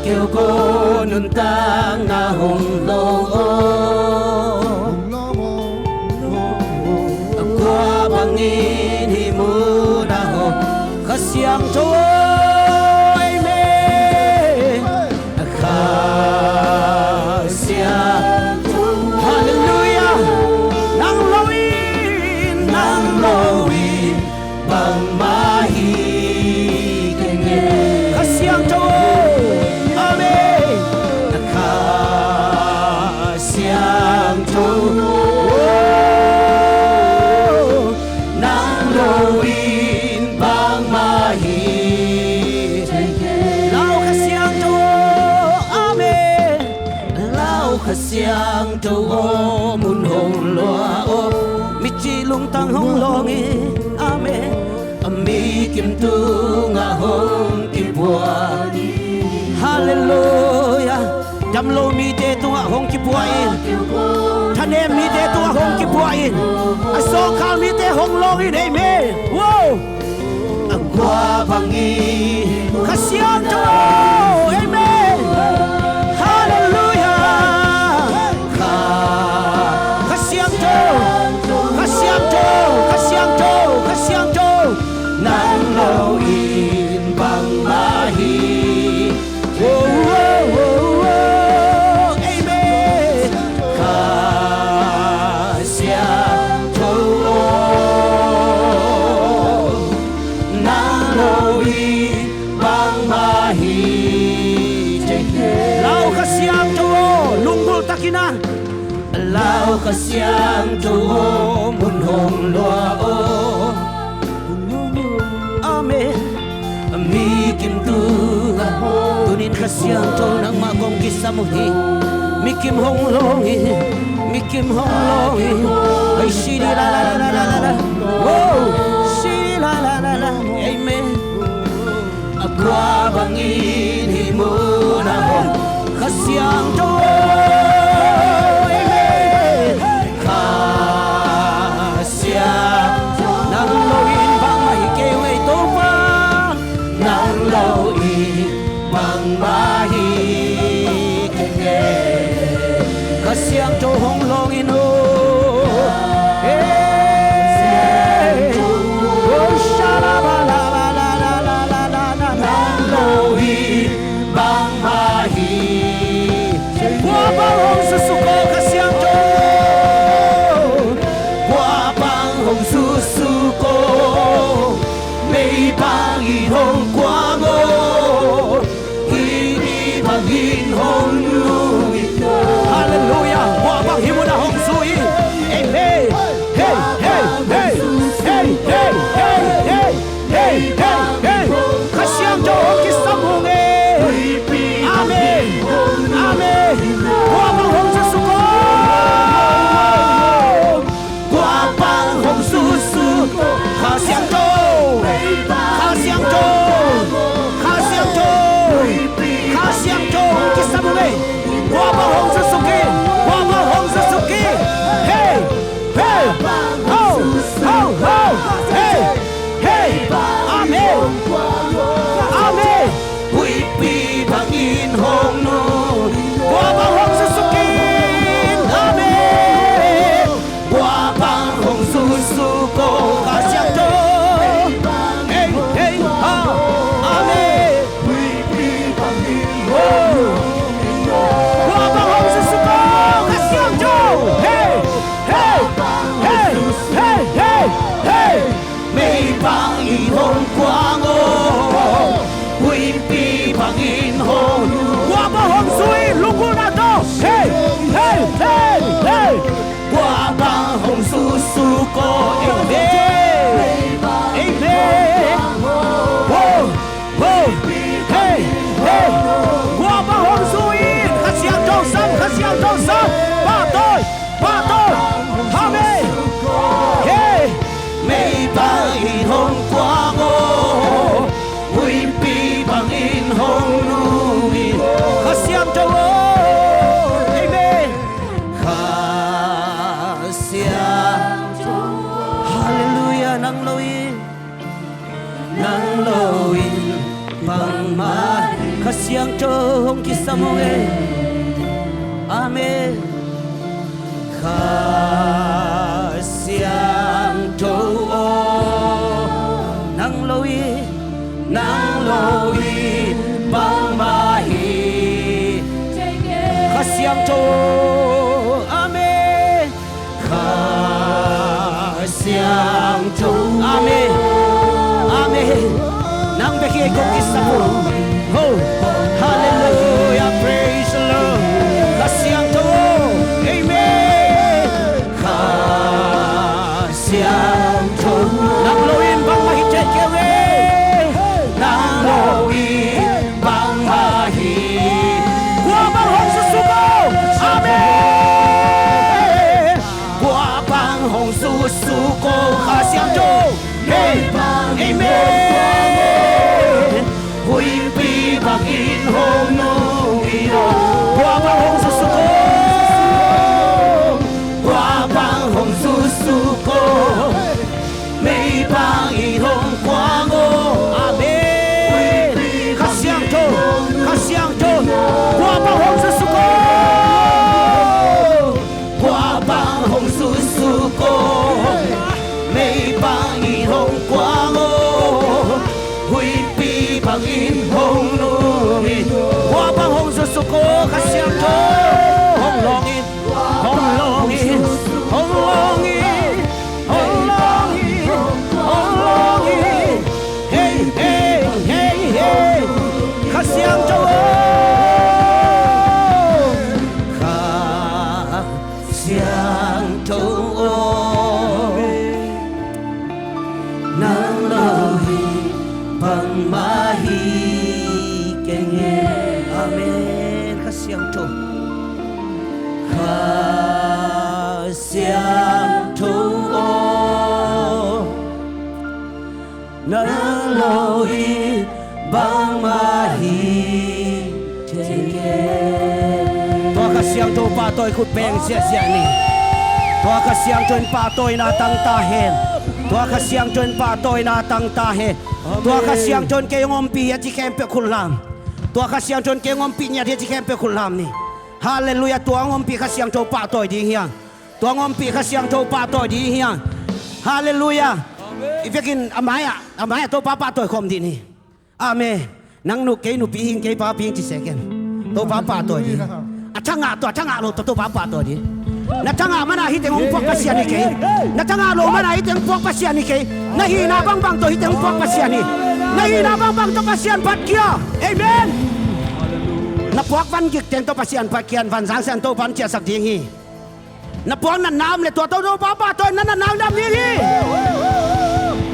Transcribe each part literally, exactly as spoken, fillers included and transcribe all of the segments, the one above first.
Keu ko nuntakna hong lawng aw. Kua bangin hih munah hong Kha Siangtho aw, amen. Kha Siangtho, halleluiah. Nang lo in, nang lo in bangmah hi kei ing. Kha Siangtho, amen. Kha Siangtho, nang lo in bangmah hi kei ing. Lau Kha Siangtho, amen. Lau Kha Siangtho aw, mun hong luah aw. Mici lungtang hong lawng in, amen. A mikim tungah hong kipua. Halleluiah. Damlo mite tungah hong kipua in. Thanem mite tungah hong kipua in. A sawlkal mite hong lawng in, amen. Wow. Kua bangin Kha Siangtho, amen. Halleluiah. Kha, Kha Siangtho, Kha Siangtho, Kha Siangtho, Kha Siangtho, nang lo in bangmah hi. Oh, oh, oh, oh, amen. Kha Siangtho aw, nang lo in bangmah hi kei ing. Lau Kha Siangtho aw, lunggulh takin a. Lau Kha Siangtho aw, mun hong luah aw. Amen. Mikim tungah, tuni-in Kha Siangtho nangmah kong kisam uh hi. Mikim hong lawng hi. Mikim hong lawng hi. Ai, shi di la la la la la la. Wow. Shi di la la la la. Amen. Kua bangin hih munah hong Kha Siangtho, amen. Kha Siangtho, nang lo in bangmah hi kei ung ei Topa. Nang lo in bangmah hi kei ing. Kha Siangtho hong lawng in aw. Hey. Oh, sha la ba la ba la la la la la la. Nang lo in bangmah hi. Kua bang hong zuksuk aw, Kha Siangtho? Kua bang hong zuksuk aw? Mei bangin hong kuang aw. Huihpi bangin hong nui. Halleluiah. Kua bang hih munah hong zui? Amen. Hey, hey, hey. Hey, hey, hey, hey. Hey, hey, hey. Kha Siangtho hong kisam ung ei. Amen. Amen. Kua bang hong zuksuk aw? Kua bang hong zuksuk? Kha Siangtho. Kha Siangtho. Kha Siangtho. Kha Siangtho hong kisam ung ei. Kua bang hong zuksuk hi? Kua bang hong zuksuk hi? Hey! Hey! Ho! Ho! Ho! Hey! Hey! Amen. Amen. Huihpi bangin hong nui. Kua bang hong zuksuk hi? Amen. Kua bang hong zuksuk aw, Kha Siangtho? Hey, hey, ha. Amen. Oh. Kua bang hong zuksuk aw, Kha Siangtho? Hey, hey, hey, hey, hey, hey. Mei bangin hong kuang aw, huihpi bangin hong. Kua bang hong zui, lunggulhna tawh. Hey, hey, hey, hey. Kua bang hong zuksuk aw? Amen. Amen. Wow. Wow. Hey, hey. Kua bang hong zui? Kha Siangtho sam, Kha Siangtho sam. Pahtawi, pahtawi. Amen. Hey. Mei bangin hong kuang aw, huihpi bangin hong nui. Kha Siangtho aw. Amen. Kha Siangtho. Hallelujah. Siangtho hong kisam ung ei. Amen. Kha Siangtho aw, nang lo in, nang lo in bangmah hi. Kha Siangtho, amen. Kha Siangtho. Amen. Amen. Nang bek hi ei kong kisam uh. Ho. Hallelujah. Praise the Lord. Kha Siangtho. Amen. Kha Siangtho. Nang lo in bangmah hi thei kei ve. Nang lo in bangmah hi. Kua bang hong susuk aw. Amen. Kua bang hong susuk aw, Kha Siangtho. Hey, amen. Huipi bangin hong nung in aw. Kua bang hong susuk aw. Kua bang hong susuk aw. Mei bangin hong kuang aw. Amen. Kha Siangtho, Kha Siangtho. Kua bang hong susuk aw. Kua bang hong susuk aw. Mei bangin hong kuang aw. Huipi bangin hong nung in. Kua bang hong susuk aw, Kha Siangtho. Hong lawng in, hong lawng in, hong lawng in, hong lawng in, hong lawng in. Hey, hey, hey, hey. Kha Siangtho aw. Kha Siangtho aw. Nang lo in bangmah hi keng e. Amen. Kha Siangtho. Kha Siangtho aw. Nang lo in bangmah hi thei kei. Tua Kha Siangtho pahtawi khut beng ziahziah ni. Tua Kha Siangtho in pahtawina tang ta hen. Tua Kha Siangtho in pahtawina tang ta hen. Tua Kha Siangtho in kei hong ompih hi a ci khempeuh khut lam. Tua Kha Siangtho in kei hong ompih ngiat hi a ci khempeuh khut lam ni. Halleluiah. Tua hong ompih Kha Siangtho pahtawi ding hi hang. Tua hong ompih Kha Siangtho pahtawi ding hi hang. Halleluiah. I vekin a mai-ah, a mai-ah Topa pahtawi khawm dih ni. Amen. Nang nu, kei nupi hing, kei papi hing ci sek in. Topa pahtawi dih. A thangah tawh, a thangah lo tawh Topa pahtawi dih. Na thangah mana hi teng hong puak Pasian hi kei. Na thangah lo mana hi teng puak Pasian hi kei. Na hihna bangbang tawh hi teng hong puak Pasian hi. Na hihna bangbang tawh Pasian phat kia. Amen. Na puak van gik teng tawh Pasian phat kia, van zang sian Topa in ciahsak ding hi. Na puak natna om le tua tawh Topa pahtawi in na natna dam ding hi.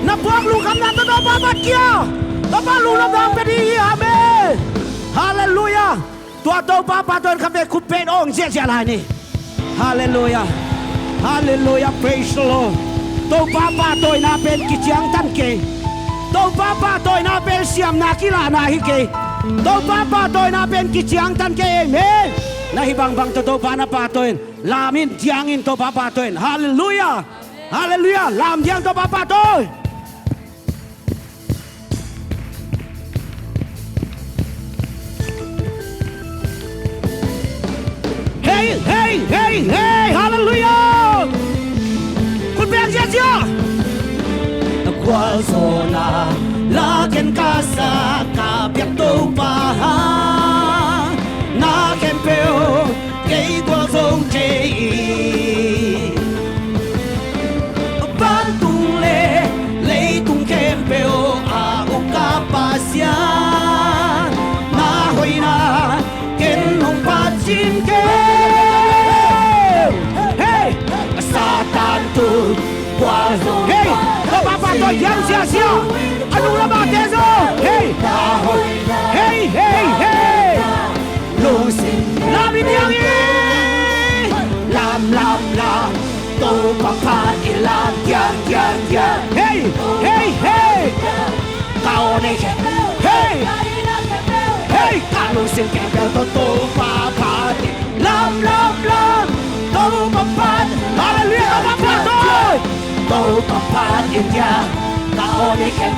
Na puak lungkhamna tawh Topa phat kia. Topa lungnopna hong pia ding hi. Amen. Halleluiah. Tua Topa pahtawi in khatvei khut beng awng ziahziah lai ni. Halleluiah. Halleluiah. Praise the Lord. Topa pahtawina pen kiciangtan kei. Topa pahtawina pen siamna kilahna hi kei. Topa pahtawina pen kiciangtan kei. Amen. Na hih bangbang tawh Topa na pahtawi in. Lam in, diang in Topa pahtawi in. Halleluiah. Halleluiah. Lam diang Topa pahtawi. Hey, hey, hey, hey. Halleluiah. Khut beng ziahziah. Na gualzawhna la ken ka sa, ka biak Topa hang, na khempeuh kei gualzo thei hi. Vantung le leitung khempeuh a uk a Pasian, na hoihna ken hong pacin kei. Hey! Satan tu gualzo. Hey! Topa pahtawi diang ziahziah. A nung lam a te zaw. Hey! Hey, hey, hey! Lungsim lam in diang hi. Lam, lam, lam. Topa phat in lam diang, diang, diang. Hey, hey, hey. Ka aw nei khempeuh. Hey. Hey, ka lungsim khempeuh tawh Topa phat in lam, lam, lam. Topa phat. Halleluiah, Topa phat. Topa phat in diang. Ka aw nei khempeuh.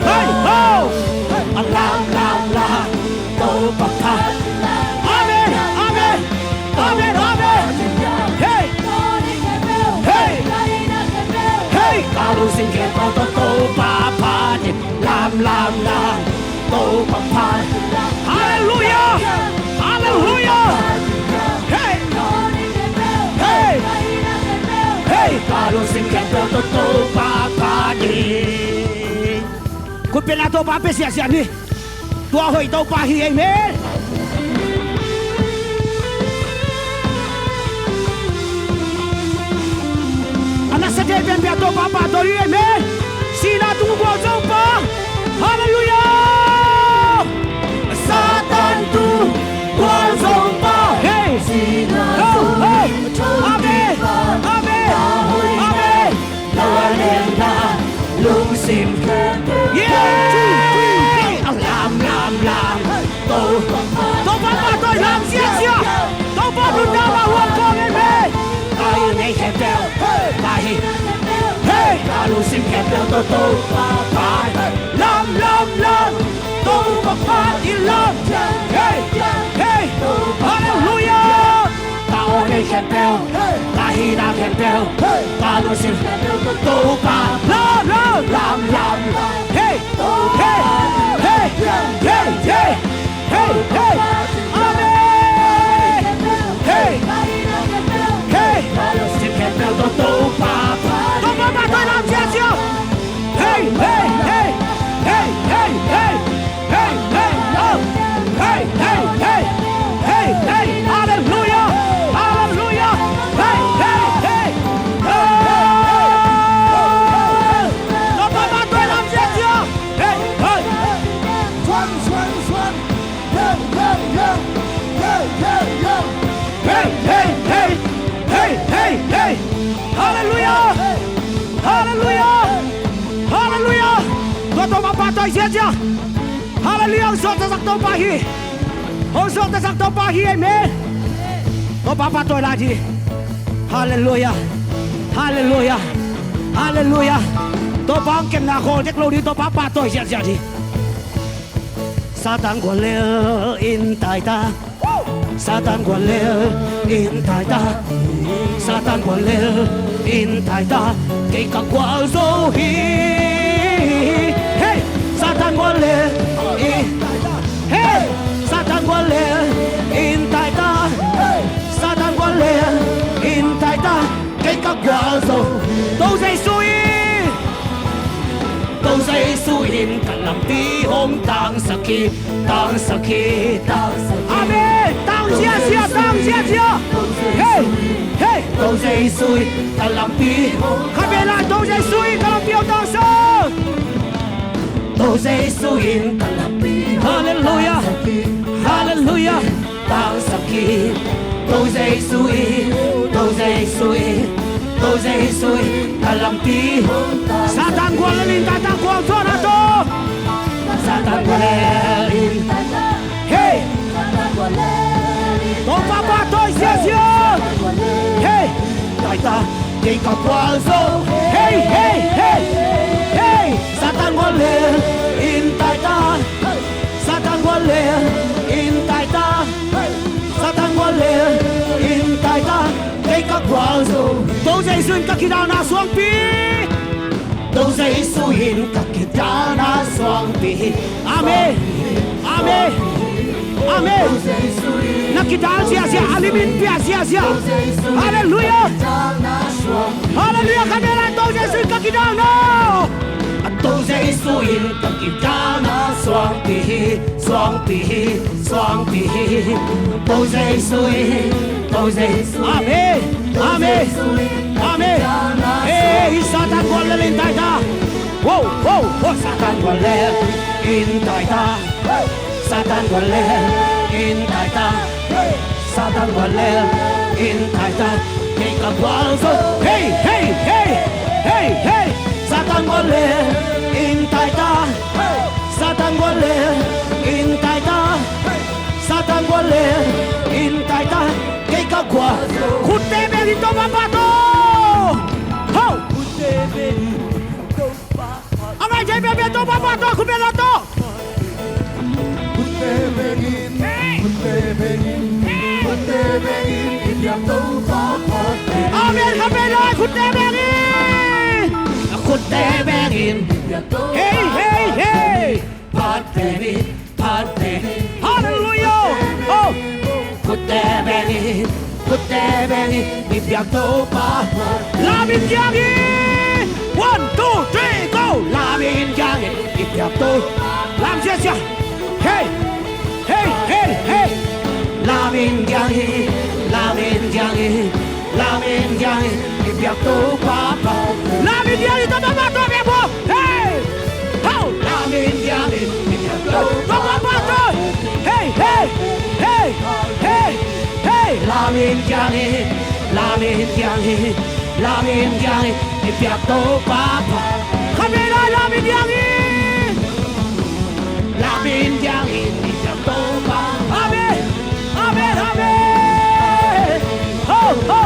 khempeuh. Hei, ho! A lam, lam, lam, Topa phat. Amen, amen, amen, amen. Hei! Hei! Hei! Ka lungsim khempeuh tawh Topa phat in. Lam, lam, lam, Topa phat. Halleluiah! Halleluiah! Hei! Hei! Hei! Ka lungsim khempeuh tawh Topa phat in. Khut beng a Topa pia siasia ni. Tua hoih Topa hi, amen. A na sa thei pianpia Topa pahtawi hi, amen. Sihna tung gualzo pa. Halleluiah. Satan tung gualzo pa. Hei. Sihna tung gualzo pa. Amen. Amen. Amen. Lungsim khempeuh. Yeah! Lam, lam, lam. Topa pahtawi lam ziazia. Topa nuntakna huan kong en ve. Ka lungsim khempeuh. Ka hi. Hey! Ka lungsim khempeuh tawh Topa phat. Lam, lam, lam. Topa phat in lam. Hey! Hey! Halleluiah! Ka aw nei khempeuh, ka hihna khempeuh, ka lungsim khempeuh tawh Topa. Lam, lam, lam, lam. Hey, hey, hey, hey, hey, hey. Amen. Hey, hey. Ka lungsim khempeuh tawh Topa. Topa pahtawi lam ziazia. Hey, hey, hey, hey, hey, hey. Hey, hey, oh. Hey, hey, hey. Hey, hey. Halleluiah. Halleluiah. Hey, hey, hey. Oh. Topa pahtawi lam ziazia. Hey, hey. Hey, hey, hey. Hey, hey, hey. Hey, hey, hey. Halleluiah. Halleluiah. Halleluiah. Tua Topa pahtawi ziazia. Halleluiah, hong suaktasak Topa hi. Hong suaktasak Topa hi, amen. Topa pahtawi lai dih. Halleluiah. Halleluiah. Halleluiah. Topa hong kepna khawl dek lo dih, Topa pahtawi ziahziah dih. Satan gual lel in tai ta. Satan gual lel in tai ta. Satan gual lel in tai ta. Kei ka gualzo hi. Hey! Satan gual lel in tai ta. Hey! Satan gual lel in tai ta. Satan gual lel in tai ta. Kei ka gualzo. To Jesu in. To Jesu in ka lampi hong tangsak hi, tangsak hi, tangsak hi. Amen. Tang ziazia, tang ziazia. Hey, hey. To Jesu in ka lampi hong. Kha bia lai, to Jesu in ka lampi hong tangsak. To Jesu in ka lampi hong. Halleluiah. Tangsak hi. Halleluiah. Tangsak hi. To Jesu in, to Jesu in, to Jesu in ka lampi. Satan gual lel in tai ta, gualzawhna tawh. Satan gual lel in. Hey! Topa pahtawi ziazia. Hey! Tai ta, kei ka gualzo. Hey, hey, hey. Hey! Satan gual lel in tai ta. Satan gual lel in tai ta. Satan gual lel in tai ta. Kei ka gualzo. To Jesu in ka kidalna suangpi. To Jesu in ka kidalna suangpi. Amen. Amen. Amen. Na Kidal ziahziah, a limin piak ziahziah. Halleluiah. Halleluiah, ka nela To Jesu in ka kidal no. A To Jesu in ka kidal na suangpi hi, suangpi hi, suangpi hi. To Jesu in, To Jesu in. Amen. Amen. Amen. Hey, Satan gual lel in tai ta. Wow, wow, wow, Satan gual lel in tai ta. Satan gual lel in tai ta. Satan gual lel in tai ta. Kei ka gual zo. Hey, hey, hey. Hey, hey. Satan gual lel in tai ta. Satan gual lel in tai ta. Satan gual lel in tai ta. Kei ka gual. Khutte beng in Topa pahtawi in. Ho. A ngai thei pen pen Topa pahtawi in, khut beng la tawh. Amen. Kha pei lai, khutte beng in. Khutte beng in. Hey, hey, hey. Halleluiah. Oh. Khutte beng in. Khutte beng in, i biak Topa. Lam in kiang in. One, two, three, go. Lam in kiang in, i biak Topa. Lam ziahziah. Hey, hey, hey, hey. Lam in kiang in, lam in kiang in, lam in kiang in, i biak Topa. Lam in kiang in, Topa pahtawi in, biak bo. Hey. Ho! Lam in kiang in, i biak Topa pahtawi in. Hey, hey, hey, hey, hey. Lam in kiang in, lam in kiang in, lam in kiang in, i biak Topa pahtawi in. Kha pei lai, lam in kiang in. Lam in kiang in, i biak Topa. Amen. Amen, amen. Ho, ho.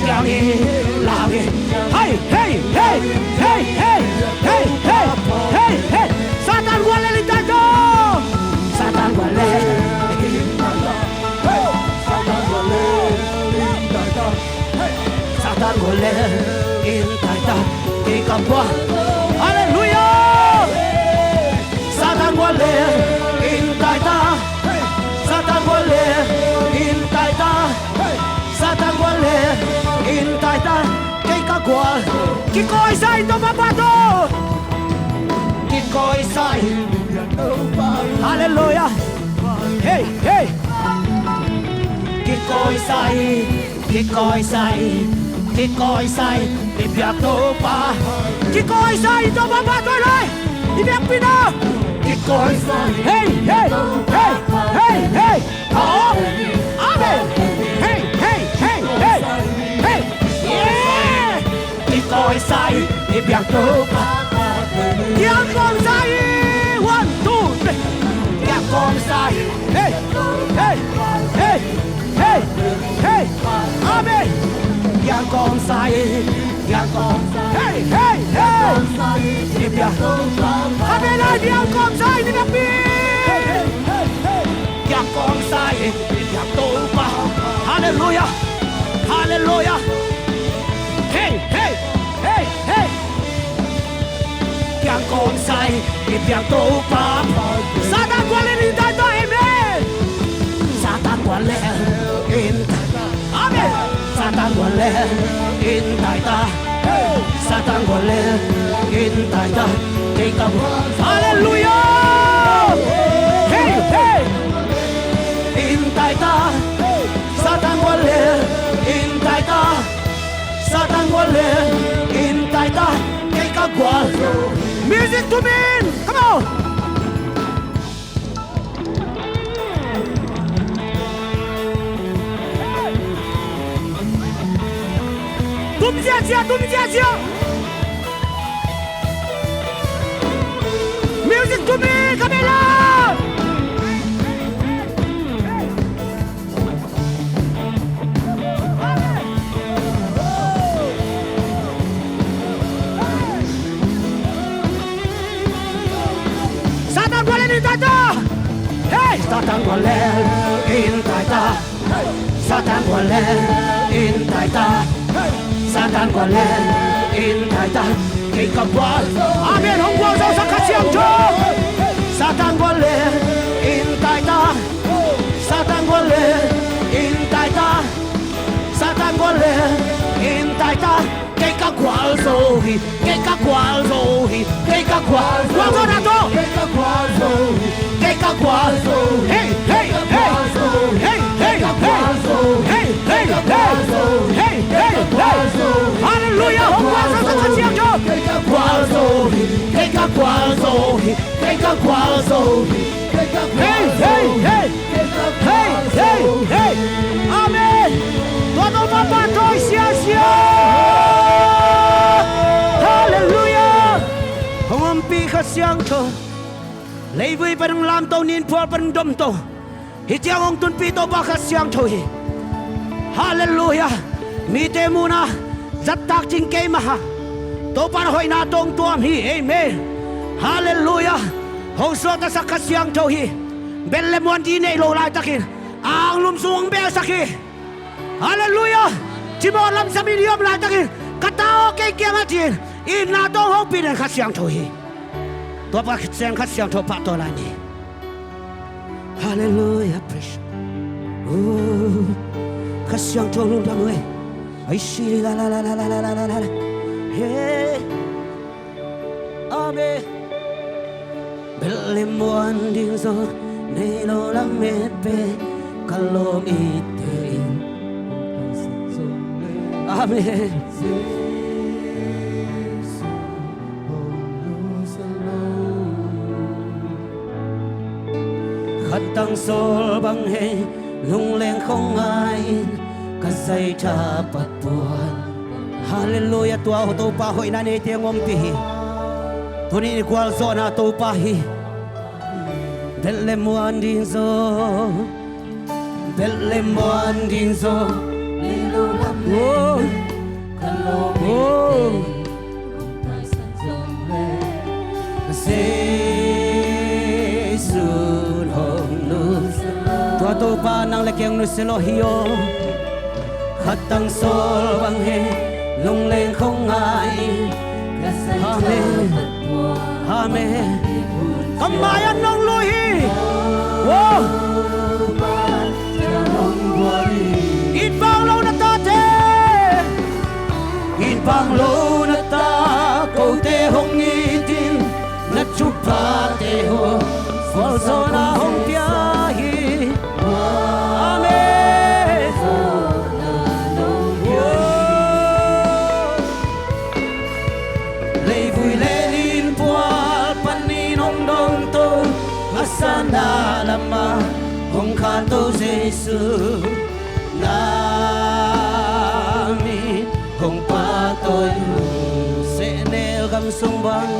Kiang in, lam in. Hey, hey, hey, hey, hey, hey, hey, hey, hey. Satan gual lel in tai ta. Satan gual lel in tai ta. Hey, Satan gual lel in tai ta. Hey, Satan gual lel in tai ta. Kei ka gual. Halleluiah. Satan gual lel in tai ta. Satan gual lel in tai ta. Satan gual lel in tai ta. Kei ka gual. Kikoihsa in Topa pahtawi in. Kikoihsa in. Halleluiah. Hey, hey. Kikoihsa in. Kikoihsa in, kikoihsa in, i biak Topa. Kikoihsa in Topa pahtawi lai. I biakpi na. Kikoihsa in. Hey, hey, hey, hey, hey. Oh. Amen. Hey, hey, hey, hey, hey. Yeah. Kikoihsa in, i biak Topa. Kiangkawmsa in. One, two, three. Kiangkawmsa in. Hey, hey, hey, hey, hey. Amen. Kiangkawmsa in, kiangkawmsa in. Hey, hey, hey. Kiangkawmsa in, i biak Topa. Amen. Kiangkawmsa in, i biakpi. Hey, hey, hey, hey. Kiangkawmsa in, i biak Topa. Halleluiah. Halleluiah. Hey, hey, hey, hey. Kiangkawmsa in, i biak Topa. Satan gual lel in tai ta, amen. Satan gual lel in tai ta. Amen. Satan gual lel in tai ta. Satan gual lel in tai ta. Kei ka gual. Halleluiah. Hey, hey. In tai ta. Satan gual lel in tai ta. Satan gual lel in tai ta. Kei ka gual. Music tum in. Come on. Tum ziahziah, tum ziahziah. Music tum in, kha pei lai. Satan gual lel in tai ta. Hey! Satan gual lel in tai ta. Satan gual lel in tai ta. Satan gual lel in tai ta. Kei ka gual. Amen. Hong gualzosak kha siangtho. Satan gual lel in tai ta. Satan gual lel Kei ka gualzo hi, kei ka gualzo hi, kei ka gualzo hi, kei ka gualzo hi, kei ka gualzo hi. Hei, hei, hei. Hei, hei, hei. Hei, hei, hei. Hei, hei, hei. Halleluiah. Hong gualzo sa Kha Siangtho. Kei ka gualzo hi, kei ka gualzo hi, kei ka gualzo hi, kei ka gualzo hi. Hei, hei, hei. Hei, hei, hei. Amen. Tua Topa pahtawi siasia. Halleluiah. Hong ompih Kha Siangtho. Leivui pan hong lamto, ninphual pan hong domto. Hih ciang hong tunpih Topa Kha Siangtho hi. Halleluiah. Mite muhna zattak ding kei mah a, Topa in hoihna tawh hong tuam hi. Amen. Halleluiah. Hong suaktasak Kha Siangtho hi. Bethlehem muan ding nei lo laitakin a anglum sung hong belsak hi. Halleluiah. Timawh lamsam in i om laitakin ka ta aw kei kiangah ci-in itna tawh hong hopih den Kha Siangtho hi. Tua pa khit ciang Kha Siangtho pahtawi lai ni. Halleluiah. Praise. Oh, Kha Siangtho lungdam uh e. Ai si la la la la. Hey. Amen. Bethlehem muan ding zaw nei lo lamet pen ka lawm ite in. Amen. Khat tang sawl bang hei, lungleng khong ngai in ka zaitha pat puan. Halleluiah. Tua Topa hoihna neite hong ompih hi. Tuni in i gualzawhna Topa hi. Bethlehem muan ding zaw, Bethlehem muan ding zaw. Oh. Oh. Jesu hong nusia lo. Tua Topa nang le kei hong nusia lo hi aw. Khat tang sawl bang hei, lungleng khong ngai. Amen. Amen. Ka mai-ah nong lui hi. Wow. It bang lo na tate. It bang lo na ta kote hong it in, na thuphate hong gualzawhna hong pia hi. Amen. Leivui le ninphual panin hong domto, a sanna lamah hong khanto Jesu. Na min hong pahtawi uh. Sehnel gam sung bang,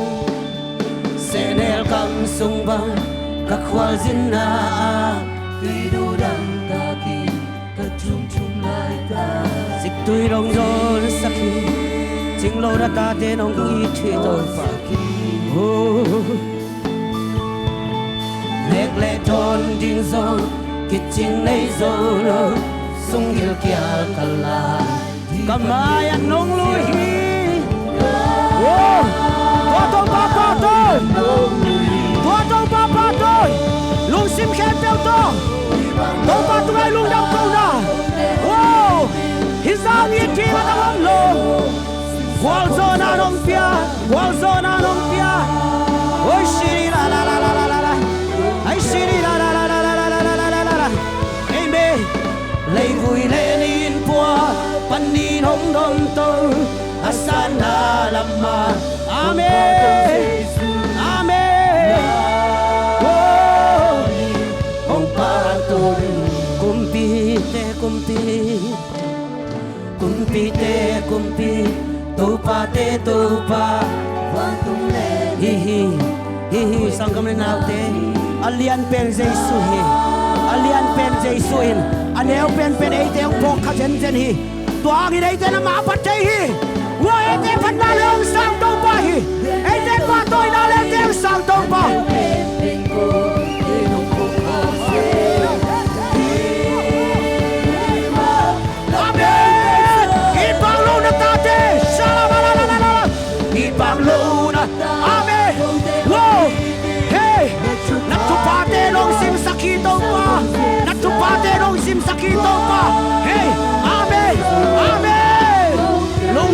sehnel gam sung bang, ka khualzinna ah tuidu damtakin ka thumthum laitak. Ziktui nong zonsak hi, cinglo na tate nong it hi Topa. Oh. Nek le dawn ding zong kicing nei zo lo, sung gilkial ka la. Ka mai-ah nong lui hi. Oh, tua Topa pahtawi. Tua Topa pahtawi. Lungsim khempeuh tawh Topa tungah i lungdam kohna. Oh, hih zah i thih a dang om lo. Gualzawhna nong pia, gualzawhna nong pia. Oi, siri la la la la la la la. Ai, siri la la la la la la la la la la. Amen. Leivui le ninphual panin hong domto, a sanna lamah. Amen. Amen. Oh. Hong pahtawi. Kumpite kumpi, kumpite kumpi, topate Topa. Hi hi, hi hi, sanggam le naute. A lianpen Jesu hi. A lianpen Jesu in a neu penpen eite hong phawk kha zenzen hi. Tua hangin eite in amah a phat thei hi. Ua, eite phatna le hong sang Topa hi. Eite pahtawina le eite hong sang Topa. Amen. It bang lo na tate. Shalabalabalabala. It bang lo na. Amen. Wow. Hey. Na thuphate nong simsak hi Topa. Na thuphate nong simsak hi Topa. Hey. Amen. Amen. Lung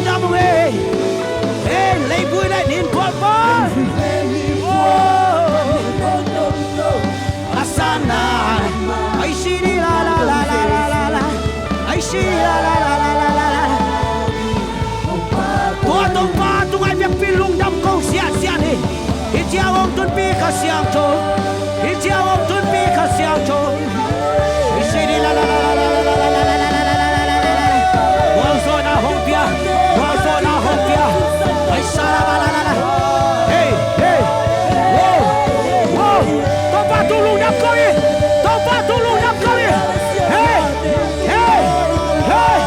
Tunpi Kha Siangtho. I ciang hong tunpi Kha Siangtho. I si di la la la la la la la la la la la la la. Gualzawhna hong pia. Gualzawhna hong pia. Ai sa la la la la la. Hey, hey. Wow, wow. Topa tung lungdam ko hi. Topa tung lungdam ko hi. Hey, hey, hey.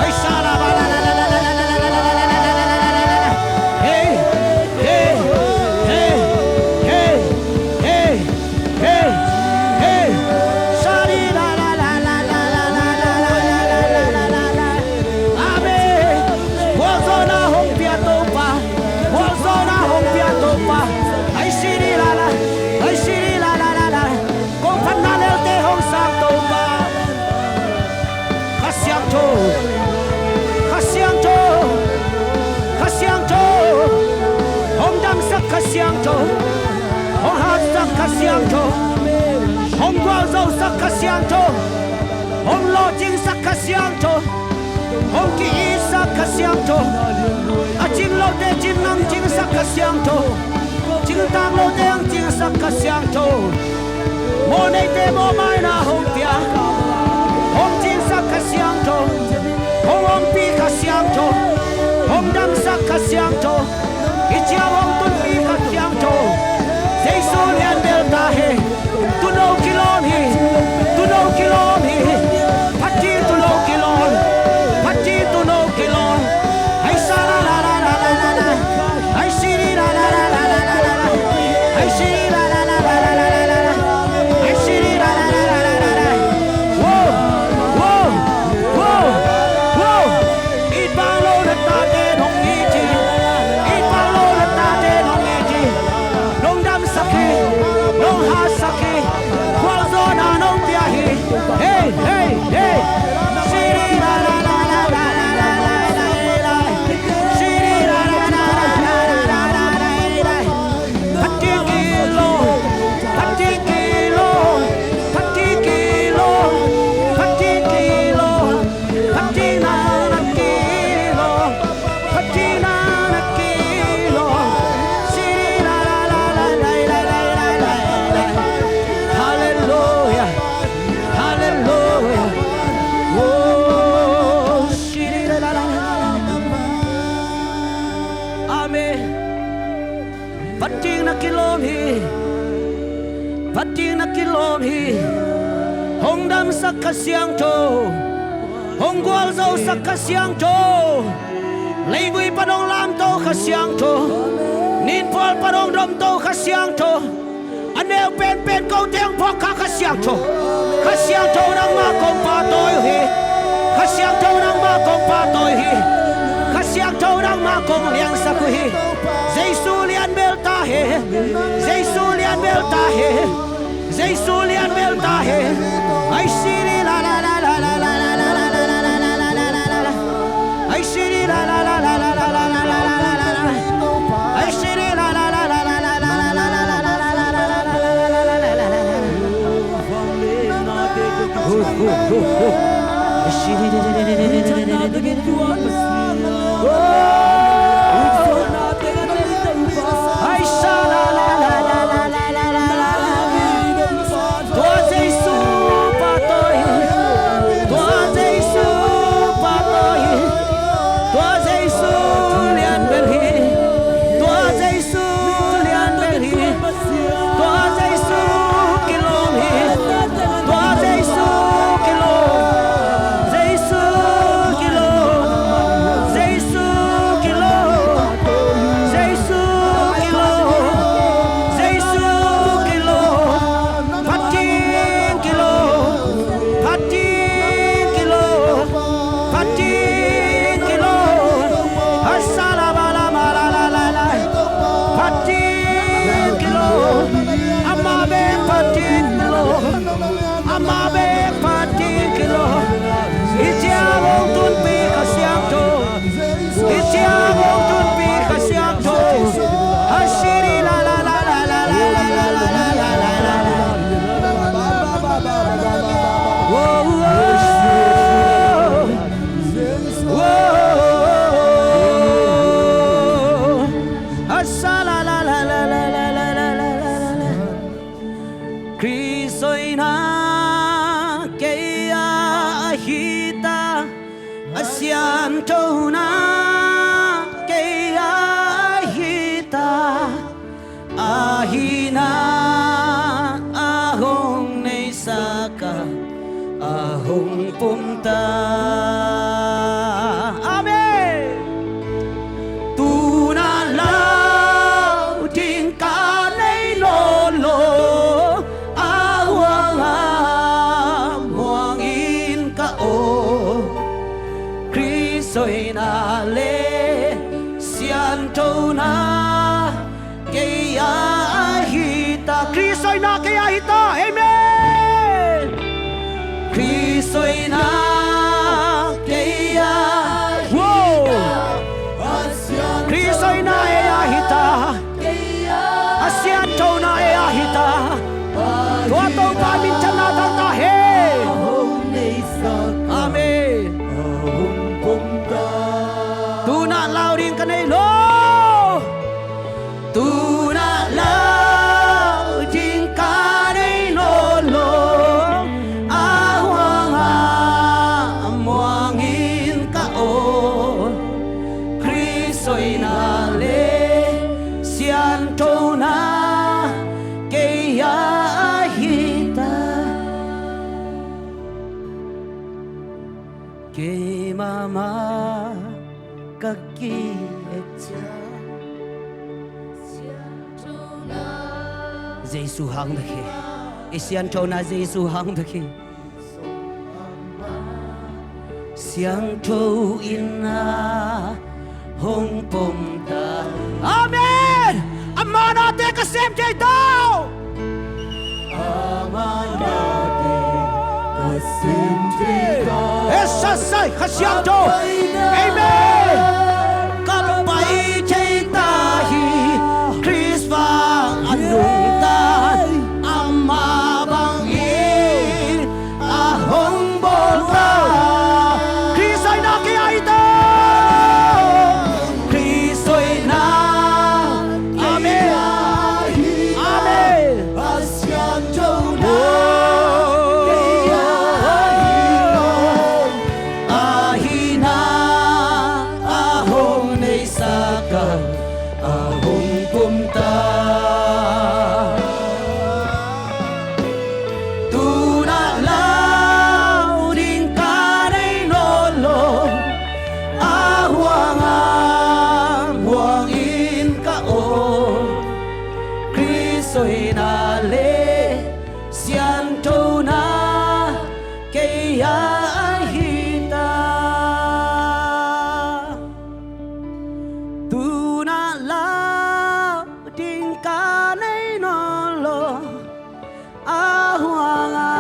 Ai sa la la la la la la la la la la la la la la la. Hey, hey, hey, hey, hey, hey, hey. Sa di la la la la la la la la la la la la la. Amen. Gualzawhna hong pia Topa. Gualzawhna hong pia Topa. Ai si di la la. Ai si di la la la la. Kong phatna lelte hong sang Topa. Kha Siangtho. Kha Siangtho. Kha Siangtho. Hong damsak Kha Siangtho. Hong hatsak Kha Siangtho. Hong gualzosak Kha Siangtho. Hong lawhcingsak Kha Siangtho. Hong ki-itsak Kha Siangtho. A cing lote cing, hong cingsak Kha Siangtho. Cingtak lote hong cingsak Kha Siangtho. Mawh neite mawhmaina hong pia. Hong cingsak Kha Siangtho. Hong ompih Kha Siangtho. Hong damsak Kha Siangtho. I ciang hong tunpi Kha Siangtho. Jesu lian bel ta hen. Tuuno kilawm hi. Tuuno kilawm hi. Phat ding tuuno kilawm. Phat ding tuuno kilawm. Ai sa la la la la la la la. Ai si di la la la la la la la. Ai si di la la la la la la la la. Ai si di la la la la la la la. Wow, wow, wow, wow. It bang lo na tate nong it hi. It bang lo na tate nong it hi. Nong damsak hi. Nong hatsak hi. Gualzawhna nong pia hi. Hey, hey, hey. Si di la la la la la la la la la la. Si di la la la la la la la la la. Phat ding kilawm, phat ding kilawm, phat ding kilawm, phat ding kilawm, phat ding na na kilawm, phat ding na na kilawm. Si di la la la la la la la la la. Hallelujah, hallelujah. Oh, si di la la la. Amen. Phat ding na kilawm hi. Phat ding na kilawm hi. Hong damsak Kha Siangtho. Hong gualzosak Kha Siangtho. Leivui pan hong lamto Kha Siangtho. Ninphual pan hong domto Kha Siangtho. A neu penpen kote hong phuak Kha, Kha Siangtho. Kha Siangtho nangmah kong pahtawi uh hi. Kha Siangtho nangmah kong pahtawi uh hi. Kha Siangtho nangmah kong liansak uh hi. Jesu lian bel ta hen. Jesu lian bel ta hen. Jesu lian bel ta hen. Ai si di la la la la la la. Ai si di la la la la la la la la. Ai si di la la la la la la la. Tua Jesu pahtawi hi. Tua Jesu pahtawi hi. Tua Jesu lian bel hi. Tua Jesu lian bel hi. Tua Jesu kilawm hi. Tua Jesu kilawm. Jesu kilawm. Jesu kilawm. Jesu kilawm. Jesu kilawm. Phat ding kilawm. Phat ding kilawm. Phat ding kilawm. Asa la ba la ma la la la la. Phat ding kilawm. Amah bek phat ding kilawm. Amah bek phat ding kilawm. I ciang hong tunpi Kha Siangtho. I ciang hong tunpi Kha Siangtho. Ai si di la la la la la la. Wow, wow. Wow. Asa la la la la la. Sianthona kei a hi ta, a hihna a hong neisak a, a hong pom ta. Amen. Tuna lau ding ka nei nawn lo, a huang a muang in ka aw. Khrist hoihna le sianthona kei a hi ta. Khrist hoihna kei a hi ta. Amen. Khrist hoihna kei a hi ta. Khrist hoihna ei a hi ta. A sianthona ei a hi ta. Tua Topa minthanna tang ta hen. Amen. Tuna lau ding ka nei lo. Tuna lau ding ka nei nawn lo, a huang a muang in ka aw. Khrist hoihna le sianthona kei a hi ta. Keimah mah ka ki-et ciang. Jesu hang bek hi. I sianthona Jesu hang bek hi. Siangtho in a hong pom ta. Amen. Ama nate ka sem thei ta. Ama nate ka sem thei ta. Hesasai Kha Siangtho. Amen. Ka pai thei ta hi. Khrist vang a nungta, ama bangin a hong bawl ta. Khrist hoihna kei a hi ta. Khrist hoihna. Amen. Amen. A sianthona kei a hi lo, a hihna a hong neisak a, a hong pom ta. Tuna lau ding ka nei nawn lo, a huang a muang in ka aw. Khrist hoihna le sianthona kei a hi ta. Tuna lau ding ka nei nawn lo, a huang a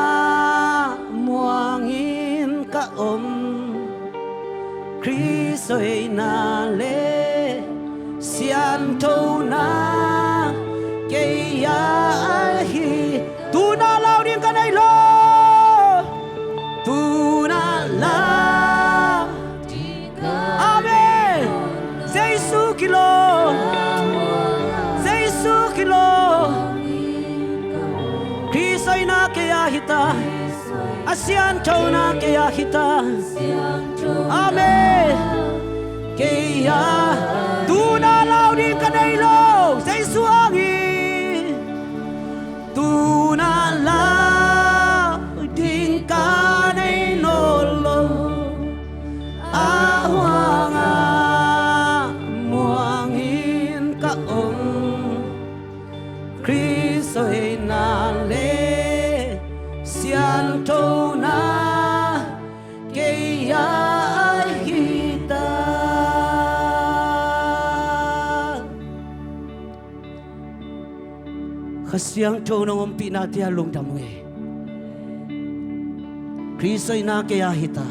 muang in ka om. Khrist hoihna le sianthona kei a hi. Tuna lau ding ka nei lo. Tuna lau. Amen. Jesu kilawm. Jesu kilawm. Khrist hoihna kei a hi ta. A sianthona kei a hi ta. Amen. Kei a. Tuna lau ding ka nei lo. Jesu hang hi. Tuna lau ding ka nei nawn lo, a huang a muang in ka om. Khrist hoihna le sianthona kei a hi ta. Kha Siangtho nong ompihna te ah lungdam uh hi. Khrist hoihna kei a hi ta.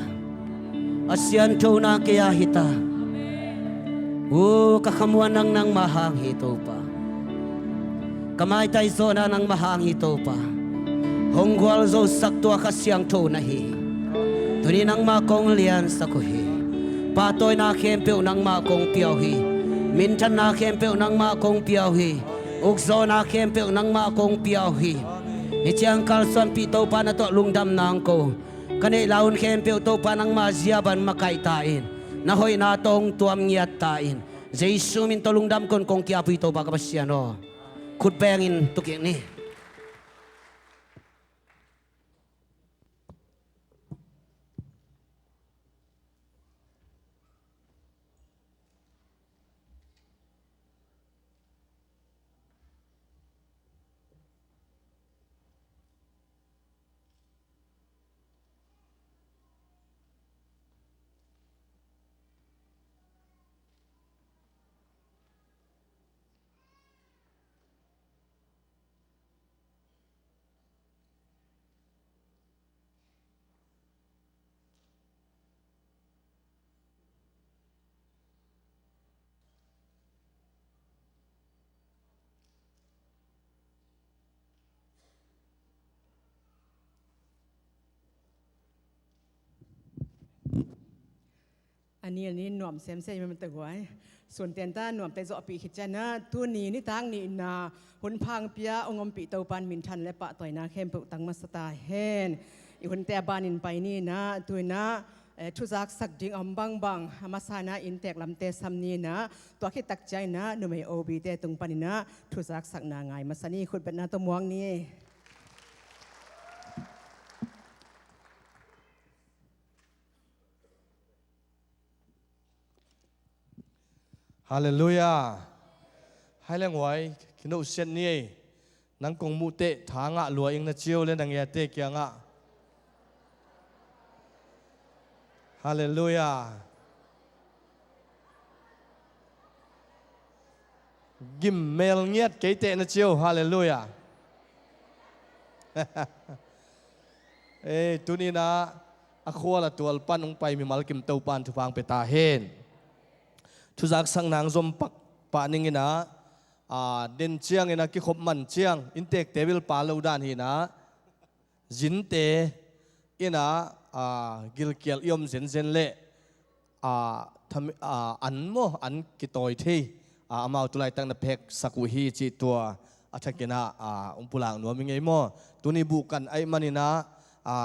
A sianthona kei a hi ta. Uh, ka khamuanna nangmah hang hi Topa. Ka maitai zawhna nangmah hang hi Topa. Hong gualzosak tua Kha Siangtho na hi. Tuni nangmah kong liansak uh hi. Pahtawina khempeuh nangmah kong pia uh hi. Minthanna khempeuh nangmah kong pia uh hi. Ukzawhna khempeuh nangmah kong pia uh hi. Hih ciang kalsuanpih Topa na tawh lungdamna hong ko. Ka neih lai hun khempeuh Topa nangma zia bang makaih ta in, na hoihna tawh hong tuam ngiat ta in. Jesu min tawh lungdam kong kong kiapui Topa ka Pasian aw. Khut bengin tukik ni. A ni a ni nuam semsem i mah ta guai. Sun tenta nuam te zawh a pih khit ciangin ah, tuni nitak ni-in ah hun pha hong pia hong ompih Topa'n minthan le pahtawina khempeuh tang masa ta hen. I hunte a banin pai ni-in ah, tu-in ah, eh, thuzaksak ding a om bangbang a masa-in ah inntek lamte sam ni-in ah, tua khit tak ciangin ah numei O B te tung panin ah thuzaksakna ngai masa ni. Khutbetna tawh muak ni. Halleluiah. Hai leng huai, kino siat ni ei. Nang kong muh teh tha ngah lua ing na ci uh le na ngiate kiangah. Halleluiah. Gim mel ngiat kei teh na ci uh. Halleluiah. Ei, tuni-in ah a khual a tual pan hong pai mimal kim Topa'n thupha hong pia ta hen. Thuzaksak nang zom pak pah ning in ah, a, den ciangin ah kikhop man ciang inntekte bil pa lo dan hi-in ah, zinte in ah, a, gilkial i om zenzen leh, a, tham-, a, an maw, an kitawi thei, a, amau tu laitak na pheksak uh hi cih tua a thakin ah, a, hong pulak nuam ing ei maw. Tuni buhkan ahih manin ah, a,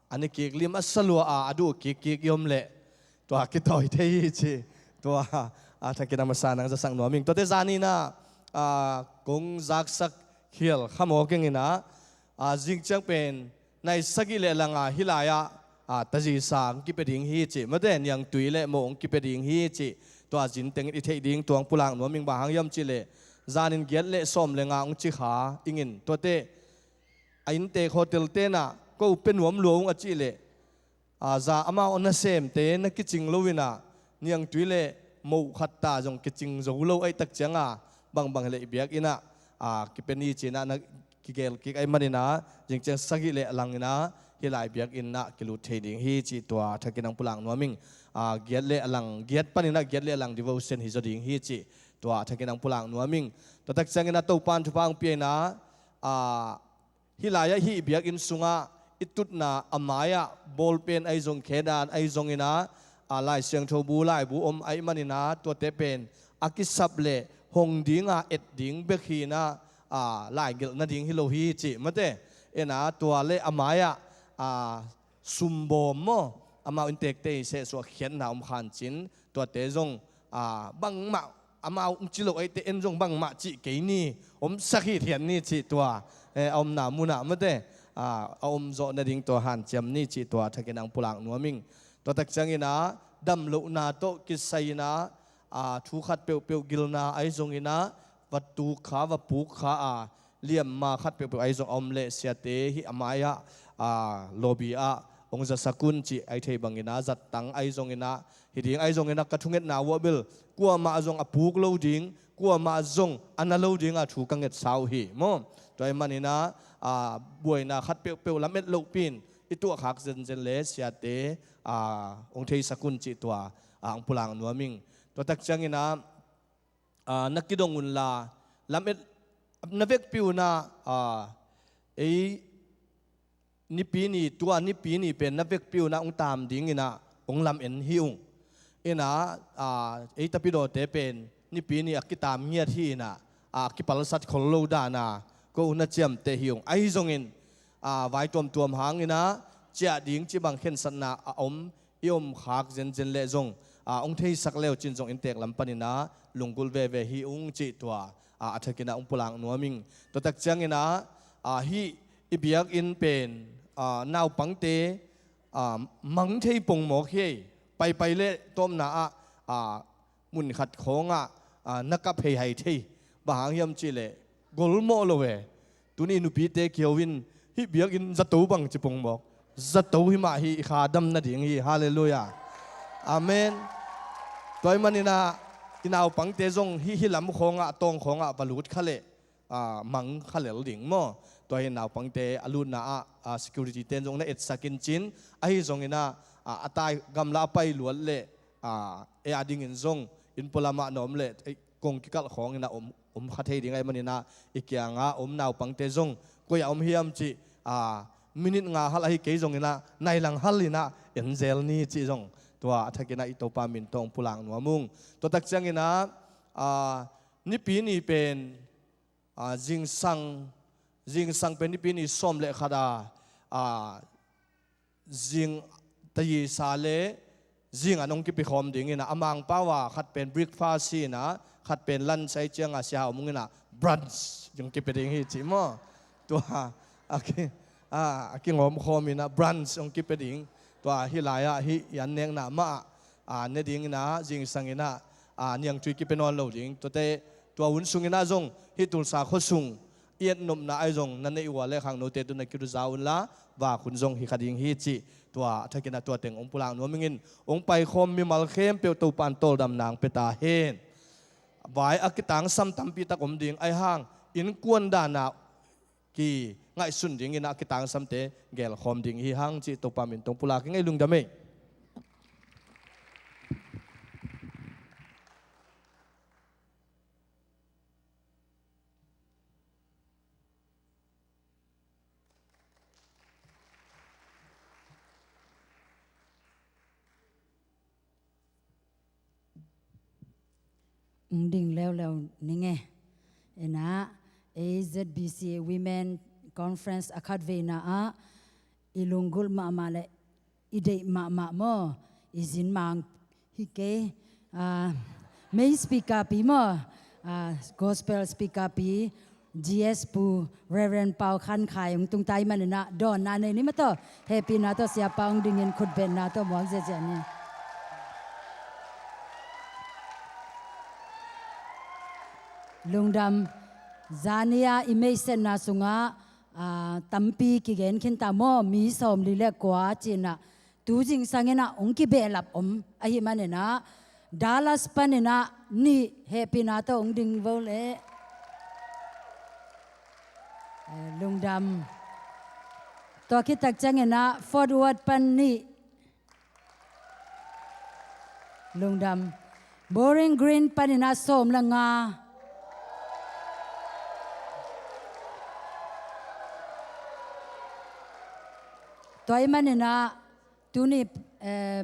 a ni kik lim a sa lua a, a duh kikkik i om leh tua kitawi thei hi cih tua a thakin a masa nang zasak nuam ing. Tuate zan in ah, a, kong zaksak khial kha mawk ing in ah, a, zing ciang pen nai sagih le lang a hih lai-ah, a, tazisa hong kipia ding hi cih, mate, niangtui le moh hong kipia ding hi cih, tua zin tengin i theih ding tua hong pulak nuam ing. Bang hang hiam cih leh, zanin giat le sawm le nga hong ci kha ing in, tuate a inntek hotel-te in ah ko pia nuam lua ung a cih leh, a, za amau nasemte na kicing lo in ah, niangtui le moh khat ta zong kicing zo lo ahih tak ciang a, bangbang hi leh i biakinn ah, a, kipia ni ci-in ah na kigel kik ahih manin ah, zing ciang sagih le a lang in ah hih lai biakinn ah kilut thei ding hi cih tua thakin hong pulak nuam ing. A, giat le a lang, giat panin ah giat le a lang devotion hi zaw ding hi cih tua thakin hong pulak nuam ing. Tua tak ciangin ah Topa'n thupha hong pia in ah, a, hih lai-ah hih biakinn sungah i tutna a mai-ah ball pen ahi zong, khe dan ahi zongin ah, a, Lai Siangtho bu, laibu om ahih manin ah, tuate pen a kisap le hong ding a et ding bek hi-in ah, a, laigelh nading hi lo hi cih, mate. In ah tua le a mai-ah, a, sumbawm maw, amau inntekte i sehsuah khiatna om kha in cin, tuate zong, a, bangmah amau hong ci lo ahih teh en zong bangmah cih kei ni, omsak hithiat ni cih tua, eh, a omna munah, mate, a, a om zawh nading tua hanciam ni cih tua thakin hong pulak nuam ing. Tua tak ciangin ah damlohna tawh kisai-in ah, a, thu khat peuhpeuh gilna ahi zongin ah, va tuk kha, va puk kha a, liamma khat peuhpeuh ahi zong a om leh siate hih a mai-ah, a, lobby ah hong zasak un cih ahi thei bangin ah, zattang ahi zongin ah, hi ding ahi zongin ah, ka thungetna uh ah bel kuamah zong a puk lo ding, kuamah zong a na lo ding a thu ka ngetsa uh hi maw. Tua ahih manin ah, a, buaina khat peuhpeuh lamet lohpi-in i tuahkhak zenzen le siate, a, hong theisak un cih tua, a, hong pulak nuam ing. Tua tak ciangin ah, a, na kidong unla, lamet na vekpi un ah, a, ei Nipi ni, tua Nipi ni pen na vekpi un ah hong taam dingin ah hong lamen hi ung. In ah, a, ei tapidawte pen Nipi ni a kitaam ngiat hi-in ah, a, kipalsat khol lo dan a ko na ciamteh hi ung. Ahi zongin, a, vai tuamtuam hangin ah, ciah ding cih bang khensatna a om, i om khak zenzen leh zong, a, hong theisak leu cin zong inntek lam panin ah lunggulh veve hi ung cih tua, a, a thakin ah hong pulak nuam ing. Tua tak ciangin ah, a, hih i biakinn pen, a, naupangte, a, mang thei pongmawk hi. Paipai leh tawpna ah, a, mun khat khawngah, a, na kap heihai thei. Bang hang hiam cih leh golmawh lo e. Tuni nupite kihou in, hih biakinn zato bang ci pongmawk. Zato hi mah hi, i kha dam nading hi. Halleluiah. Amen. Tua ahih manin ah i naupangte zong hih, hih lam khawngah, tawng khawngah va lut kha leh, a, mang kha lel ding maw. Tua hi naupangte a lutna ah, a, security ten zong na etsak in cin. Ahi zongin ah, a, a tai gamla a pai luat leh, a, ei a dingin zong inn pualamah na om leh, ei, kong kikalh khawngin ah om, om kha thei ding ahih manin ah i kiangah om naupangte zong koi ah om hiam cih, a, minute nga hal ahi kei zongin ah nai lang hal in ah en zel ni cih zong tua a thakin ah i Topa min tawh hong pulak nuam ung. Tua tak ciangin ah, a, Nipi ni pen, a, zingsang, zingsang pen Nipi ni sawm leh khat a, a, zing tayisa leh zing an hong kipia khawm dingin ah, a Mangpau a khat pen breakfast hi in ah, khat pen lunch ahi ciangah sia hau mungin ah brunch hong kipia ding hi ci maw. Tua a ki, a, a kingawm khawm in ah brunch hong kipia ding. Tua hih lai-ah hih i an nekna mah ah, a, ne dingin ah zingsangin ah, a, niangtui kipia nawn lo ding. Tuate, tua hun sungin ah zong hih Tulsa khua sung i etnopna ahi zong na neih uh a leh khangnote tawh na kiduza unla, vak hun zong hi kha ding hi cih tua a thakin ah tua teng hong pulak nuam ing in, hong paikhawm mimal khempeuh Topa'n tawldamna hong pia ta hen. Vai a kitangsam tampi tak om ding ahi hang, innkuan dan ah kingaihsun dingin ah a kitangsamte gelkhawm ding hi hang cih Topa min tawh hong pulak ing ei. Lungdam ei. Hong ding leuleu ning e. Inah, ei Z B C A Women Conference a khatveina ah i lunggulh mahmah leh i deih mahmah maw, i zin mang hi kei. Ah, main speaker pi maw, ah, gospel speaker pi, G S Pu Reverend Pau Khan Khai hong tung ta ahih manin ah dawnna nei ni maw tawh, hehpihna tawh Sia Pa hong dingin khutbetna tawh muang ziahziah ni. Lungdam. Zani-a i meisatna sungah, ah, tampi kigen khin ta maw, mi sawmli le kua ci-in ah, tu zingsang in ah hong kibehlap om ahih manin ah, Dallas panin ah nih hehpihna tawh hong ding vo leh. Eh, lungdam. Tua khit tak ciangin ah Fort Worth pan nih. Lungdam. Bowling Green panin ah sawm le nga. Tua ahih manin ah tuni, eh,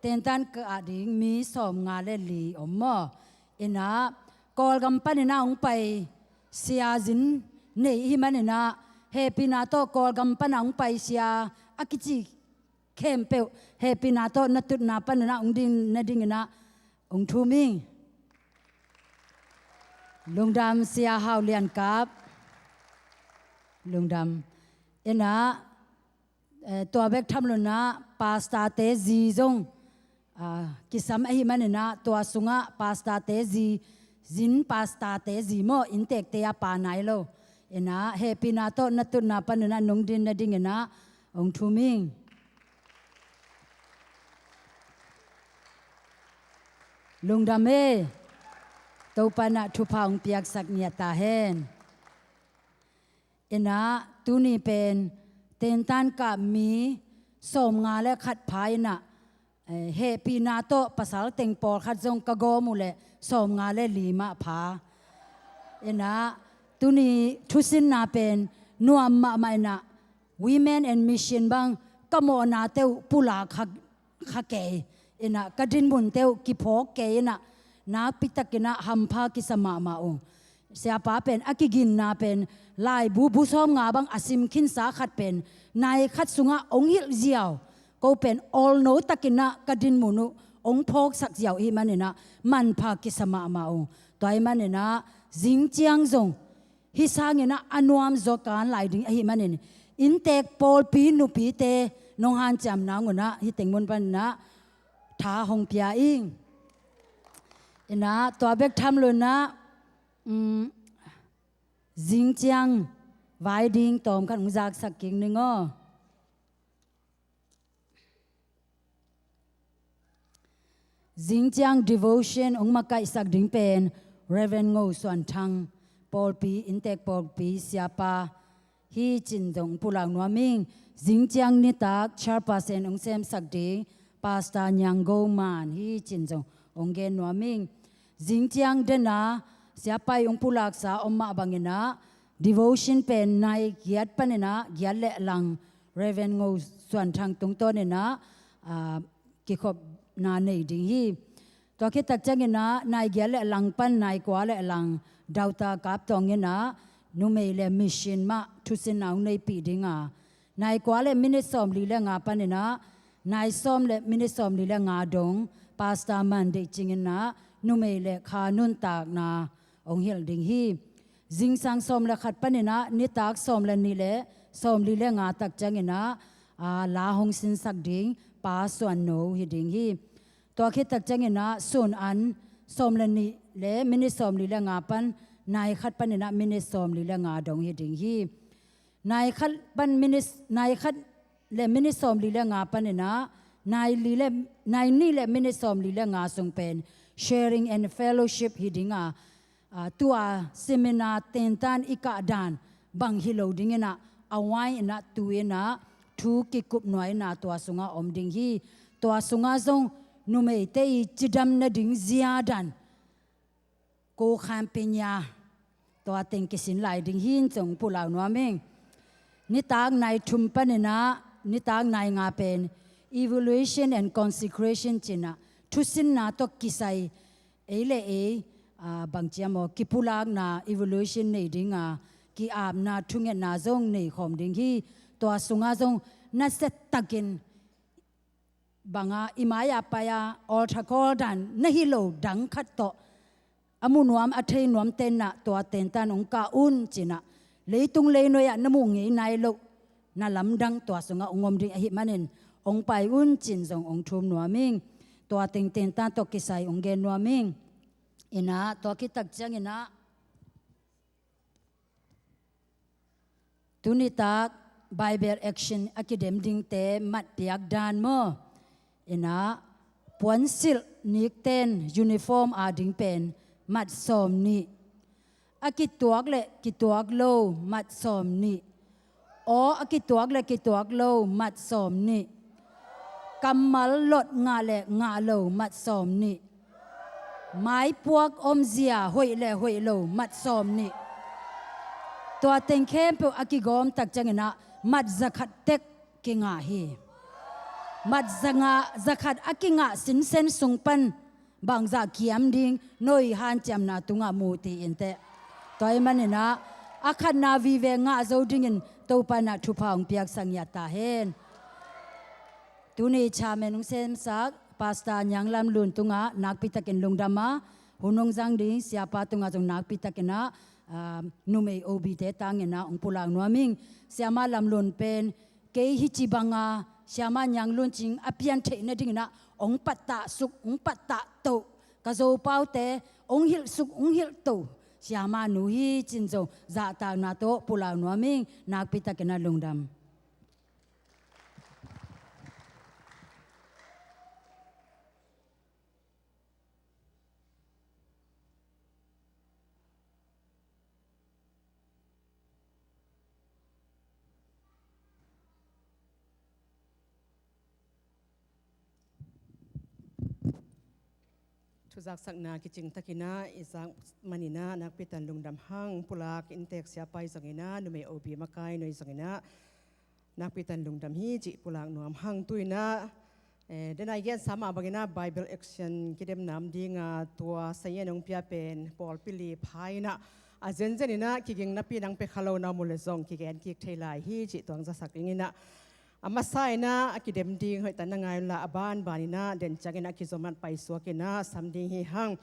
tentan kah ding mi sawmnga le li om maw. Inah, Kawlgam panin ah hong pai sia zin nei ahih manin ah, hehpihna tawh Kawlgam pan ah hong pai sia a kici khempeuh hehpihna tawh na tutna panin ah hong ding, na dingin ah hong thum ing. Lungdam Sia Hau Lian Kap. Lungdam. Inah, eh, tua bek tham loin ah pastorte zi zong, ah, kisam ahih manin ah tua sungah pastorte zi, zin pastorte zi maw, inntekte a pa nai lo. Inah, hehpihna tawh na tutna panin ah nong ding, na dingin ah hong thum ing. Lungdam e. Topa in ah thupha hong piaksak ngiat ta hen. Inah, tuni pen tentan kah mi sawmnga le khat pha inah, eh, hehpihna tawh pasal teng pawlkhat zong ka gawm uh leh sawmnga le li mah pha. Inah, tuni thusinna pen nuam mahmah inah, Women and Mission bang ka mawhnate uh pulak kha, kha kei. Inah, ka dinmunte uh kiphawk kei inah, nakpi takin ah hampha kisa mahmah uh. Siapa pen a kiginna pen laibu bu sawm nga bang a sim khinsa khat pen nai khat sungah hong hilh ziau. Ko pen awlno takin ah ka dinmun uh hong phawksak ziau ahih manin ah manpha kisa mahmah uh. Tua ahih manin ah zing ciang zong hih sangin ah a nuam zaw kan lai ding ahih manin inntek pawlpi nupite nong hanciam nang un ah hih teng mun panin ah tha hong pia ing. In ah tua bek tham lo in ah, um, zing ciang vai ding tawm khat hong zaksak kik ning aw. Zing ciang devotion hong makaihsak ding pen Reverend Ngo Suan Thang, pawlpi, inntek pawlpi siapa hi cin zong pulak nuam ing. Zing ciang nitak chairperson hong semsak ding Pastor Nyang Go Man hi cin zong hong gen nuam ing. Zing ciang dena siapa i hong pulaksa om mah bangin ah devotion pen nai giat panin ah giat le lang Reverend Ngo Suan Thang tungtawnin ah, ah, kikhopna nei ding hi. Tua khit tak ciangin ah nai giat le lang pan nai kua le lang Dauta Kap Tawng in ah numei le mission mah thusinna hong neipih ding a, nai kua le minit sawmli le nga panin ah nai sawm le minit sawmli le nga dong Pastor Man Deih Cing in ah numei le kha nuntakna hong hilh ding hi. Zingsang sawm le khat panin ah nitak sawm le nih le sawmli le nga tak ciangin ah, aa, la hong sinsak ding Pa Suan No hi ding hi. Tua khit tak ciangin ah sun an sawm le nih le minit sawmli le nga pan nai khat panin ah minit sawmli le nga dong hi ding hi. Nai khat pan minit, nai khat le minit sawmli le nga panin ah nai li le, nai nih le minit sawmli le nga sung pen sharing and fellowship hi ding a, a, tua seminar tentan i kah dan bang hi lo dingin ah a wai in ah tu in ah thu kikup nuaina tua sungah om ding hi. Tua sungah zong numeite i cidam nading zia dan ko khan pinya tua teng kisin lai ding hi in zong pulak nuam ing. Nitak nai thum panin ah nitak nai nga pen evaluation and consecration cin ah thusinna tawh kisai ei le ei, aa, bangci a maw kipulakna evaluation nei ding a, ki-apna thungetna zong nei khawm ding hi. Tua sungah zong nasia takin bang a i mai-ah pai a altar call dan na hi lo dang khat tawh a mu nuam a thei nuam ten ah tua tentan hong kah un cin ah leitung leinuai ah na muh ngei nai loh na lamdang tua sungah hong om ding ahih manin hong pai un cin zong hong thum nuam ing. Tua teng tentan tawh kisai hong gen nuam ing. In ah tua khit tak ciangin ah tuni tak Bible action a kidem dingte mat piak dan maw? In ah puansilh nikten uniform a ding pen mat sawm nih. A kituak le kituak lo mat sawm nih. Aw a kituak le kituak lo mat sawm nih. Kammal lot ngah le ngah lo mat sawm nih. Maipuak omzia hoih le hoih lo mat sawm nih. Tua teng khempeuh a kigawm tak ciangin ah mat zakhat tek kingah hi. Mat zanga, zakhat a kingah sinsen sung pan bangzah kiam ding noi hanciamna tungah mu ti inteh. Tua ahih manin ah a khatna vive ngah zo dingin Topa in ah thupha hong piaksak ngiat ta hen. Tuni chairman hong semsak Pastor Nyang Lam Lun tungah nakpi takin lungdam a, hun hong zang ding siapa tungah zong nakpi takin ah, ah, numei O B te tangin ah hong pulak nuam ing. Siama Lam Lun pen kei hih ci banga siama Nyang Lun Cing a pian theih nadingin ah hong pattah suk, hong pattah toh, ka Zopaute hong hilh suk, hong hilh toh siama nu hi cin zong zahtakna tawh pulak nuam ing. Nakpi takin ah lungdam. Thuzaksakna kicing takin ah i zak manin ah nakpi tan lungdam hang. Pulak inntek siapa i zongin ah, numei O B makai noi zongin ah nakpi tan lungdam hi cih pulak nuam hang. Tu in ah, eh, denai gensa mah bangin ah Bible action kidemna om ding a, tua sayan hong pia pen pawlpi li pha in ah A zenzen inah kiging napi nang pia kha lo na mu le zong kigen kik thei lai hi cih tuang zasak ding inah, a masa inah a kidem ding hoih ta na ngai unla, a banban inah den ciangin a kizomat paisuak inah sam ding hi hang.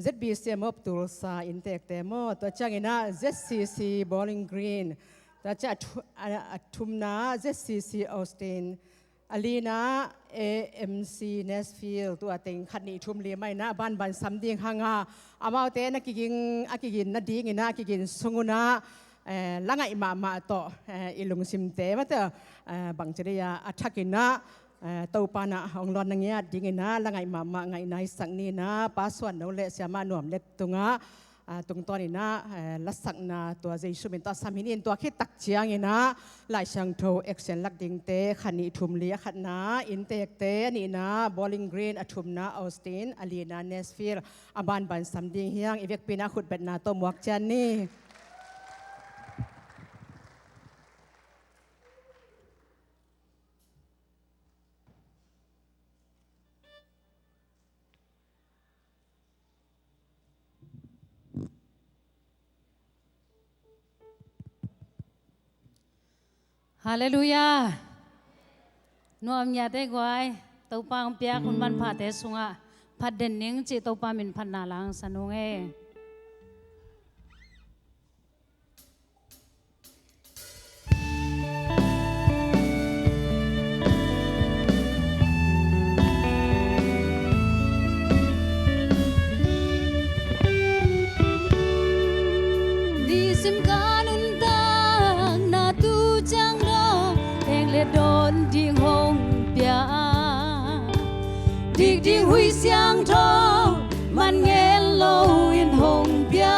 Z B C M of Tulsa inntekte maw, tua ciang inah Z C C Bowling Green, tua ciang a thu-, a, a thumna Z C C Austin, a lina A M C Nashville, tua teng khat nih thum li mah inah a banban sam ding hang a, amaute na kiging, a kigin nading inah a kigin sung unah, eh, la ngaih mahmah tawh, eh, i lungsimte mate, eh, bangci dei a, a thak inah, eh, Topa na hong lawn na ngiat ding inah la ngaih mahmah ngaihna i sak ni inah, Pa Suan No le Siamah Nuam Lek tungah, ah, tungtawn inah, eh, lasakna tua Jesu min tawh sam hi ni in, tua khit tak ciang inah Lai Siangtho action lak dingte khat nih thum li, a khatna inntekte, a nihna Bowling Green, a thumna Austin, a lina Nashville, a banban sam ding hi hang. I vekpi inah khutbetna tawh muak cian ni. Halleluiah. Nuam ngiate guai, Topa hong piak hun manphate sungah phatden ning cih Topa min phatna la hong sa nung e. Nisim ka nuntakna tu ciang dong, teng le dawn ding hong pia. Dik ding Khrih Siangtho man ngen lo in hong pia.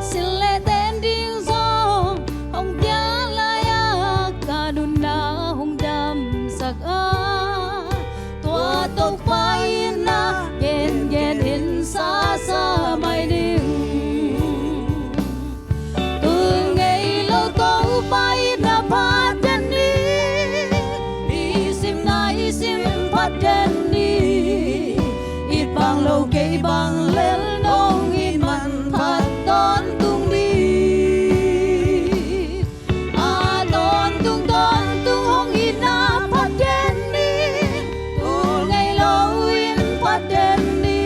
Sin le ten ding zong hong pia lai-a, ka nunna hong damsak a, tua Topa itna gengen in sasa mai ning. Tul ngei lo Topa itna phatden ni, nisim naisim phatden ni. It bang lo kei bang lel nong it manphat tawntung ni. A tawntung tawntung hong itna phatden ni. Tul ngei lo in phatden ni.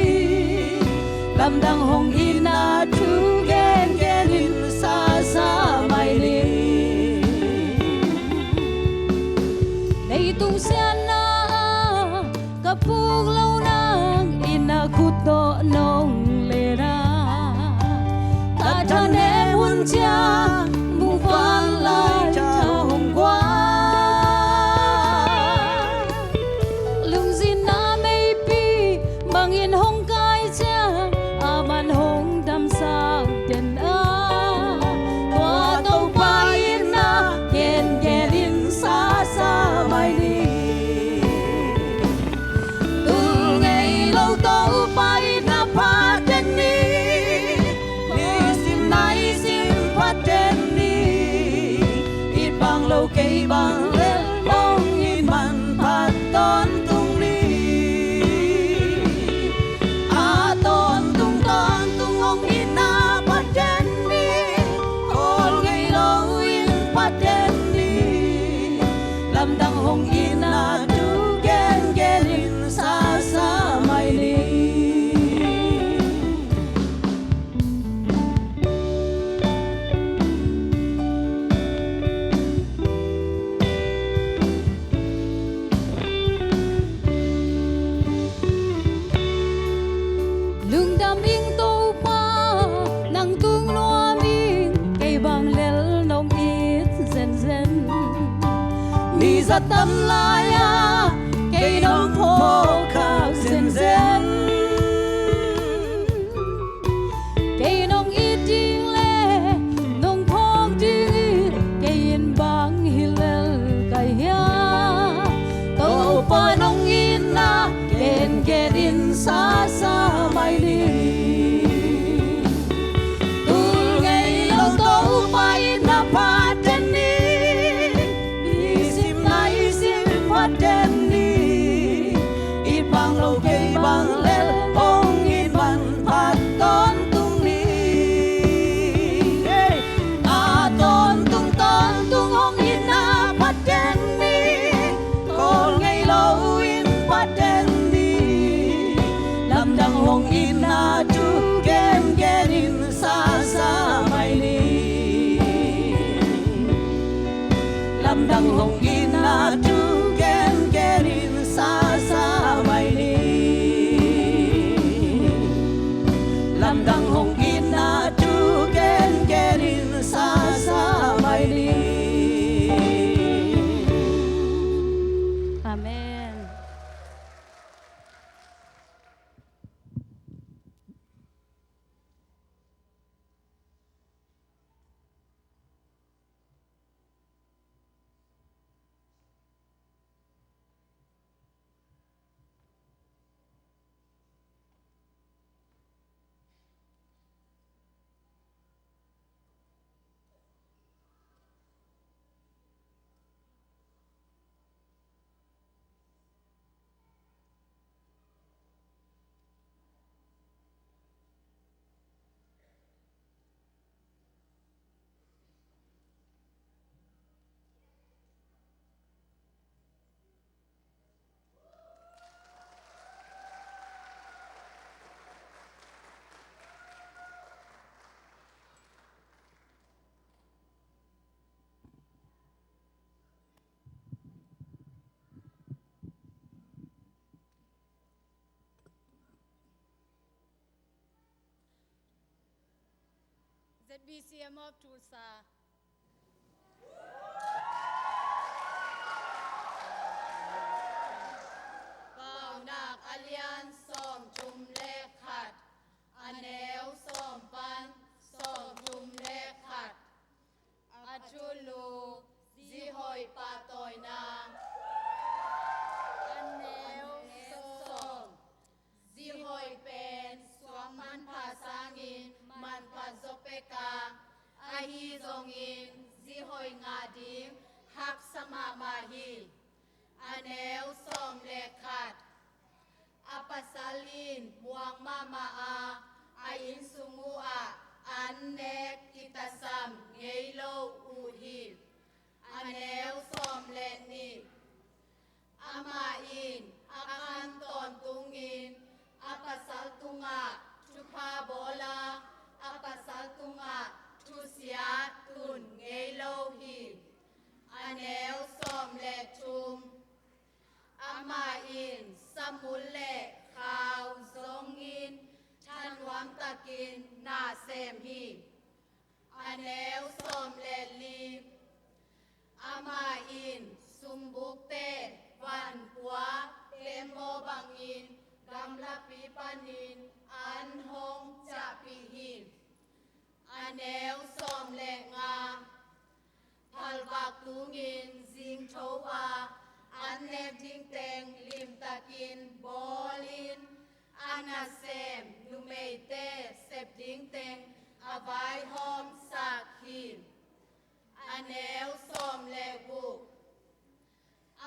Lamdang hong itna thu gengen in sasa mai ni. Leitung siatna ah ka puk lo nang in a khut tawh nong len a, ka thanem hun ciang muh vanlai tha hong guan. Lungzinna meipi bangin hong kai ciang, a man hong damsak den a, tua Topa itna gengen in sasa mai ni. Tul ngei lo Topa itna phatden ni, nisim naisim phatden ni. It bang lo kei bang lel nong it manphat tawntung ni. A tawntung tawntung hong itna phatden ni. Khawl ngei lo in phatden ni. Lamdang hong itna thu gengen in sasa mai ni. Lungdam ing Topa, nang tung nuam ing, kei bang lel nong it zenzen. Mi zat tam lai-a kei nong phawk khak zenzen. Kei nong it ding le nong phawk ding in, kei in bang hi lel ka hia. Topa nong itna gengen in sasa mai ni. Tul ngei lo Topa itna phatden ni. Nisim naisim phatden ni. It bang lo kei bang Z B C M of Tulsa. Paunak a lian sawmthum le khat, a neu sawm pan sawmthum le khat. A thulu: Zi hoih pahtawina. A neu sawm: Zi hoih pen suak manpha sangin manpha zaw pek a, ahi zongin zi hoih ngah ding haksa mahmah hi. A neu sawm le khat: A pasal in muang mahmah a, a inn sung uh ah an nek kitasam ngei lo uh hi. A neu sawm le nih: Amah in a khan tawntungin a pasal tungah thupha bawl a, a pasal tungah thusia tun ngei lo hi. A neu sawm le thum: Amah in samul le khau zongin thanuam takin na sem hi. A neu sawm le li: Amah in sumbukte vanpua pemmaw bangin gamlapi panin an hong ciahpih hi. A neu sawm le nga: Phalvak tungin zingtho a, an nek ding teng limtakin bawlin, a nasem numeite sep ding teng a vaihawmsak hi. A neu sawm le guk: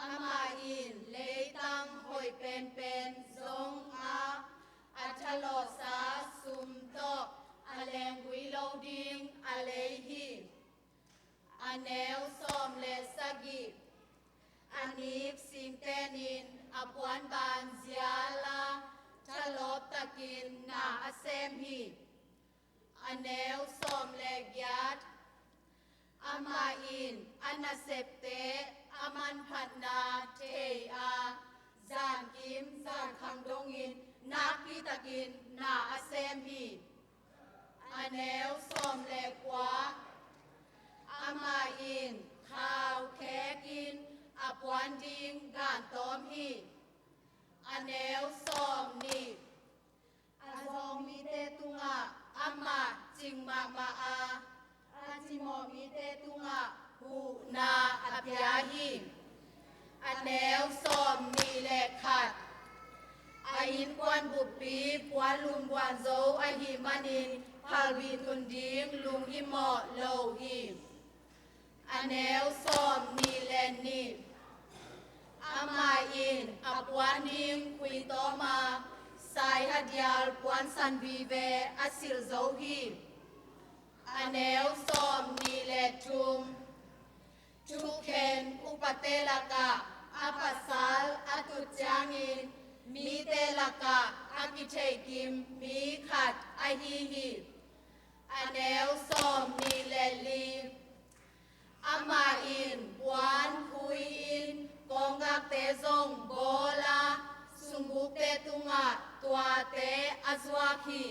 Amah in leitang hoih penpen zong a, a thalawhsa sum tawh a lenggui lo ding a lei hi. A neu sawm le sagih: A nik singtenin a puanban zial a, thalawp takin na a sem hi. A neu sawm le giat: Amah in a nasepte a manphatna thei a, zankim zankhang dongin nakpi takin na a sem hi. A neu sawm le kua: Amah in khau khekin a puan ding gantawm hi. A neu sawm nih: A zawng mite tungah amah cing mahmah a, a cimawh mite tungah huhna a pia hi. A neu sawm nih le khat: A innkuan buppi puanlum buanzo ahih manin phalbi tun ding lunghimawh lo hi. A neu sawm nih le nih: Amah in a puan ding khui tawm a, saihadial puansan vive a silh zo hi. A neu sawm nih le thum: Thukhen upate lakah a pasal a tut ciangin mite lakah a kitheikim mi khat ahi hi. A neu sawm nih le li: Amah in puan khui-in kawnggakte zong bawl a, sunggukte tungah tuate a zuak hi.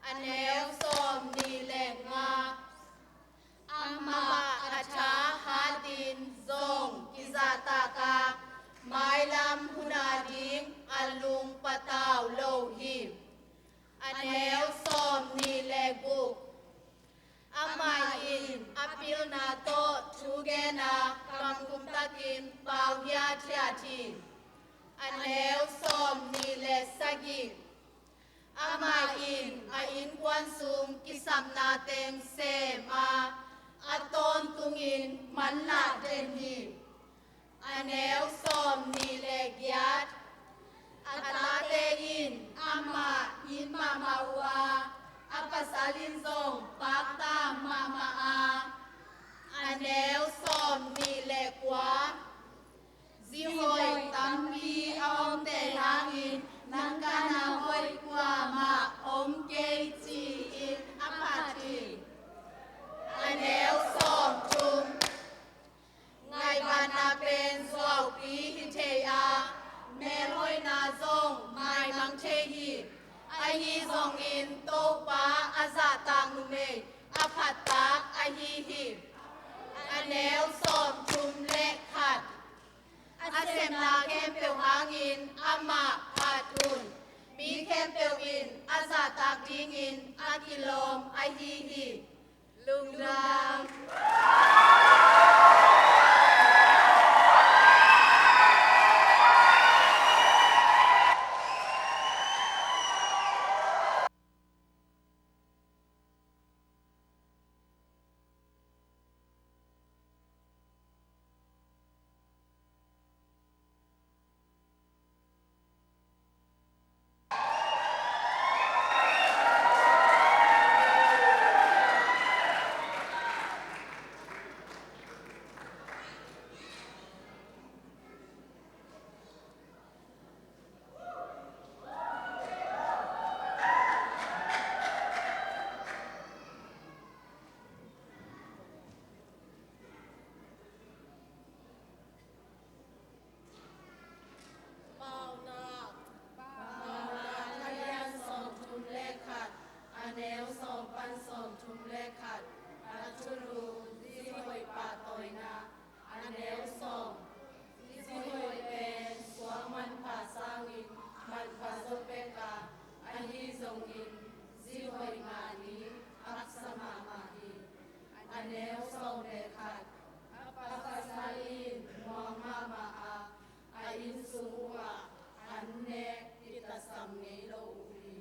A neu sawm nih le nga: Amah a tha hatin zong kizahtak a, mailam hun ading a lung patau lo hi. A neu sawm nih le guk: Amah in a pilna tawh thu gen a, kamkum takin pau hiathiat hi. A neu sawm nih le sagih: Amah in a innkuan sung kisapna teng sem a, a tawntungin manlah den hi. A neu sawm nih le giat: A tate in amah it mahmah uh a, a pasal in zong pakta mahmah a. A neu sawm nih le kua: Zi hoih tampi a om tei hangin nang kana hoih kuamah om kei, ci-in a phat hi. A neu sawm thum: Ngaihbatna pen zuaupi hi thei a, melhoihna zong maimang thei hi. Ahi zongin Topa a zahtak numei Amah phat un. Mi khempeuh in a zahtak dingin a kilawm ahi hi. Lungdam. Paunak. Paunak a lian sawmthum le khat, a neu sawm pan sawmthum le khat. A thulu: Zi hoih pahtawina. A neu sawm. Zi hoih pen suang manpha sangin manpha zo pek a, ahi zongin zi hoih ngah ni haksa mahmah hi. A neu sawm le khat. A pasal in muang mahmah a, a inn sung uhah an nek kitasam ngei lo uh hi.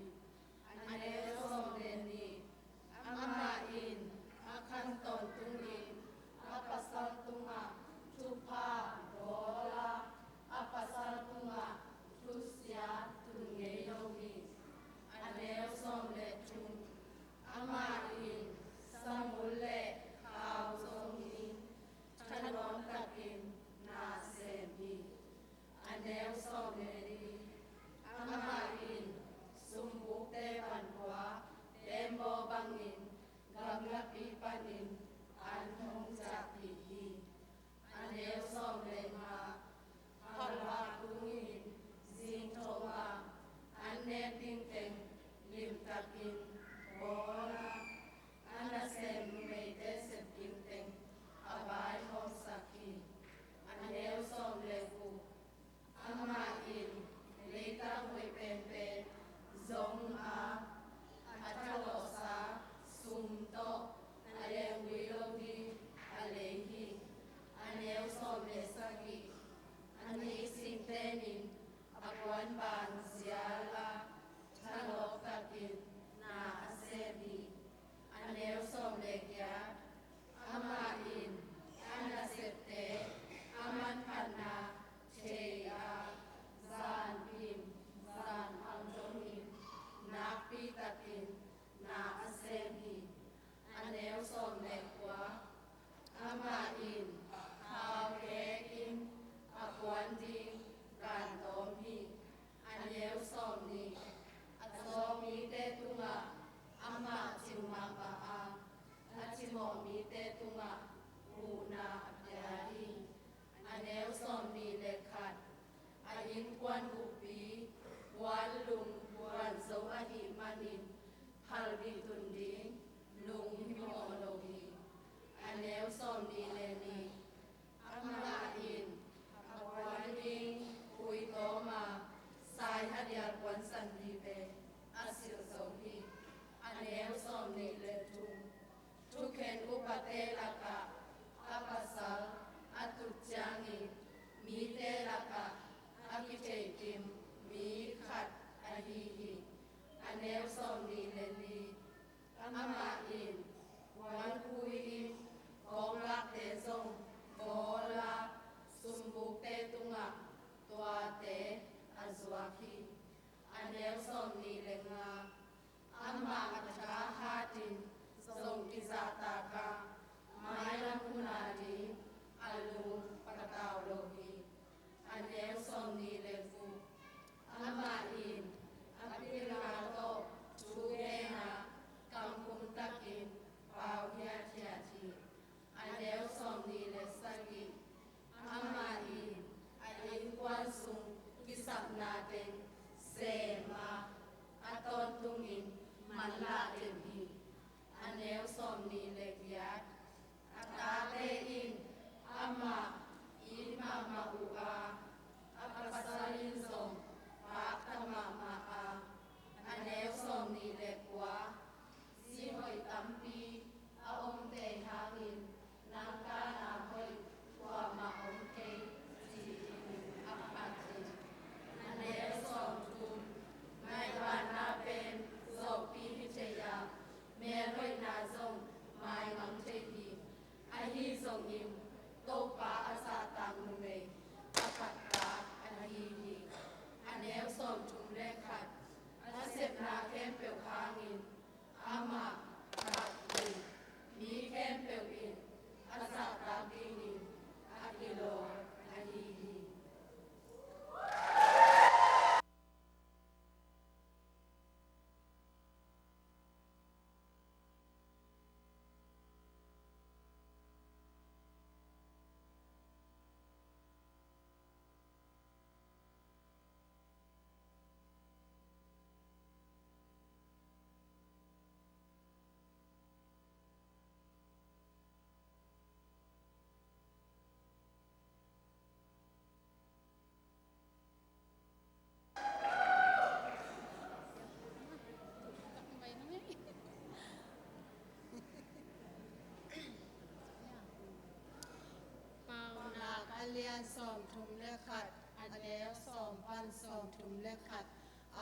A neu sawm le nih. Amah in a khan tawntungin a pasal tungah thupha bawl a, a pasal tungah thusia tun ngei lo hi. A neu sawm le thum. Amah in samul le khau zongin thanuam takin na sem hi. A neu sawm le li. Amah in sumbukte vanpua tembaw bangin gamlapi panin an hong ciahpih hi. A neu sawm le nga. Khalvak tungin zingthawh a an nek ding teng limtakin bawl a, a nasem numeite sep ding teng a vaihawmsak hi. A neu sawm le guk. Amah in leitang hoih penpen zong a, a thalawhsa sum tawh a lengvui lo ding a lei hi. A neu sawm le sagih. A nik singtenin a puanban zial a, thalawp takin na a sem hi. A neu sawm le giat. Amah in a nasepte a manphatna thei a, zan pim zan ang dongin nakpi takin na a sem hi. A neu sawm le kua. Amah in khau kekin a puan ding gan tawm hi. A neu sawm nih. A zawng mite tungah amah cing mahmah a, a cimawh mite tungah huhna a pia hi. A neu sawm nih le khat. A innkuan buppi puan lum puan zo ahih manin phalbi tun ding lunghimawh lo hi. A neu sawm nih le nih. Amah in a puan ding khui tawm a, sai hadial puansan vive a silh zo hi. A neu sawm nih le thum. Thukhen upate lakah a pasal a tut ciangin mite lakah a kitheikim mi khat ahi hi. A neu sawm nih le li. sawmthum le khat, a neu sawm pan sawmthum le khat.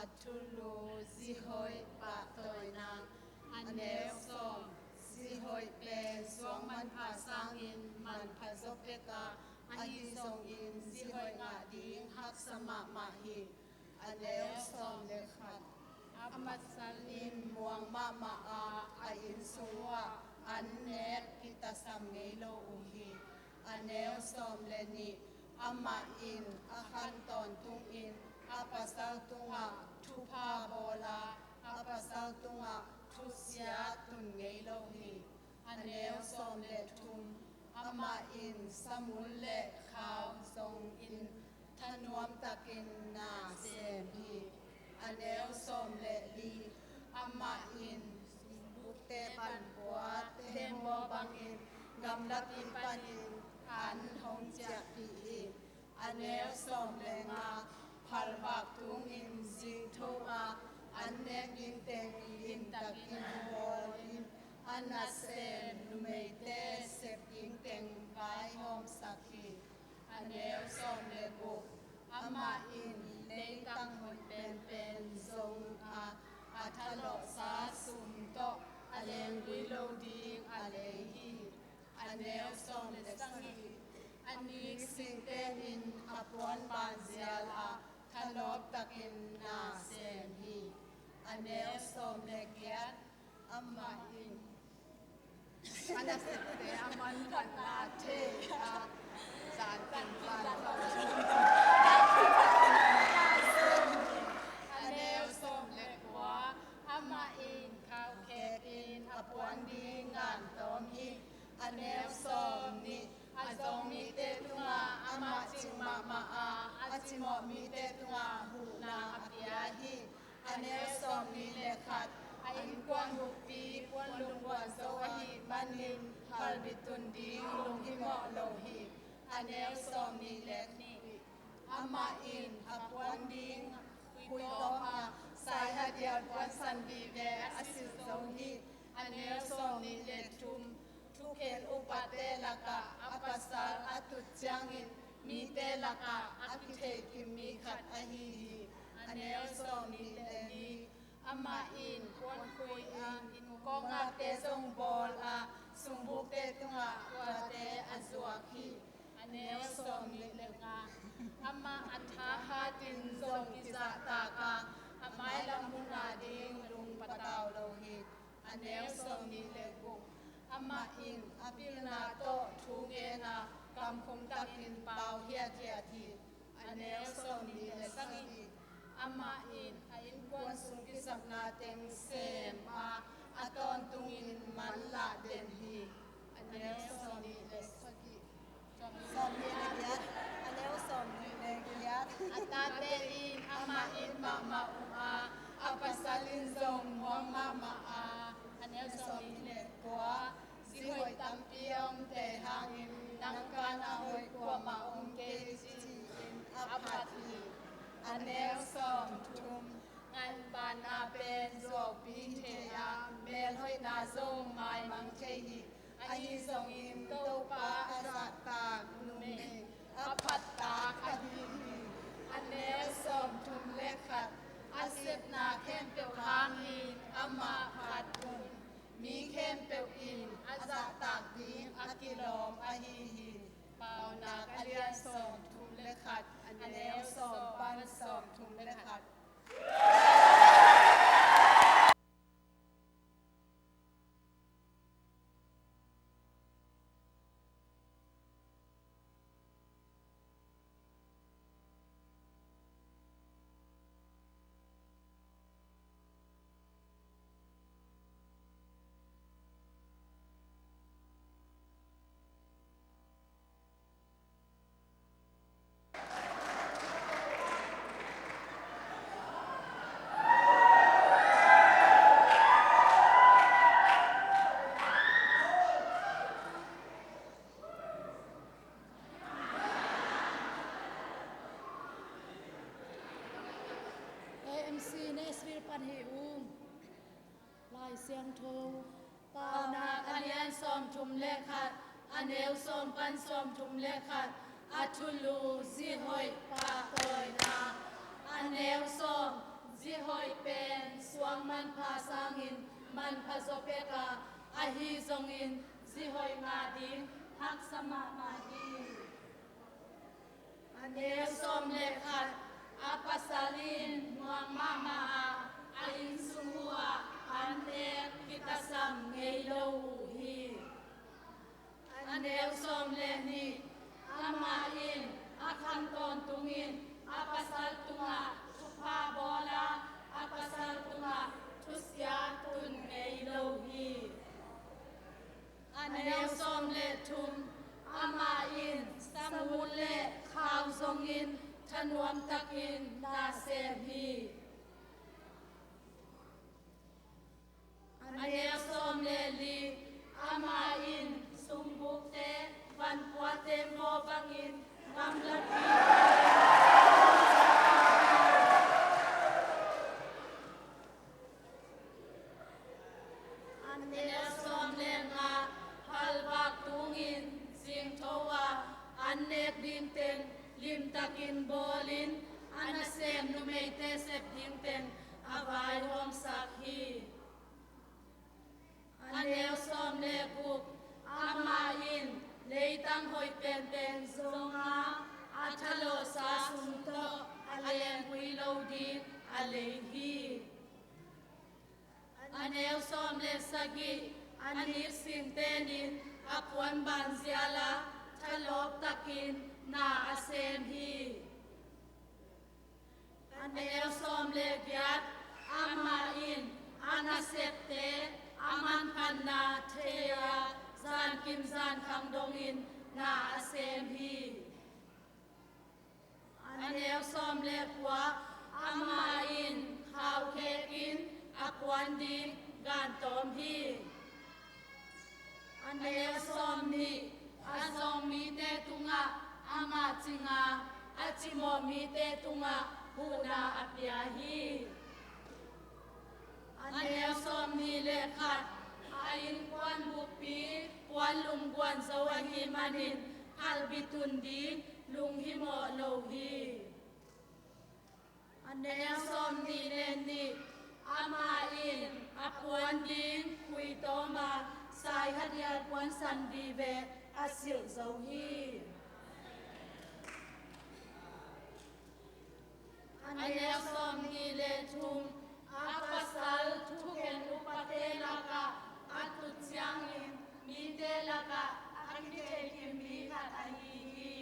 A thulu: Zi hoih pahtawina. A neu sawm: Zi hoih pen suang manpha sangin manpha zaw pek a, ahi zongin zi hoih ngah ding haksa mahmah hi. A neu sawm le khat: A pasal in muang mahmah a, a innsung uhah an nek kitasam ngei lo uh hi. A neu sawm le nih: Amah in a khan tawntungin a pasal tungah thupha bawl a, a pasal tungah thusia tun ngei lo hi. A neu sawm le thum: Amah in samul le khau zongin thanuam takin na sem hi. A neu sawm le li: Amah in sungbukte pan pua tengbaw bangin gamlapi panin an hong ciahpih hi. A neu sawm le nga: Phalvak tungin zingtho a, an nek ding teng limtakin bawlin a nasem numeite sep ding teng vaihawmsak hi. A neu sawm le guk: Amah in leitang hoih penpen zong a, a thalawhsa sum tawh a lenggui lo ding a lei hi. A neu sawm le sagih: A nik singtenin a puan banzial a, thanop takin na sem hi. A neu sawm le giat: Amah in a nasepte a manphatna thei a, zantin vantung. A neu sawm le kua: Amah in khaukhepin a puan ding ngan tawm hi. A neu sawm nih: A zong mite tungah amah cing mahmah a, a cimawh mite tungah huhna a pia hi. A neu sawm nih le khat: A innkuan bukpi puan lungguan zo ahih manin phalbi tun ding lunghimawh lo hi. A neu sawm nih le nih: Amah in a puan ding khuitawm a, saihadial puansan vive a silh zo hi. A neu sawm nih le thum: Thukhen upate lakah a pasal a tut ciangin mite lakah a kitheikim mi khat ahi hi. A neu sawm nih le li: Amah in puankhui a, innkuan ngakte zong bawl a, sungbukte tungah tuate a zuak hi. A neu sawm nih le nga: Amah a thahatin zong kizahtak a, a mailam hun a ding lung patau lo hi. A neu sawm nih le guk: Amah in a pilna tawh thu gen a, kamkhum takin pau hiathiat hi. A neu sawm nih le sagih: Amah in a innkuan sung kisapna teng sem a, a tawntungin manlah den hi. A neu sawm nih le sagih. Sawm nih le giat. A neu sawm nih le giat: A tate in amah it mahmah uh a, a pasal in zong muang mahmah a. A neu sawm nih le kua: Zi hoih tampi a omte hangin nang kan a hoih kuamah om kei, ci-in a phat hi. A neu sawm thum: Nganpanna pen zuaupi thei a, melhoihna zong maimang thei hi. Ahi zongin Topa a zahtak numei a phattak ahi hi. A neu sawm thum le khat: A sepna khempeuh hangin amah phat un. Mi khempeuh in a zahtak ding a kilawm ahi hi. Paunak a lian sawm thum le khat, a neu sawm pan sawm thum le khat. A M C Nashville pan hi ung. Lai Siangtho. Paunak a lian sawm thum le khat, a neu sawm pan sawm thum le khat. A thulu, zi hoih pahtawina. A neu sawm, zi hoih pen suang manpha sangin manpha zaw pek a, ahi zongin zi hoih ngah ding haksa mahmah hi. A neu sawm le khat, a pasal in nuam mahmah a, a innsung uh ah an nek kitasam ngei lo uh hi. A neu sawm le nih, amah in a khan tawntungin a pasal tungah thupha bawl a, a pasal tungah thusia tun ngei lo hi. A neu sawm le thum, amah in sangun le khau zongin thanuam takin na sem hi. A neu sawm le li, amah in sungbukte vanpuate maw bangin gamlapi. A neu sawm le nga, halvak tungin zingtho a an nek ding teng limtakin bawlin, a nasem numeite sep ding teng a vaihawmsak hi. A neu sawm le guk, amah in leitang hoih penpen zong a, a thalawhsa sum tawh a lengpui lo ding a lei hi. A neu sawm le sagih, a niksing tenin a puan banzial a thalawp takin na a sem hi. A neu sawm le giat, amah in a nasepte a manphatna thei a, zankim zankhang dongin na a sem hi. A neu sawm le kua, amah in khau khekin a puan ding gan tawm hi. A neu sawm nih, a zawng mite tungah amah cing a, a cimawh mite tungah huhna a pia hi. A neu sawm nih le khat, a innkuan bukpi puanlum guan zo ahih manin halbi tun ding lunghimawh lo hi. A neu sawm nih le nih, amah in a puan ding khui tawm a, saihadial puansan vive a silh zo hi. A neu sawm nih le thum, a pasal thukhen upate lakah a tut ciangin mite lakah a kitheikim mi khat ahi hi.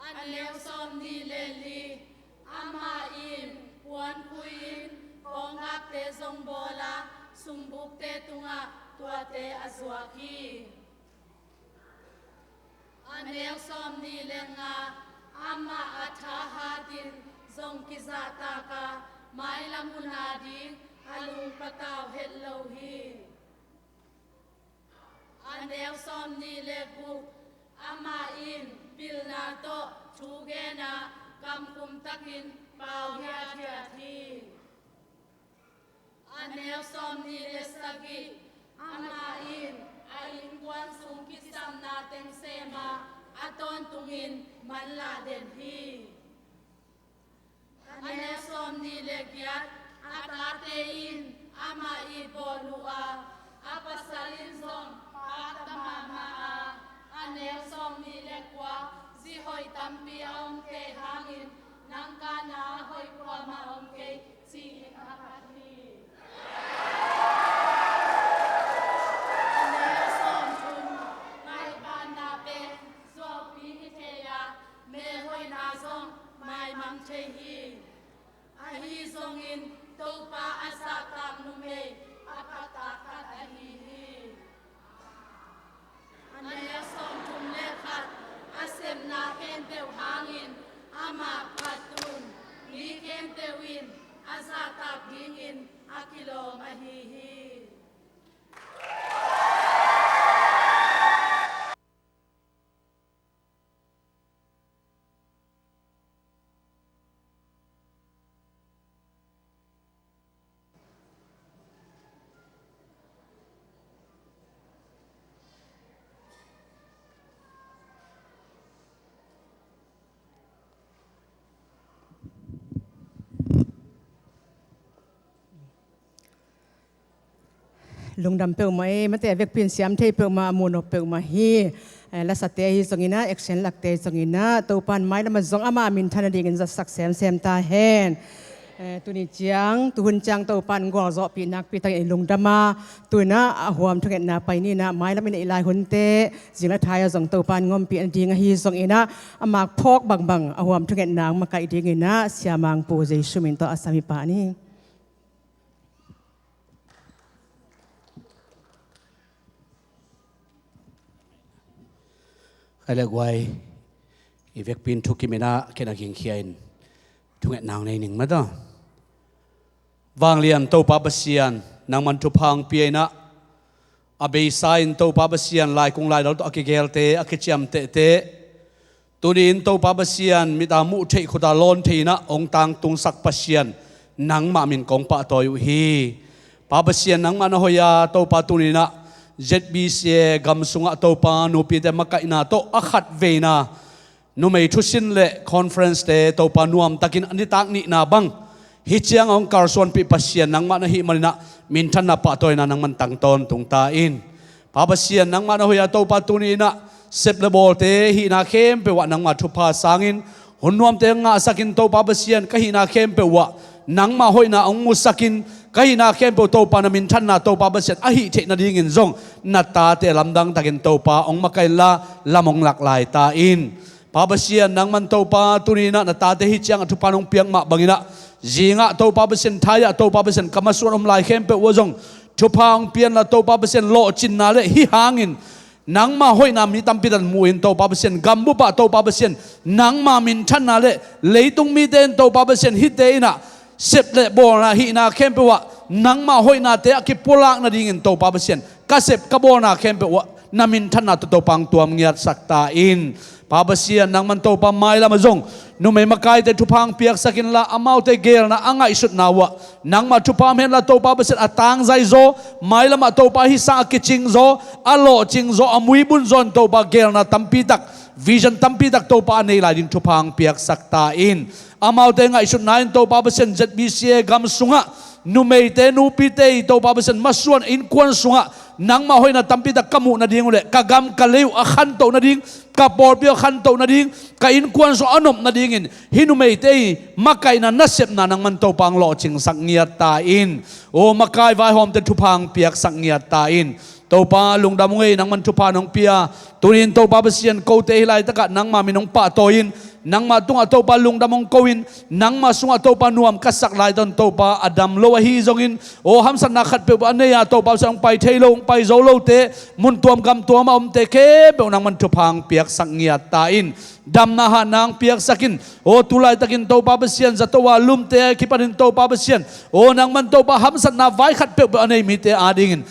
A neu sawm nih le li, amah in puan khui-in kawnggakte zong bawl a, sungbukte tungah tuate a zuak hi. A neu sawm nih le nga, amah a thahatin zong kizahtak a, mailam hun a ding a lungpatau het lo hi. A neu sawm nih le guk, amah in pilna tawh thu gen a, kamkhum takin pau hiathiat hi. A neu sawm nih le sagih, amah in a innkuan sung kisapna teng sem a, a tawntungin manlah den hi. A neu sawm nih le giat, a tate in amah it bawl uh a, a pasal in zong pakta mahmah a. A neu sawm nih le kua, zi hoih tampi a om kei hangin nang kana hoih kuamah om kei, ci-in a phat hi. A neu sawm thum, ngaihbaanna pen zuaupi hi thei a, melhoihna zong maimang thei hi. Ahi zongin Topa a zahtak numei a paktak khat ahi hi. A neu sawm thum le khat, a sepna khempeuh hangin amah phat un, mi khempeuh in a zahtak dingin a kilawm ahi Lungdam peuhmah e, mate a vekpi in siam thei peuhmah, a muhnop peuhmah hi. Eh, lasate ahi zongin ah, action lakte ahi zongin ah, Topa in mailam ah zong ama minthan nadingin zatsak semsem ta hen. Eh, tuni ciang, tuhun ciang Topa in gualzawhpih nakpi takin i lungdam a, tu-in ah a huam thungetna pai ni-in ah, mailam in i lai hunte, zing le thai ah zong Topa in ngompih nading ahi zongin ah, a makphawk bangbang a huam thungetna hong makaih dingin ah, Sia Mang Pu Jesu min tawh a sam hi pah ni. Khai le guai, i vekpi in thukim in ah, ken a gingkhia in thungetna hong nei ning mata. Vanglian Topa Pasian, nangman thupha hong pia in ah, a beisa in Topa Pasian, laikung laidal tawh a kigelte, a kiciamtehte, tuni-in Topa Pasian, mit a muh theih, khut a lawn thei in ah hong tangtungsak Pasian, nangmah min kong pahtawi uh hi. Pa Pasian, nangmah na hoih a, Topa, tuni-in ah Z B C A gam sungah Topa, nupite makaihna tawh a khatveina numei thusin le conference-te Topa, nuamtakin a nitak nihna bang hih ciang hong kalsuanpih Pasian nangmah na hih manin ah, minthanna pahtawina nangman tang tawntung ta in. Pa Pasian, nangmah na hoih a, Topa, tuni-in ah sep le bawlte hihna khempeuh ah nangmah thupha sangin, hun nuamte ngahsakin, Topa Pasian, ka hihna khempeuh ah nangmah hoihna hong musakin, ka hihna khempeuh Topa na minthanna, Topa Pasian, a hih theih nadingin zong na tate lamdang takin, Topa, hong makaih inla, lam hong lak lai ta in. Pa Pasian, nangman, Topa, tuni-in ah na tate hih ciangah thupha nong piak mah bangin ah, zingah, Topa Pasian, thai-ah, Topa Pasian, ka masuan om lai khempeuh uh ah zong thupha hong pia inla, Topa Pasian, lawhcinna le hih hangin nangmah hoihna mi tampi takin mu-in, Topa Pasian, gambup ah, Topa Pasian, nangmah minthanna le leitung mite in, Topa Pasian, hihte in ah sep le bawlna hihna khempeuh ah nangmah hoihnate a kipulak nadingin, Topa Pasian, ka sep ka bawlna khempeuh ah na minthanna tawh, Topa, hong tuam ngiatsak ta in. Pa Pasian, nangman, Topa, mailam ah zong numei makaite thupha hong piaksak inla, amaute geelna a ngaihsutna uh ah nangmah thupha om henla, Topa Pasian, a tangzai zaw, mailam ah, Topa, hih sang a kicing zaw, a lawhcing zaw, a muibun zaw in, Topa, geelna tampi tak, vision tampi tak, Topa, a nei lai ding thupha hong piaksak ta in. Amaute ngaihsutna in, Topa Pasian, Z B C A gam sungah numeite, nupite i, Topa Pasian, masuan, innkuan sungah nangmah hoihna tampi tak ka muh nading uh leh, ka gam ka lei uh a khantoh nading, ka pawlpi uh a khantoh nading, ka innkuan sung a nop nadingin hih numeite i makaihna nasepna nangman, Topa, hong lawhcingsak ngiat ta in. Aw, makai vaihawmte thupha hong piaksak ngiat ta in. Topa, lungdam ung ei, nangman thupha nong pia. Tuni-in, Topa Pasian, kote hih laitakah nangma min hong pahtawi in, nangma tungah, Topa, lungdam hong ko in, nangma sungah, Topa, nuam ka sak lai tawn, Topa, a dam lo ahi zongin, aw, hamsatna khat peuhpeuh a nei a, Topa Pasian, hong pai thei lo, hong pai zo lote, mun tuam gam tuam a omte khempeuh nangman thupha hong piaksak ngiat ta in. Damna hatna hong piaksak in. Aw, tu laitakin, Topa Pasian, zato a lumte a kipanin, Topa Pasian, aw, nangman, Topa, hamsatna vai khat peuhpeuh a nei mite adingin,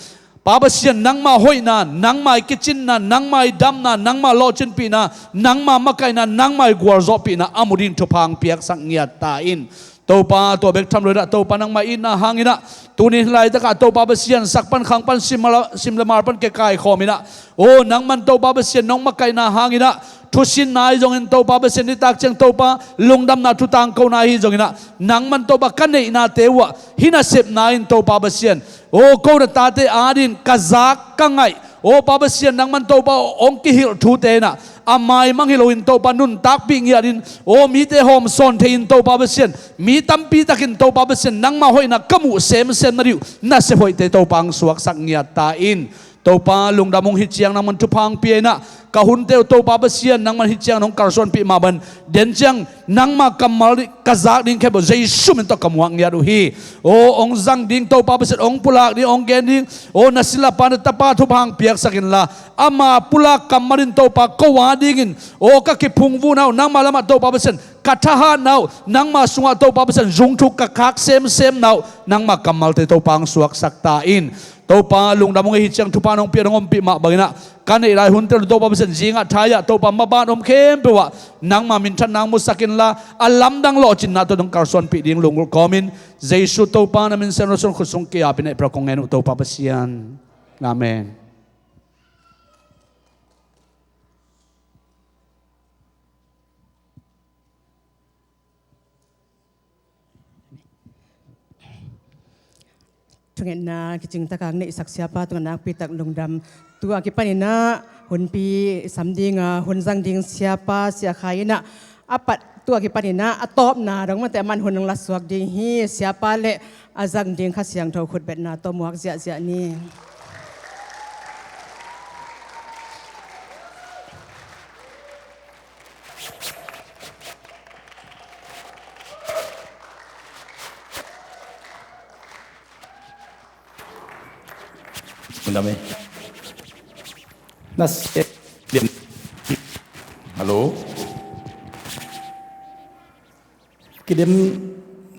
Pa Pasian, nangma hoihna, nangma i kicinna, nangma i damna, nangma lawhcinpihna, nangma makaihna, nangma i gualzawhpihna a mu ding thupha hong piaksak ngiat ta in. Topa, tua bek tham lo in ah, Topa, nangma itna hangin ah, tuni hih laitakah, Topa Pasian, sak pan khang pan, sim le, sim le mal pan kikaikhawm in ah, aw, nangman, Topa Pasian, nong makaihna hangin ah, thusinna ahi zongin, Topa Pasian, nitak ciang, Topa, lungdamna thu tangkona ahi zongin ah, nangman, Topa, ka neihnate uh ah hih nasepna in, Topa Pasian, aw, ko na tate adingin ka zak, ka ngaih, aw, Pa Pasian, nangman, Topa, hong kihilh thute in ah, a maimang hi loin, Topa, nuntakpih ngiatin, aw, mite hawmsawn thei-in, Topa Pasian, mi tampi takin, Topa Pasian, nangma hoihna ka muh semsem nading uh nasep hoihte, Topa, hong suaksak ngiat ta in. Topa, lungdam ung, hih ciang nangman thupha hong pia in ah, ka hunte uh, Topa Pasian, nangman hih ciang nong kalsuanpih mah bangin, den ciang nangma kammal ka zak ding khempeuh Jesu min tawh ka muak ngiat uh hi. Aw, hong zang ding, Topa Pasian, hong pulak ding, hong gen ding, aw, na silapa, na tapa thupha hong piaksak inla, ama pulak kammal in, Topa, ko adingin, aw, ka kiphungvuhna uh nangma lamah, Topa Pasian, ka thahatna uh nangma sungah, Topa Pasian, zungthuk ka khak semsemna uh nangma kammalte, Topa, hong suaksak ta in. Topa, lungdam ung ei, hih ciang thupha nong pia, nong ompih mah bangin ah, ka neih lai hunte uh, Topa Pasian, zingah thai-ah, Topa, maban om khempeuh ah nangma minthanna hong musak inla, a lamdang lawhcinna tawh nong kalsuanpih ding lunggulh kawmin, Jesu Topa na min sem lo sun khut sung ki-ap in, ei prak kong ngen uh, Topa Pasian. Amen. Thungetna kicingtak a neihsak siapa tungah nakpitak lungdam. Tua kipaninah hunpi sam dinga hun zang ding siapa Sia Khai inah a pat tua kipaninah a tawpna dong mate aman hun hong lasuak ding hi. Siapa le a zang ding Kha Siangtho khutbetna tawh muak ziahziah ni. Undam e. Na sia dem. Halo. Kidem,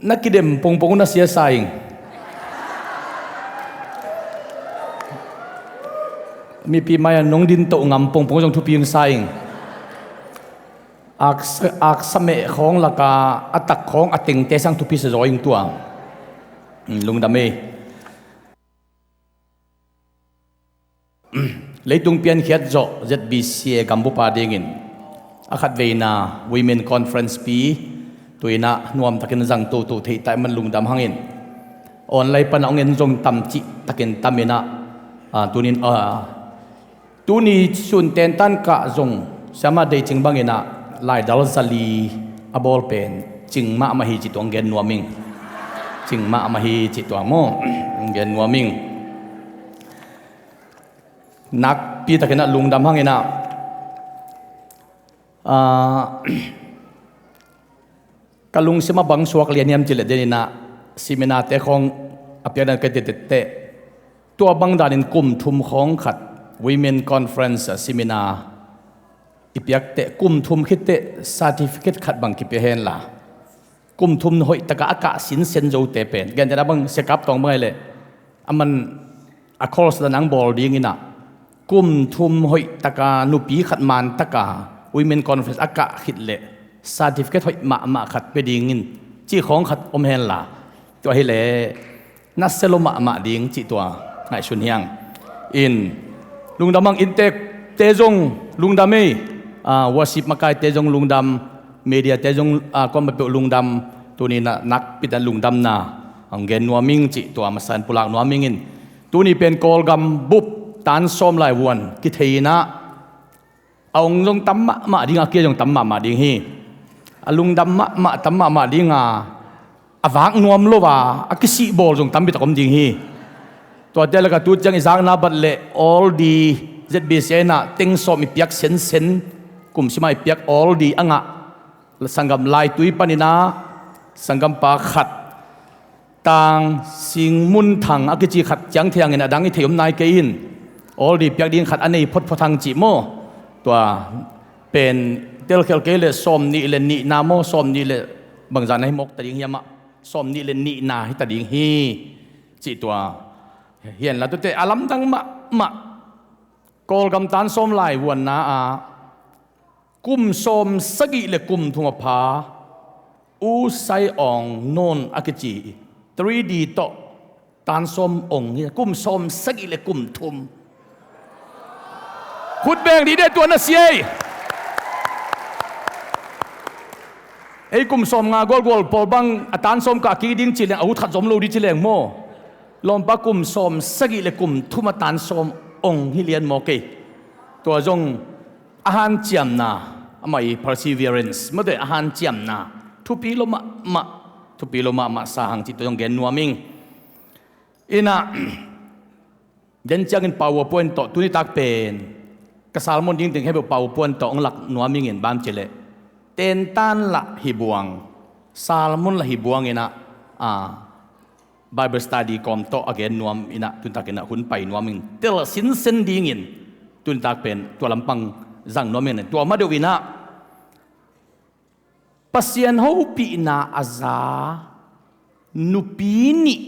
na kidem pongpong na sia sa ing. Mipi mai-a nong din toh ngam pongpong zong thupi hong sa ing. Aksa, aksa meh khawng laka a tak khawng a tengte sang thupi sa zaw ing tua. Lungdam e. Leitung piankhiat zawh Z B C A gambupa dingin a khatveina Women Conference pi tuinah nuamtakin zang toto theihtaih man lungdam hangin online pana hong en zong tam cihtakin taminah, ah, tunin, ah, tuni sun tentan kah zong siama deicing banginah laidal zali a bawl pen cing mahmah hi cih tuang gen nuam ing. Cing mahmah hi cih tuang maw? Gen nuam ing. Nakpitakinah lungdam hanginah, ah, ka lungsim a bang suak lian hiam cileh deninah seminarte khawng a piakdan ka titette tua bang danin kum thum khawng khat Women Conference seminar i piakteh kum thum khitteh certificate khat bang kipia henla kum thum hoihtaka a kah sinsen zote pen gentena bang sekap tawng bang aileh aman a course la nang bawl dinginah kum thum hoihtaka nupi khat mantaka Women Conference a kah khit leh certificate hoih mahmah khat pia dingin cih khawng khat om henla tua hileh na sia lo mahmah ding cih tua ngaihsun hiang. In lungdam hang inntekte zong lungdam ei, ah, worship makaite zong lungdam, mediate zong, ah, kuamah peuh lungdam. Tuninah nakpita lungdamna hong gen nuam ing cih tua masan pulak nuam ingin tuni pen Kawlgam bup tan sawm lai vuan kitheinah a ong zong tam mahmah ding a kia zong tam mahmah ding hi. A lungdam mahmah tam mahmah dinga a vak nuam lo a a kisih bawl zong tampitak om ding hi. Tuate laka tu ciang i zakna bat leh all di Z B C A inah teng sawm i piak sensen kum sima i piak all di a ngah sanggam Laitui paninah sanggampa khat Tang Sing Mun Thang a kici khat ciang thei hangin a dang i thei om nai kei in all di piak ding khat a nei photphot hang cih maw? Tua pen telkhial kei le sawm nih le nihna maw sawm nih le bangzah na hi mawk ta ding hiam ah sawm nih le nihna hi ta ding hi cih tua. Hian la tuate a lamdang mahmah Kawlgam tan sawm lai vuanna ah kum sawm sagih le kum thum a pha U Sai Aung Nawn a kici three D tawh tan sawm ong hi kum sawm sagih le kum thum. Khut beng dih deh tua na sia ei. Ei kum sawm nga gualgual pawl bang a tan sawm kah kik ding ci leng a ut khat zom lo dih ci leng maw? Lawmpa kum sawm sagih le kum thum a tan sawm ong hi lian maw kei? Tua zong a hanciamna amah i perseverance mate a hanciamna thupi lo mahmah, thupi lo mahmah sa hang cih tua zong gen nuam ing. Inah den ciangin PowerPoint tawh tunitak pen ka sermon ding teng hepeuh PowerPoint tawh hong lak nuam ingin bang cileh tentan lah hi buang sermon lah hi buang inah, a, Bible study kawm tawh a gen nuam inah tunitakinah hun pai nuam in tel sinsen dingin tunitak pen tua lampang zang nuam in tua ma deuh inah Pasian hopihna a za nupi nih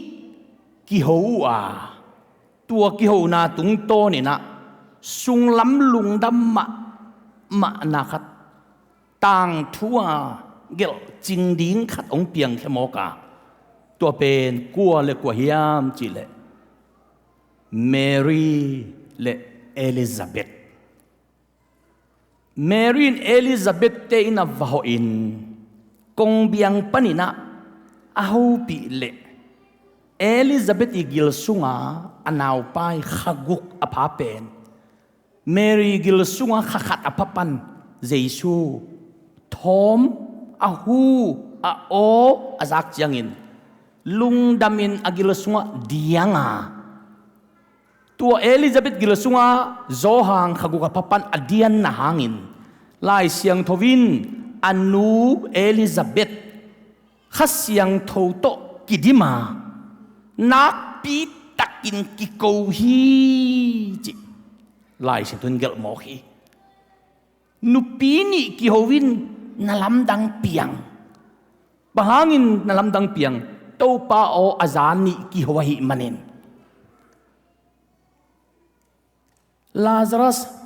kiho uh a tua kihona tungtawninah sunglam lungdam mahmahna khat tangthu a gelhcing ding khat hong piangkhia mawk a tua pen kua le kua hiam cihleh Mary le Elizabeth. Mary in Elizabeth te in a va hawhin kongbiang paninah a hopih leh Elizabeth i gil sunga a naupai kha guk a pha pen, Mary gil sunga kha khat a pha pan Jesu thawm, a hu, a aw a zak ciangin lungdamin a gil sungah dianga, tua Elizabeth gil sungah Johan kha guk a pha pan a dianna hangin Lai Siangtho in a nu Elizabeth Kha Siangtho tawh kidima nakpi takin kiko hi, ci Lai Siangtho in gelh mawk hi. Nupi nih kiho in na lamdang piang. Bang hangin na lamdang piang? Topa aw a za nih kiho ahih manin. Lazarus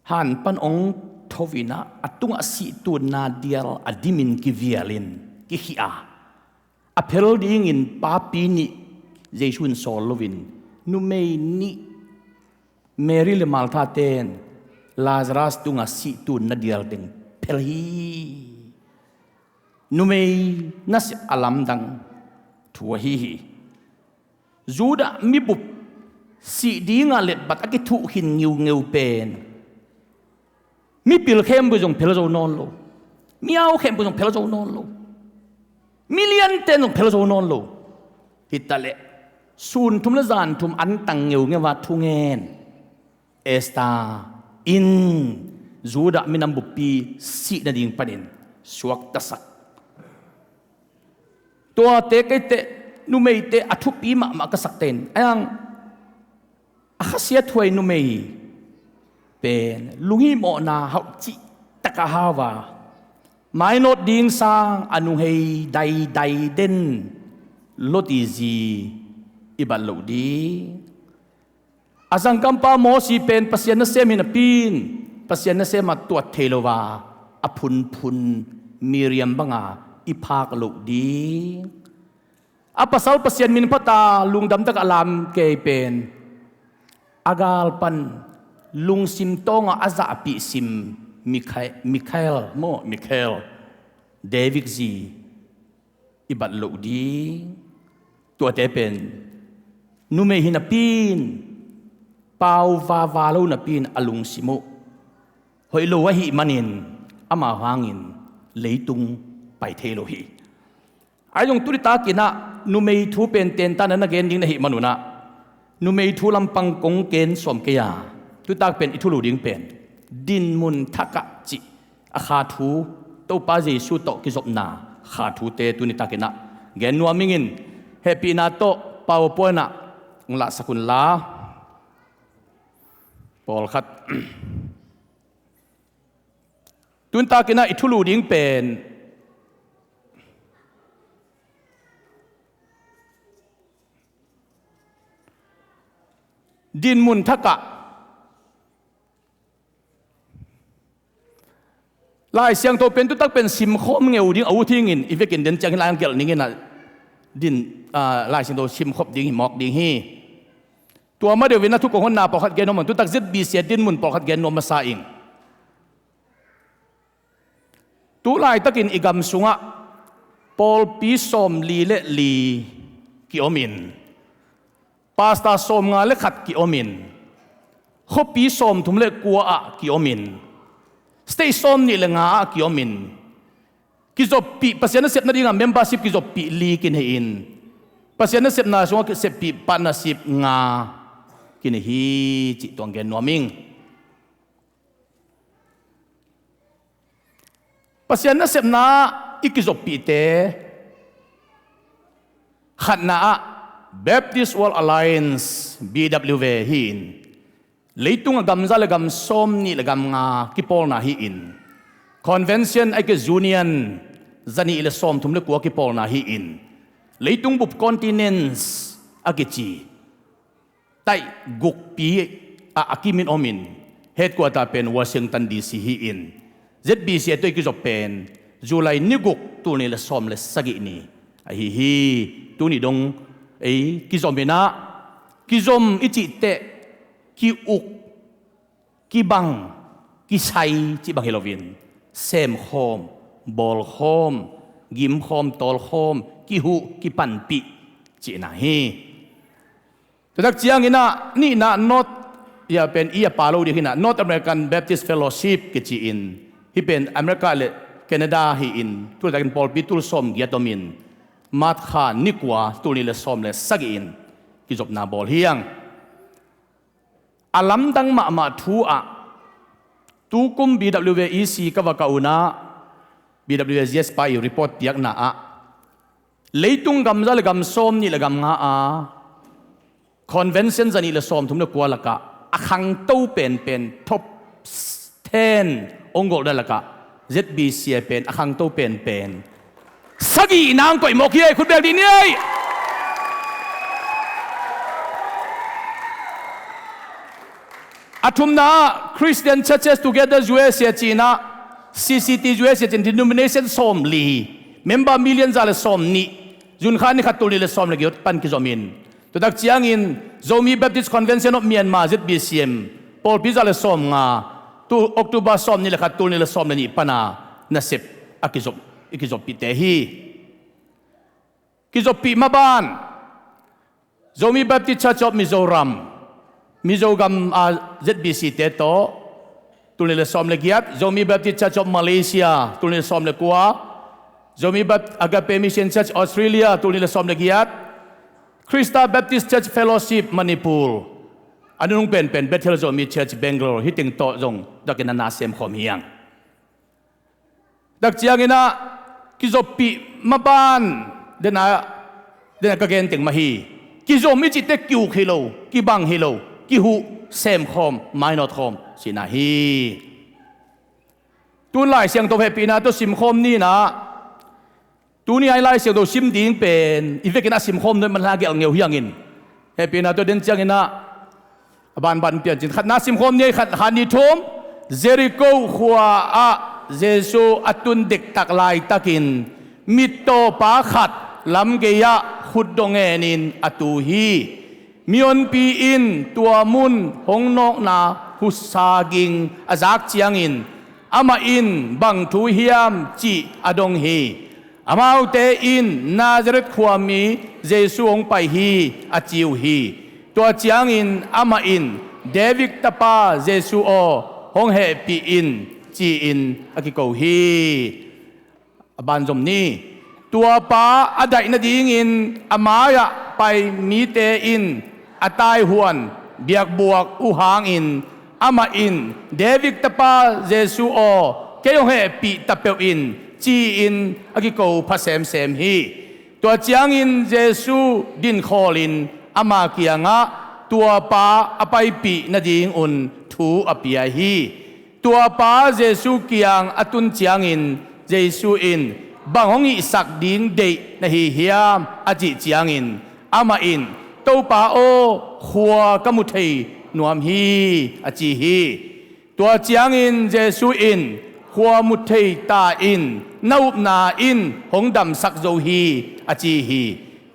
han pan hong tho in ah, a tungah sih tunna dial a dimin kivialin kikhih a, a phel dingin papi nih Jesu in sawl loin, numei nih Mary le Martha ten Lazarus tungah sih tunna dial teng phel hi. Numei nasep a lamdang thu ahi hi. Judah mibup sih dinga letbat a kithuh khin ngiungeu pen mipil khempeuh zong phel zo nawn lo. Miau khempeuh zong phel zo nawn lo. Milianten zong phel zo nawn lo. Hitaleh sun thum le zan thum an tang ngeungeu a thungen Esther in Judah minam buppi sih nading panin suaktasak. Tuate keite numeite a thupi mahmah ka sakte in, a yang a khasiat huai numei pen lunghimawhna hauh cih taka hau a, mainawt ding sang a nuhei daidai den Lot i zi i bat loh ding. A zangkampa Mosi pen Pasian nasem hi napi in, Pasian nasem a tuat thei lo a, a phunphun Miriam banga i phak loh ding. A pasal Pasian min phat a lungdam taka lam kei pen, a gal pan lungsim tawnga a zahpih sim Mikha-, Mikhael maw, Mikhael, David zi i bat loh ding. Tuate pen numei hi napi in, pau vava lo napi in a lungsim uh hoih lo ahih manin, amau hangin leitung pai thei lo hi. Ahi zong tuni takin ah numei thu pen tentan a na gen ding na hih man un ah, numei thu lampang kong gen sawm kei a, tuni tak pen i thulu ding pen dinmun thakah cih a kha thu, Topa Jesu tawh kizopna kha thute tuni takin ah gen nuam ing in, hehpihna tawh PowerPoint ah hong lahsak un la. Pawlkhat. Tuni takin ah i thulu ding pen dinmun thakah. Lai Siangtho pen tuni tak pen simkhawm ngeu ding a ut hi ing in, i vekin den ciang hi lai ang gelh ning in ah, din, ah, Lai Siangtho simkhop ding hi, mawk ding hi. Tua ma deuh in a thu kong honna pawlkhat gen nuam ing, tuni tak Z B C a dinmun pawlkhat gen nuam masa ing. Tu laitakin i gam sungah pawlpi sawmli le li ki-om in, pastor sawmnga le khat ki-om in, khuapi sawmthum le kua ah ki-om in, state sawmnih le nga ah ki-om in, kizoppih, Pasian nasep nadingah membership kizoppih li kinei in, Pasian nasepna sungah kiseppih partnership nga kinei hi, cih tuang gen nuam ing. Pasian nasepna i kizoppihte, khatna ah Baptist World Alliance, B W A hi in, leitung a gam za le gam sawmnih le gam nga kipawlna hi in, Convention a i ke Union zanih le sawmthum le kua kipawlna hi in, leitung bup continents a kici taih gukpi ah a kimin om in, headquarter pen Washington D C hi in, Z B C a tawh i kizop pen July ni guk, tul nih le sawm le sagih ni ahi hi. Tuni dong ei kizom in ah, kizom i cih teh ki-uk, kibang, kisai cih bang hi loin, semkhawm, bawlkhawm, gimkhawm, tawlkhawm, kihuh, kipanpih, cihna hi. Tutak ciangin ah nihna North, ia pen i a pa lo ding hi na, North American Baptist Fellowship kici-in, hih pen America le Canada hi-in, tultakin pawlpi tul sawm giat om in, March kha ni kua tul nih le sawm le sagih in kizopna bawl hi hang. A lamdang mahmah thu ah, tukum B W A E C ka va kah un ah, B W A G S pa i report piakna ah, leitung gam za le gam sawm nih le gam nga a convention za nih le sawm thum le kua lakah a khangto penpen, top ten hong golh dan lakah Z B C a pen a khangto penpen sagihna hong koih mawk hi ei. Khut beng dih ni ei. A thumna ah Christian Churches Together U S A ci-in ah, C C T U S A ci-in, denomination sawm li, member million za le sawm nih, June kha ni khat tul nih le sawm le giat pan kizom in, tutak ciangin Zomi Baptist Convention of Myanmar, Z B C M, pawlpi za le sawm nga, tu October sawm nih le khat tul nih le sawm le nih pan a nasep a kizop, i kizoppihte hi. Kizoppih maban Zomi Baptist Church of Mizoram, Mizo gam a Z B C te tawh, tul nih le sawm le giat, Zomi Baptist Church of Malaysia, tul nih le sawm le kua, Zomi Bap-, Agape Mission Church Australia, tul nih le sawm le giat, Khrista Baptist Church Fellowship Manipur, a nunung penpen Bethel Zomi Church Bangalore, hih teng tawh zong dakin a na semkhawm hi hang. Tak ciangin ah kizoppih maban, den a, den a ka gen teng mah hi. Kizom i cihte kiuk hi lo, kibang hi lo, kihuh semkhawm, mainawt khawm cihna hi. Tun Lai Siangtho hehpihna tawh simkhawm ni in ah, tuni a i Lai Siangtho sim ding pen i vekin a simkhawm nuai man hla gelh ngeu hi hangin, hehpihna tawh den ciangin ah a banban piancin khatna simkhawm ni, khat, khat, nih, thum. Jericho khua ah Jesu a tun dektak laitakin mittawpa khat lamgei ah khutdawh ngenin a tu hi. Mihonpi in tua mun hong nawkna husa ging a zak ciangin, amah in bang thu hiam cih a dong hi. Amaute in, "Nazareth khuami Jesu hong pai hi," a ci uh hi. Tua ciangin amah in, "David tapa Jesu aw, hong hehpih in," ci-in a kiko hi. A banzom ni. Tua pa a daih nadingin a mai-ah pai mite in a taihuan biakbuak uh hangin, amah in, "David tapa Jesu aw, kei hong hehpih ta peuh in," ci-in a kiko pha semsem hi. Tua ciangin Jesu dinkhawlin ama kiangah tua pa a paipih nadingun thu a pia hi. Tua pa Jesu kiang a tun ciangin Jesu in, "Bang hong hihsak ding deih na hi hiam?" a cih ciangin amah in, "Topa aw, khua ka mu thei nuam hi," a ci hi. Tua ciangin Jesu in, "Khua mu thei ta in, na upna in hong damsak zo hi," a ci hi.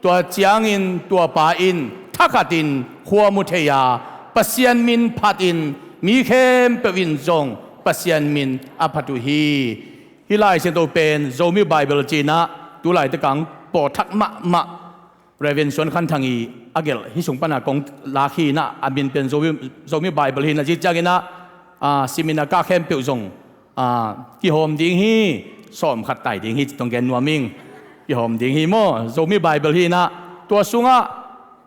Tua ciangin tua pa in thakhatin khua mu thei a, Pasian min phatin mi khempeuh in zong Pasian min a phat uh hi. Hih Lai Siangtho pen Zomi Bible ci-in ah tu laitak a pawt thak mahmah Reverend Suan Khan Thang i a gelh, hih sung pana kong lak hi-in ah, a min pen Zomi, Zomi Bible hi-in ah, zia ciangin ah, a, seminar kah khempeuh zong, a, kihawm ding hi, sawm khat tai ding hi, ci tong gen nuam ing. Kihawm ding hi maw, Zomi Bible hi-in ah, tua sungah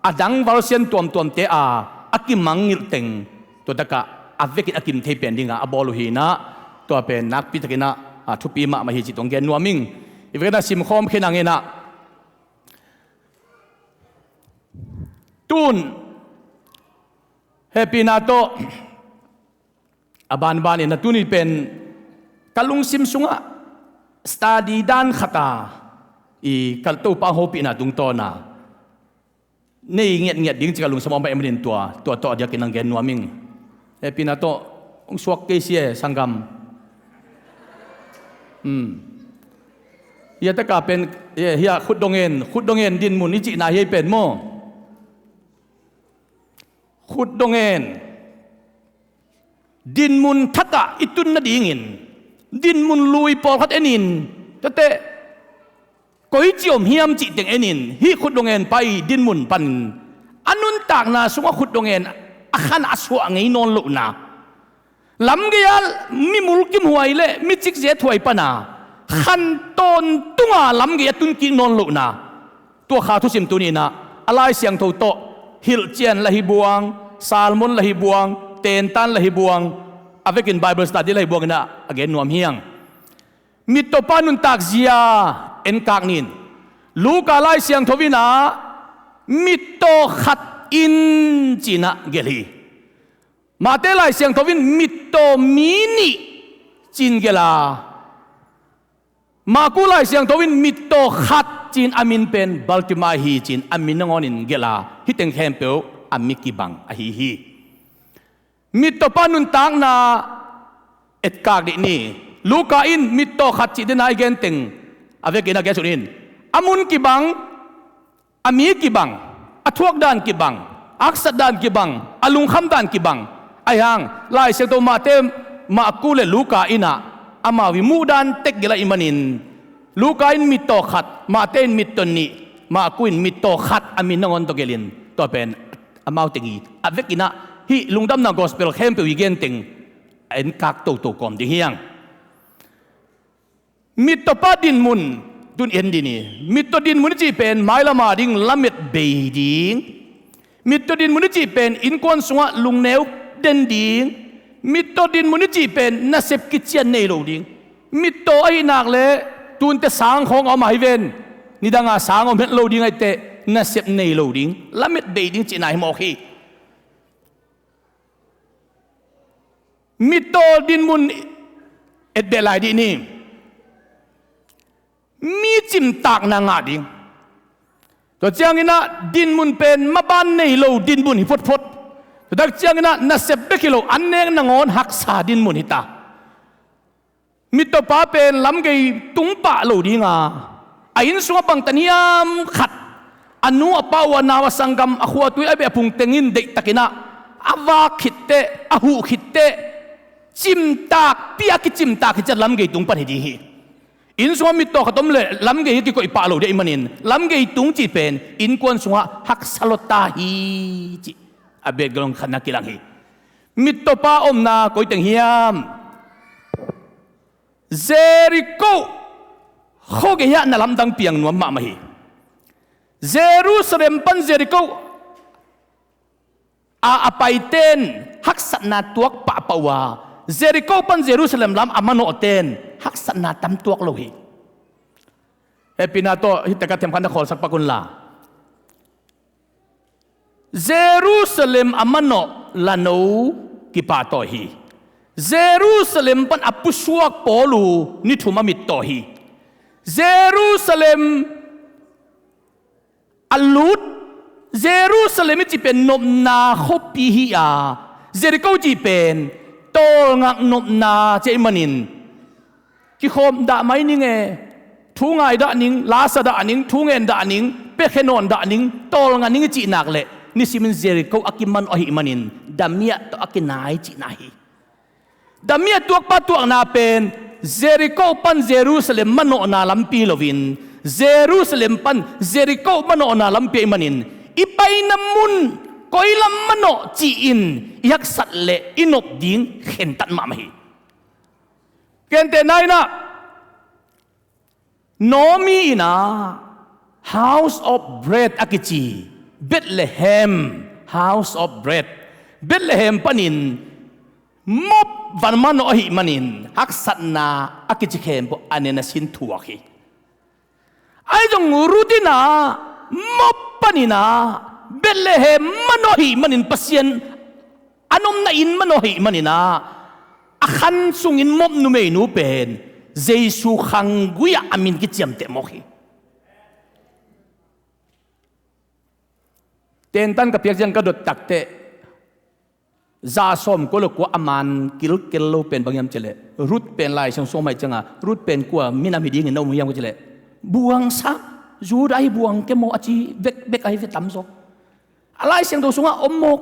a dang version tuamtuamte a, a kimangngilh teng, tua takah a vekin a kim thei pen dingah a bawl uh hi-in ah, tua pen nakpi takin ah, a, thupi mahmah hi, ci tong gen nuam ing. I vekin ah simkhawm khin hangin ah, tun hehpihna tawh a banbanin ah tuni pen ka lungsim sungah study dan khat a, i ka Topa hopihna tungtawn a nei ngiatngiat ding ci ka lungsim a om ahih manin tua, tua tawh a diakin hong gen nuam ing. Hehpihna tawh hong suak kei si e, sanggam. Hmm. Hia taka pen, eh, hia khutdawh ngen, khutdawh ngen dinmun i cihna hi ei pen maw? Khutdawh ngen. Dinmun thakah i tun nadingin dinmun lui pawlkhat enin, tate, koi ci om hiam cih teng enin, hih khutdong en pa i dinmun panin a nuntakna sungah khutdong en a khan a suah ngei nawn lohna, lamgei-a mi mulkimhuai le mi cikzet huai pana khan tawntunga lamgei a tunkik nawn lohna, tua kha thusim tuni-in ah a Lai Siangtho tawh hilhcian la hi buang, sermon la hi buang, tentan la hi buang, a vekin Bible study la hi buangin ah a gen nuam hi hang. Mittawpa nuntak zia enkak nin. Luka Lai Siangtho in ah mittaw khat in ci-in ah gelh hi. Mate Lai Siangtho in mittaw mi nih ci-in gelh a, Marku Lai Siangtho in mittaw khat ci-in a min pen Bartimai hi ci-in a min nangawnin gelh a, hih teng khempeuh a mi kibang ahi hi. Mittawpa nuntakna etkak dih ni. Luka in mittaw khat cih dena i gen teng a vekin a gen suk in, a mun kibang, a mi kibang, a thuak dan kibang, a haksat dan kibang, a lungkham dan kibang. Ahi hang Lai Siangtho Mate, Marku le Luka in ah amau i muhdan tek gelh ahih manin, Luka in mittaw khat, Mate in mittaw nih, Marku in mittaw khat a min nangawn tawh gelhin, tua pen amau teng hi. A vekin ah hih lungdamna gospel khempeuh i gen teng a enkak toto kawm ding hi hang. Mittawpa dinmun tun en dih ni. Mittaw dinmun i cih pen mailam a ding lamet bei ding. Mittaw dinmun i cih pen innkuan sungah lungneu den ding. Mittaw dinmun i cih pen nasep kician nei lo ding. Mittaw ahih nak leh tunte sang khawng a om ahi ven. Nidanga sang om het lo ding ahih teh nasep nei lo ding, lamet bei ding cihna hi mawk hi. Mittaw dinmun etbeh lai dih ni. Mi cimtakna ngah ding. Tua ciangin ah dinmun pen maban nei lo dinmun hi photphot. Tua tak ciangin ah nasep bek hi lo, an nek nangawn haksa dinmun hi ta. Mittawpa pen lamgei tung pah lo dinga, a inn sungah bangtan hiam khat, a nu a pa uh a nau a sanggam a khuatui a beh a phung teng in deihtakin ah a vak khit teh, a huh khit teh, cimtak, pia kicimtak hi ciat lamgei tung pan hi ding hi. Inn sungah mittaw khat om leh lamgei hi kikoih pah lo ding ahih manin, lamgei tung cih pen innkuan sungah haksa lua ta hi cih a background khatna kilang hi. Mittawpa omna koi teng hiam? Jericho khuagei ah na lamdang piang nuam mahmah hi. Jerusalem pan Jericho a, a paiten haksatna tuak pahpah uh a, Jericho pan Jerusalem lam a manawhten haksatna tam tuak lo hi. Hehpihna tawh hih tekah themkhat na khawlsak pak unla. Jerusalem a manawh lano kipahtawi hi. Jerusalem pan a pusuak pawl uh ni thum a mittaw hi. Jerusalem a lut, Jerusalem i cih pen nopna khuapi hi a, Jericho cih pen tawlngak nopna cih ahih manin, kikhawm dah mai ning e, thu ngai dah ning, lasa dah ning, thu ngen dah ning, piakhia nawn dah ning, tawlnga ning i cih nak leh nisimin Jericho a kimanawh ahih manin, damiah tawh a kinai cihna hi. Damiah tuakpa tuakna pen Jericho pan Jerusalem manawhna lampi loin, Jerusalem pan Jericho manawhna lampi ahih manin, i paina mun koi lam manawh ci-in i haksat leh i nop ding khentat mahmah hi. Gentehna in ah, Naomi in ah House of Bread a kici Bethlehem, House of Bread, Bethlehem panin mop va manawh ahih manin haksatna a kici khempeuh a nen a sin thuak hi. Ahi zong Ruth in ah mop panin ah Bethlehem manawh ahih manin, Pasian a nopna inn manawh ahih manin ah, a khan sungin mop numeinu pen Jesu khanggui-ah a min kiciamteh mawk hi. Tentan ka piak ciang ka dot takteh, za sawmkua le kua a man kilkel lo pen bang hiam cih leh, Ruth pen Lai Siangtho sung a om ahih cianga, Ruth pen kua minam hi dingin na um hiam ka cih leh, buangsa, Judah hi buang ke maw a ci bekbek ahi ve tamzaw. A Lai Siangtho sungah om mawk.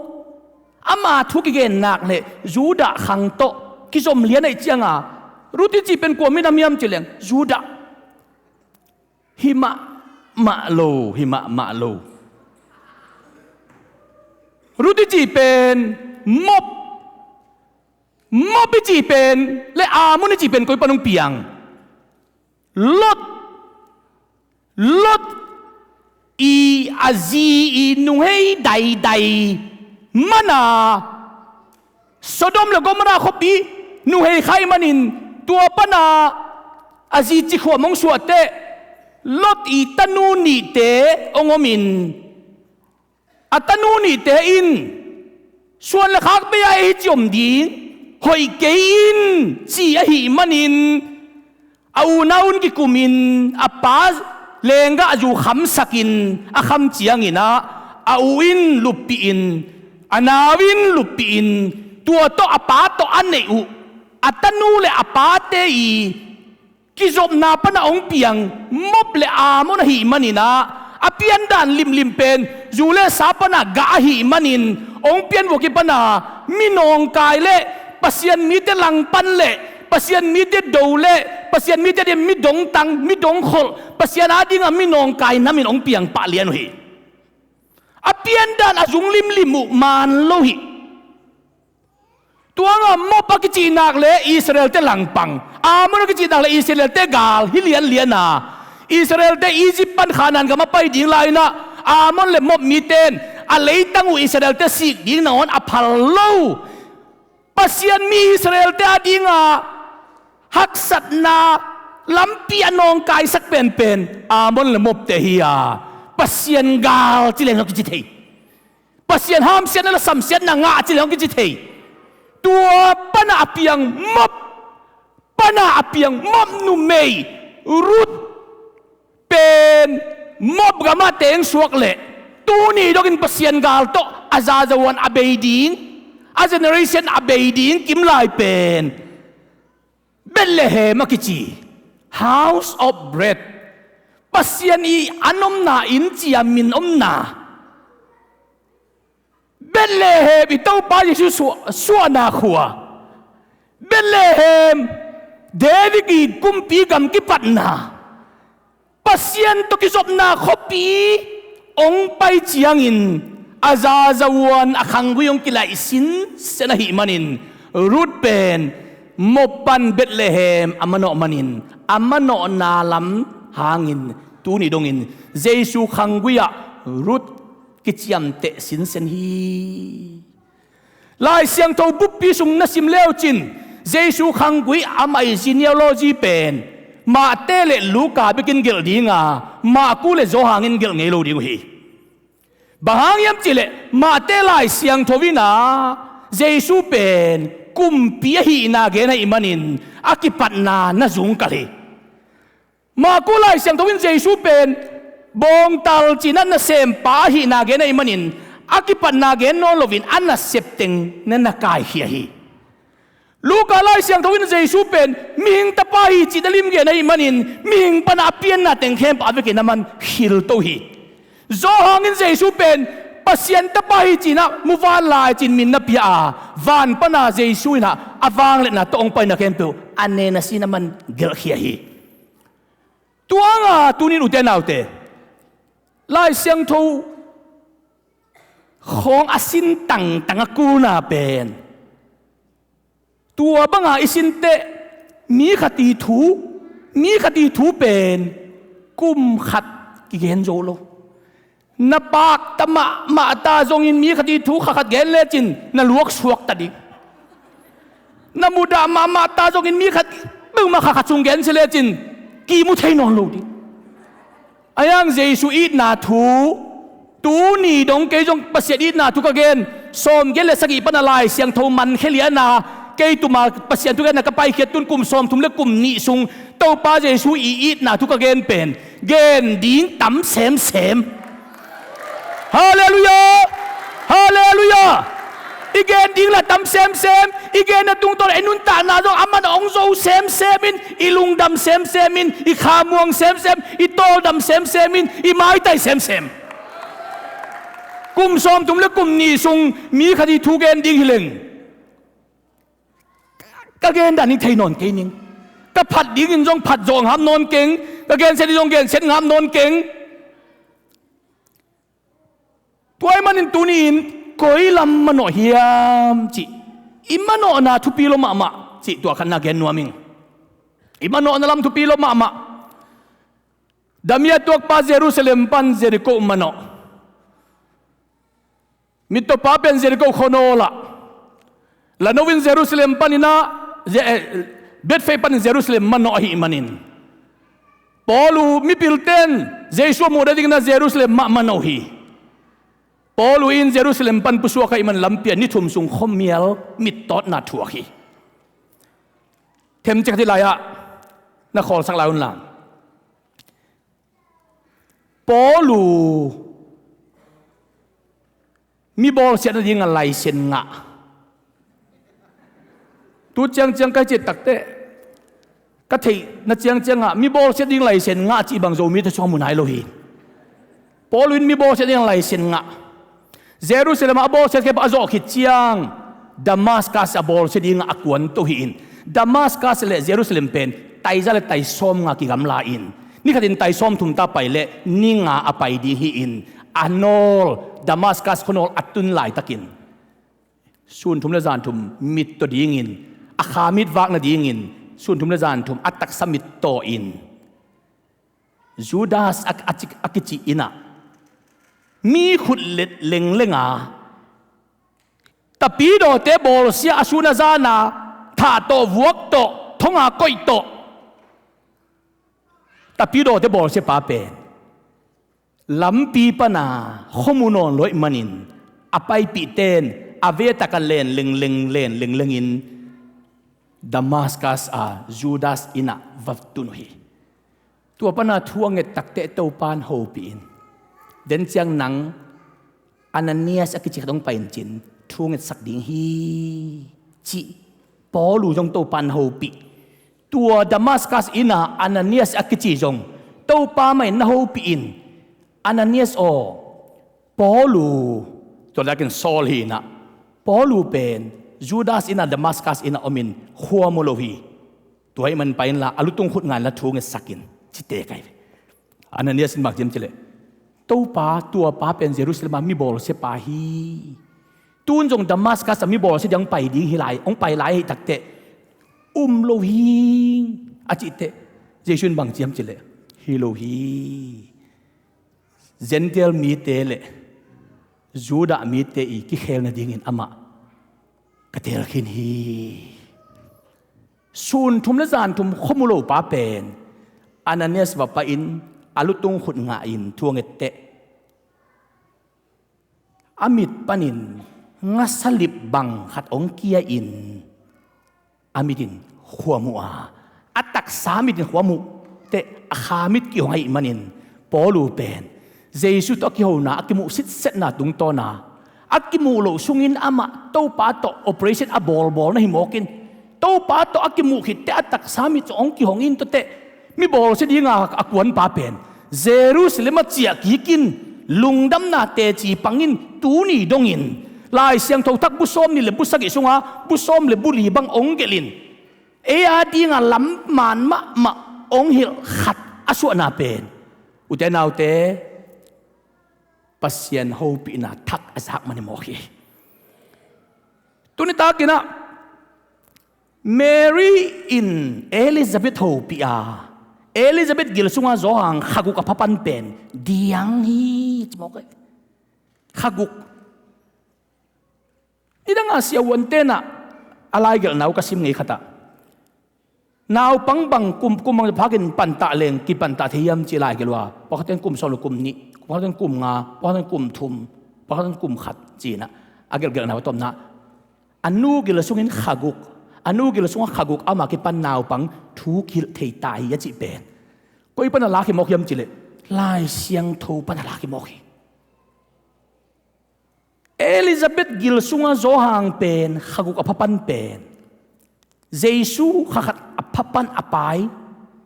Ama thu kigen nak leh Judah khang tawh kizom lian ahih cianga, Ruth i cih pen kua minam hiam cih leng, Judah. Hi mahmah lo, hi mahmah lo. Ruth i cih pen Moab, Moab i cih pen le Ammon i cih pen koi pan hong piang? Lot, Lot i a zi i nuhei daidai mana Sodom le Gomorrah khuapi nuhei kha ahih manin tua pana a zi cikhuam hong suah teh Lot i tanu nihte hong omin, a tanu nihte in suan le khak bei-a ei hi ci om ding, hoih kei in ci ahih manin a unau un kikumin a pa lenggahzu khamsakin a kham ciangin ah a u in luppihin, a nau in luppihin, tua tawh a pa tawh a neih uh a tanu le a pate i kizopna pana hong piang Moab le Ammon ahih manin ah a piandan limlim pen zu le sa pana gah ahih manin hong pian vuaki pana minawngkai le Pasian mite langpan le Pasian mite do le Pasian mite ading midongtang midongkholh Pasian adinga minawngkai namin hong piang pah lian uh hi. A piandan a zung limlim uh man lo hi. Tuanga Moab a kicihnak le Israelte langpang, Ammon a kicihnak le Israelte gal hi lianlian a, Israelte Egypt pan Khanaan gam a pai ding lai-inah Ammon le Moab mite in a leitang uh Israelte sik ding nangawn a phal lo. Pasian mi Israelte adinga haksatna lampi a nawngkaisak penpen Ammon le Moabte hi a, Pasian gal ci leng zong kici thei. Pasian hamsiatna le samsiatna ngah ci leng zong kici thei. Tua pana a piang Moab, pana a piang Moab numei Ruth pen Moab gamah teng suak leh tuni dongin Pasian gal tawh a zazawan a bei ding, a generation a bei ding kimlai pen Bethlehem a kici, House of Bread, Pasian i an omna, inn ci-a min omna. Bethlehem i Topa Jesu suah, suahna khua. Bethlehem David i kumpi gam kipatna. Pasian tawh kizopna khuapi hong pai ciangin a zazawan a khanggui hong kilaih sinsen ahih manin Ruth pen Moab pan Bethlehem a manawh manin a manawhna lam hangin tuni dongin Jesu khanggui-ah Ruth kiciamteh sinsen hi. Lai Siangtho buppi sung na sim leucin Jesu khanggui a mah i genealogy pen Mate le Luka bekin gelh dinga Maku le Johan in gelh ngei lo ding uh hi. Bang hang hiam cihleh Mate Lai Siangtho in ah Jesu pen kumpi ahihna gen ahih manin a kipatna na zungkal hi. Maku Lai Siangtho in Jesu pen bawngtal cih na nasempa ahihna gen ahih manin a kipatna gen nawn loin a nasep teng na na kaikhia hi. Luka Lai Siangtho in Jesu pen mihing tapa hi cih na lim gen ahih manin mihing pana a pianna teng khempeuh a vekin a man khilto hi. Johan in Jesu pen Pasian tapa hi cih na muvanlai cin min na pia a, van pana Jesu in ah a vangliatna tawh hong paina khempeuh a nen a sin a man gelhkhia hi. Tuanga tunin ute naute, Lai Siangtho khawng a sin tangtang a kulna pen tua banga i sin teh mi khat i thu, mi khat i thu pen kum khat kigen zo lo. Na pakta mahmah ta zongin mi khat i thu kha khat gen lecin na luak suak ta ding. Na mudah mahmah ta zongin mi khat bangmah kha khat sung gen sia lecin kimu thei nawn lo ding. Ahi hang Jesu itna thu, tuni dong kei zong Pasian itna thu ka gen, sawmgiat le sagih pana Lai Siangtho mankhia liana kei tuma Pasian thugenna ka paikhiat tun kum sawmthum le kum nih sung Topa Jesu i itna thu ka gen pen gen ding tam semsem. Halleluiah! Halleluiah! I gen ding la tam semsem. I genna tungtawn a i nuntakna zong a man a hong zo semsem in, i lungdam semsem in, i khamuang semsem, i tawldam semsem in, i maitai semsem. Kum sawmthum le kum nih sung mi khat i thu gen ding hi leng ka gen dan hi thei nawn kei ning. Ka phat dingin zong phat zawh ngam nawn keng, ka gensiat ding zong gensiat ngam nawn keng. Tua ahih manin tuni-in koi lam manawh hiam cih, i manawhna thupi lua mahmah cih tua khatna gen nuam ing. I manawhna lam thupi lua mahmah. Damia tuakpa Jerusalem pan Jericho manawh. Mittawpa pen Jericho khuanawl ah, lano in Jerusalem panin ah, Je-, eh, Bethphage panin Jerusalem manawh ahih manin, Paulu mipilten Jesu a muhna dingin ah Jerusalem mah manawh hi. Paulu in Jerusalem pan pusuak ahih man lampi ah ni thum sung khuamial mittawtna thuak hi. Themcik khat hi lai-ah na khawlsak lai un la. Paulu mi bawlsiat nading a laisen ngah. Tu ciangciang ka hih cih takteh, ka theihna ciangciang ah mi bawlsiat ding laisen ngah cih bang Zomite sungah mu nai lo hi. Paulu in mi bawlsiat ding a laisen ngah. Jerusalem ah a bawlsiat khempeuh a zawh khit ciang Damascus a bawlsia dingah a kuanto hi-in, Damascus le Jerusalem pen taiza le taisawm nga kigamla-in, ni khatin taisawm thum ta pai le ni nga a pai ding hi-in, a nawl, Damascus khuanawl a tun laitakin sun thum le zan thum mit tawh dingin, a kha mit vak nadingin sun thum le zan thum a taksa mit tawh in, Judas a, a, a kici inn ah mi khutlet lengleng a, tapidawte bawlsia a sun a zan a, thah tawh, vuak tawh, thong a koih tawh, tapidawte bawlsia pa pen lampi pana khuamu nawn lo ahih manin, a paipihten a vei a tak a len lengleng, len lenglengin Damascus a Judas inn ah va tun uh hi. Tua pana thu a nget takteh Topan hopih in, den ciang nang Ananias a kici khat hong pai in cin, thu ngetsak ding hi, cih Paulu zong Topan hopih. Tua Damascus inn a Ananias a kici zong Topa mah in na hopih in, Ananias aw, Paulu, tua lakin Saul hi inah, Paulu pen Judas inn a Damascus inn a om in khua mu lo hi. Tua ahih man pai inla a lutung khut nga inla thu ngetsak in, ci te kai ve. Ananias in bang ci hiam cih leh, Topa, tuapa pen Jerusalem a mi bawlsia pa hi. Tun zong Damascus a mi bawlsia ding hong pai ding hi lai, hong pai lai ahih takteh um lo hi, a cih teh, Jesu in bang ci hiam cih leh, hi lo hi. Gentile mite le Judah mite i kikhel nadingin amah ka teel khin hi. Sun thum le zan thum khua mu lo pa pen Ananias va pai in a lutung khut nga in thu a nget teh, a mit panin ngasalip bang khat hong kia in, a mit in khua mu a, a taksa mit in khua mu teh a kha mit kihong ahih manin, Paulu pen Jesu tawh a kihona, a kimuh sitsetna tungtawn a, a kimuh loh sungin amah Topa tawh operation a bawlbawl na hi mawk in, Topa tawh a kimuh khit teh a taksa mit zong hong kihong in, tua teh mi bawlsia dinga a kuanpa pen Jerusalem a ciah kik in, lungdamna teci pang in, tuni dongin Lai Siangtho thak bu sawm nih le bu sagih sunga bu sawm le bu li bang hong gelh in, ei a dinga lam man mahmah hong hilh khat a suahna pen, ute naute, Pasian hopihna thak a zak man hi mawk hi. Tuni takin ah Mary in Elizabeth hopih a, Elizabeth gil sunga Johan kha guk a pha pan pen diang hi, ci mawk hi. Kha guk. Nidang a siavuan tenah a laigelhna uh ka sim ngei khat ah, naupang bang kum, kum bang phakin pantah leng kipantah thei hiam ci laigelh uh a, pawlkhat in kum sawm le kum nih, pawlkhat in kum nga, pawlkhat in kum thum, pawlkhat in kum khat ci-inah a gelhgelhna uh a tawpna, a nu gil sungin kha guk, a nu gil sungah kha guk ama kipan naupang thu kilh thei ta hi a cih pen koi pana lak hi mawk hiam cih leh Lai Siangtho pana lak hi mawk hi. Elizabeth gil sunga Johan pen kha guk a pha pan pen Jesu kha khat a pha pan a pai,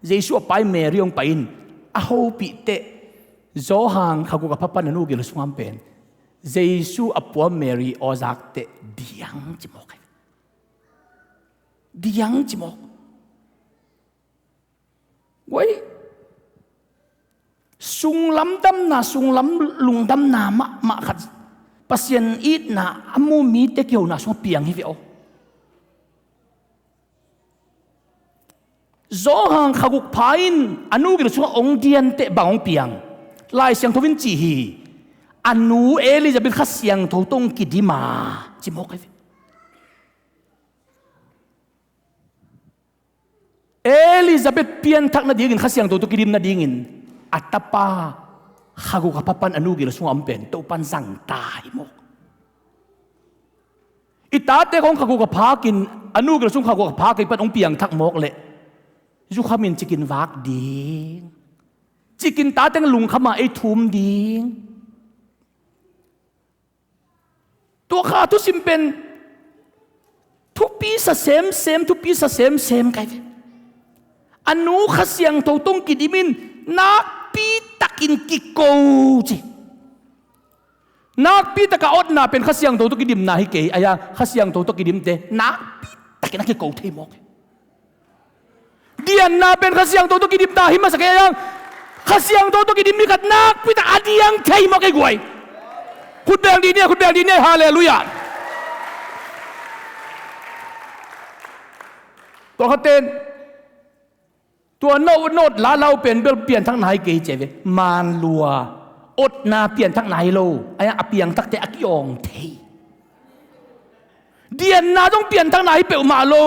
Jesu a pai Mary hong pai in a hopih teh, Johan kha guk a pha pan a nu gil sunga pen Jesu a puam Mary aw zak teh diang ci mawk hi. Diang ci mawk. Guai, sunglam damna, sunglam lungdamna mahmah khat, Pasian itna a mu mite kihona sungah piang hi ve aw. Johan kha guk pha in a nu gil sungah hong dianteh bang hong piang? Lai Siangtho in ci hi, a nu Elizabeth Kha Siangtho tawh hong kidim a, ci mawk ahi ve. Elizabeth pianthak nadingin, Kha Siangtho tawh kidim nadingin a tapa kha guk a pha pan a nu gil sungah om pen Topa'n zangta hi mawk. I tate khawng kha guk a phakin, a nu gil sung kha guk a phak ei pan hong piangthak mawk leh, zukhamin cikin vak ding, cikin tateng lungkham a ei thum ding. Tua kha thusim pen thupi sa semsem, thupi sa semsem kai ve. A nu Kha Siangtho tawh hong kidim in nakpi takin kiko ci. Nakpi taka otna pen Kha Siangtho tawh kidimna hi kei, a yang Kha Siangtho tawh kidimte nakpi takin a kiko thei mawk hi. Dianna pen Kha Siangtho tawh kidimna hi masa kei, a yang Kha Siangtho tawh kidim mi khat nakpi tak a diang thei mawk hi guai. Khut beng dih ni, khut beng dih ni, halleluiah. Tua khaten tua na ot, na ot lalau pen bel pianthakna hi kei ci ve. Manlua otna pianthakna hi lo, a yang a piangthakte a kiawng thei. Dianna zong pianthakna hi peuhmah lo.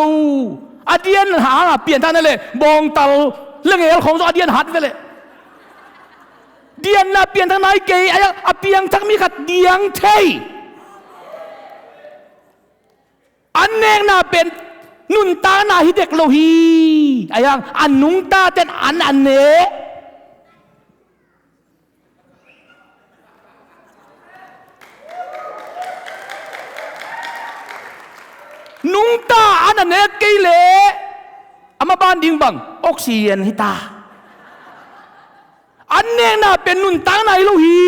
A dian hanga pianthakna leh bawngtal lengel khawng zong a dian hat ve leh. Dianna pianthakna hi kei, a yang a piangthak mi khat diang thei. An nekna pen nuntakna hi dek lo hi, a yang a nungtaten an a nek. Nungta an a nek kei leh a maban ding bang, oxygen hi ta. An nekna pen nuntakna hi lo hi.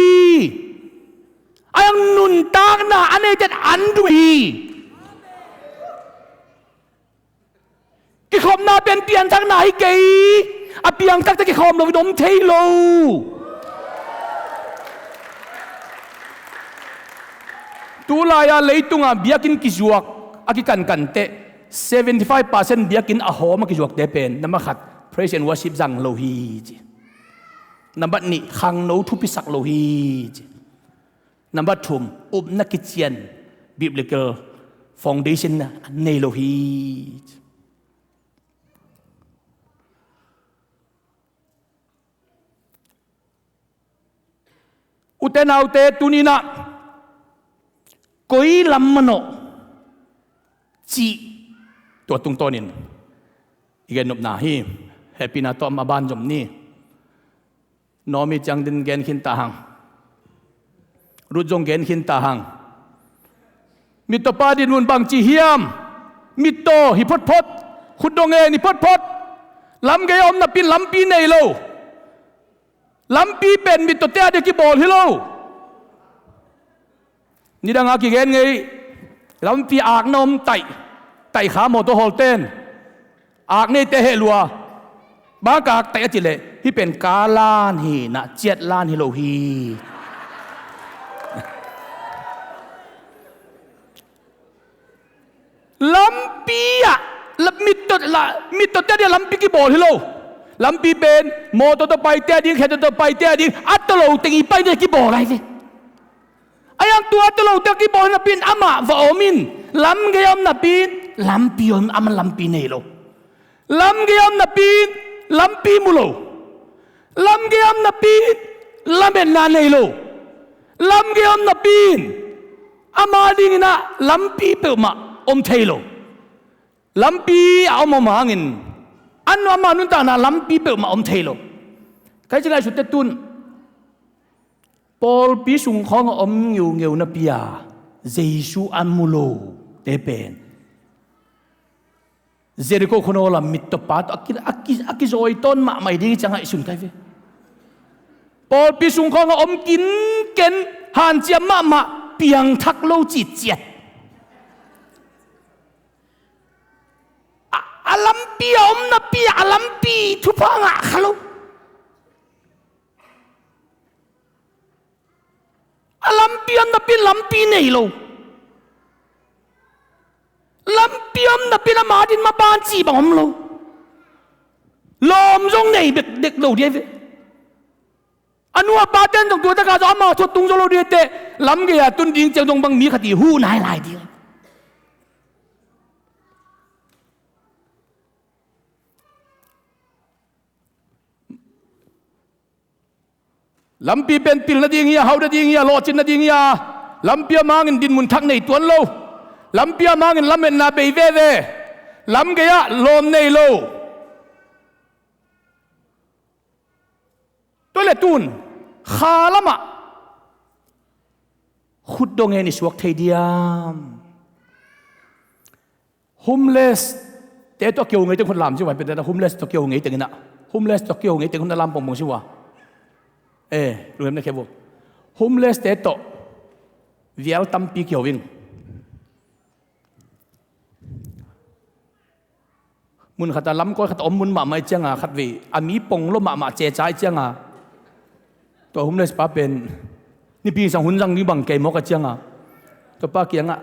A yang nuntakna a neiten an duk hi. Kikhopna pen pianthakna hi kei. A piangthakte kikhawm loin om thei lo. Tulai-a leitungah biakinn kizuak a kikankanteh, seventy five percent biakinn a hawm a kizuakte pen, nambat khat, praise and worship zang lo hi ci. Nambat nih, khangno thupisak lo hi ci. Nambat thum, upna kician, biblical foundation na nei lo hi. Ute naute, tuninah koi lam manawh cih tua tungtawnin i gennopna hi. Hehpihna tawh a ban zom ni. Naomi ciang den gen khin ta hang. Ruth zong gen khin ta hang. Mittawpa dinmun bangci hiam? Mittaw hi photphot. Khutdong ngen hi photphot. Lamgei a om napi-in lampi nei lo. Lampi pen mittawte a dia kibawl hi lo. Nidanga kigen ngei, lampi akna om taih, taih kha mawtaw hawlten, ak neite heh lua, bang a ka ak taih a cih leh, hih pen ka lan hi na, ciat lan hi lo hi. Lampi ah, la, mittaw, la, mittawte a dia lampi kibawl hi lo. Lampi pen mawtaw tawh paite a ding, khetul tawh paite a ding, a tawh lo teng i paite kibawl ahi ve. A yang tua a tawh lote a kibawl napi-in amah va om in, lamgei a om napi-in lampi om, amah lampi nei lo. Lamgei a om napi-in lampi mu lo. Lamgei a om napi-in lametna nei lo. Lamgei a om napi-in ama dinginah lampi peuhmah om thei lo. Lampi a om om hangin, an ama nuntakna lampi peuhmah om thei lo. Kai ci ngaihsutte tun, pawlpi sung khawngah om ngeungeu napi-a Jesu a mu lote pen Jericho khuanawl a mittawpa tawh a ki, a ki, a kizawi tawn mahmah ding hi ciang ngaihsun kai ve. Pawlpi sung khawngah om kinken, hanciam mahmah, piangthak lo citciat. A, a lampi Lampi a om napi a lampi thupha ngah kha lo. A lampi a om napi lampi nei lo. Lampi a om napi a matin maban cih bang om lo. Lawm zong nei bek dek lo dia ve. A nu a pa ten zong tua taka zong ama thu tung zo lo dia teh lam gei a tun ding ciang zong bang mi khat i huh nai lai ding. Lampi pen pil nading hi a, hau nading hi a, lawhcin nading hi a, lampi a mangin dinmun thak nei tuan lo. Lampi a mangin lametna bei veve. Lam gei ah lawm nei lo. Tua le tun kha lamah khut dong ngen i suak thei diam? Homeless te tawh kio ngei teng hun lam si ua, homeless tawh kio ngei teng ina, homeless tawh kio ngei teng hun na lam pongpong si ua. Eh, lunghem na khe vo. Homeless te tawh vial tampi kio ing. Mun khat a lamkawi khat a om mun mahmah i cianga khat vei a mi pong lo mahmah ceca i cianga tua homeless pa pen nipi sang hun zang ni bang kei mawk a cianga tua pa kiangah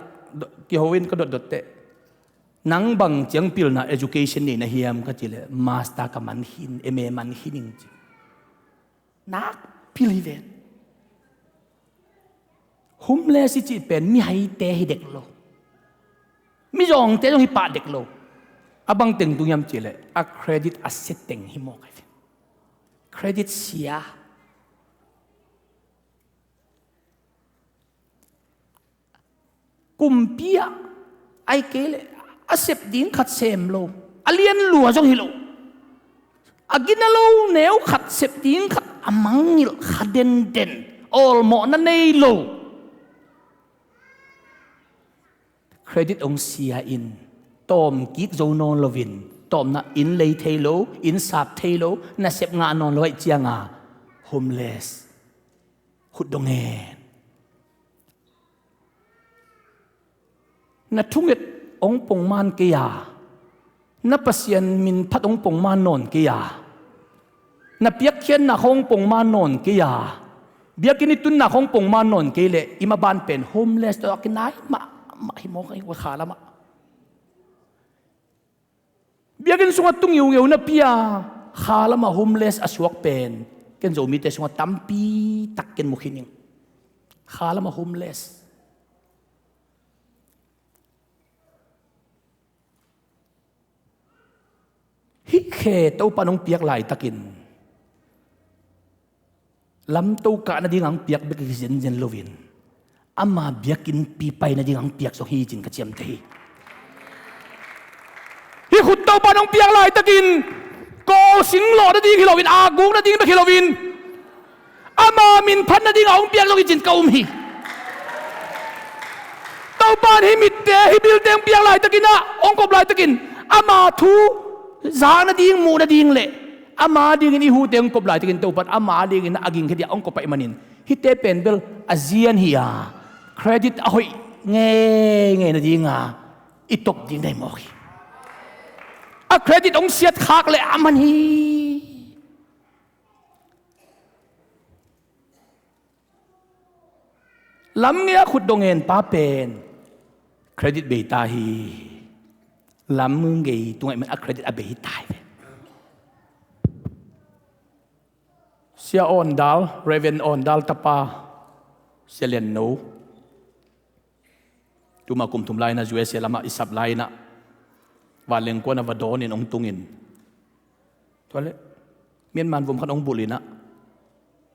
kiho in ka dotdot teh, nang bang ciang pilna education nei na hiam ka ci leh master ka man hin, M A man hin ing ci. Nak pil hi ven. Homeless i cih pen mihaite hi dek lo. Mizawngte zong hi pah dek lo. A bang teng tung hiam cih leh a credit a sia teng hi mawk hi ven. Credit sia. Kumpi ah ai kei leh a sep ding khat sem lo, a lian lua zong hi lo, a gina lo neu khat sep ding khat a mangngilh kha denden, awlmawhna nei lo. Credit hong sia in tawm kik zo nawn loin tawmna inn lei thei lo, inn sap thei lo, nasep ngah nawn lo aih cianga homeless. Khut dong hen. Na thunget hong pongman kei a, na Pasian min phat hong pongman nawn kei a, na piakkhiatna hong pongman nawn kei a, biakinn i tunna hong pongman nawn kei leh i maban pen homeless tawh a kinai mahmah hi mawk a, kha lamah. Biakinn sungah tung ngeungeu napi a kha lamah homeless a suak pen ken Zomite sungah tampi tak ken mu khin ing. Kha lamah homeless. Hih khe Topa nong piak laitakin lamto kah nading ang piak bek hi zenzen loin ama biakinnpi pai nading ang piak zong hi cin ka ciamteh hi. Hih khut Topa nong piak laitakin kawl sing lawh nading hi loin, a guk nading bek hi loin ama min phat nading a hong piak zong hi cin ka um hi. Topa in hih mitte, hih bilte hong piak laitakin ah, hong kop laitakin ama thu zak nading, muh nading le ama dingin i hute hong kop laitakin Topa in ama dingin a gingkhia dia hong kop ahih manin hihte pen bel a zian hi a, credit a hoih ngeingei nadinga i top ding nei mawk hi. A credit hong siat khak le a man hi. Lam ngei a khut dong ngen pa pen credit bei ta hi. Lam ngei tungah man a credit a bei ta hi. Sia Awn Dal, Reverend Awn Dal tapa, Sia Lian No. Tuma kum thum lai-in ah U S A lamah i sap lai-in ah vanleng kuan a va dawnin hong tungin, tua leh Myanmar vom khat hong bulh in ah,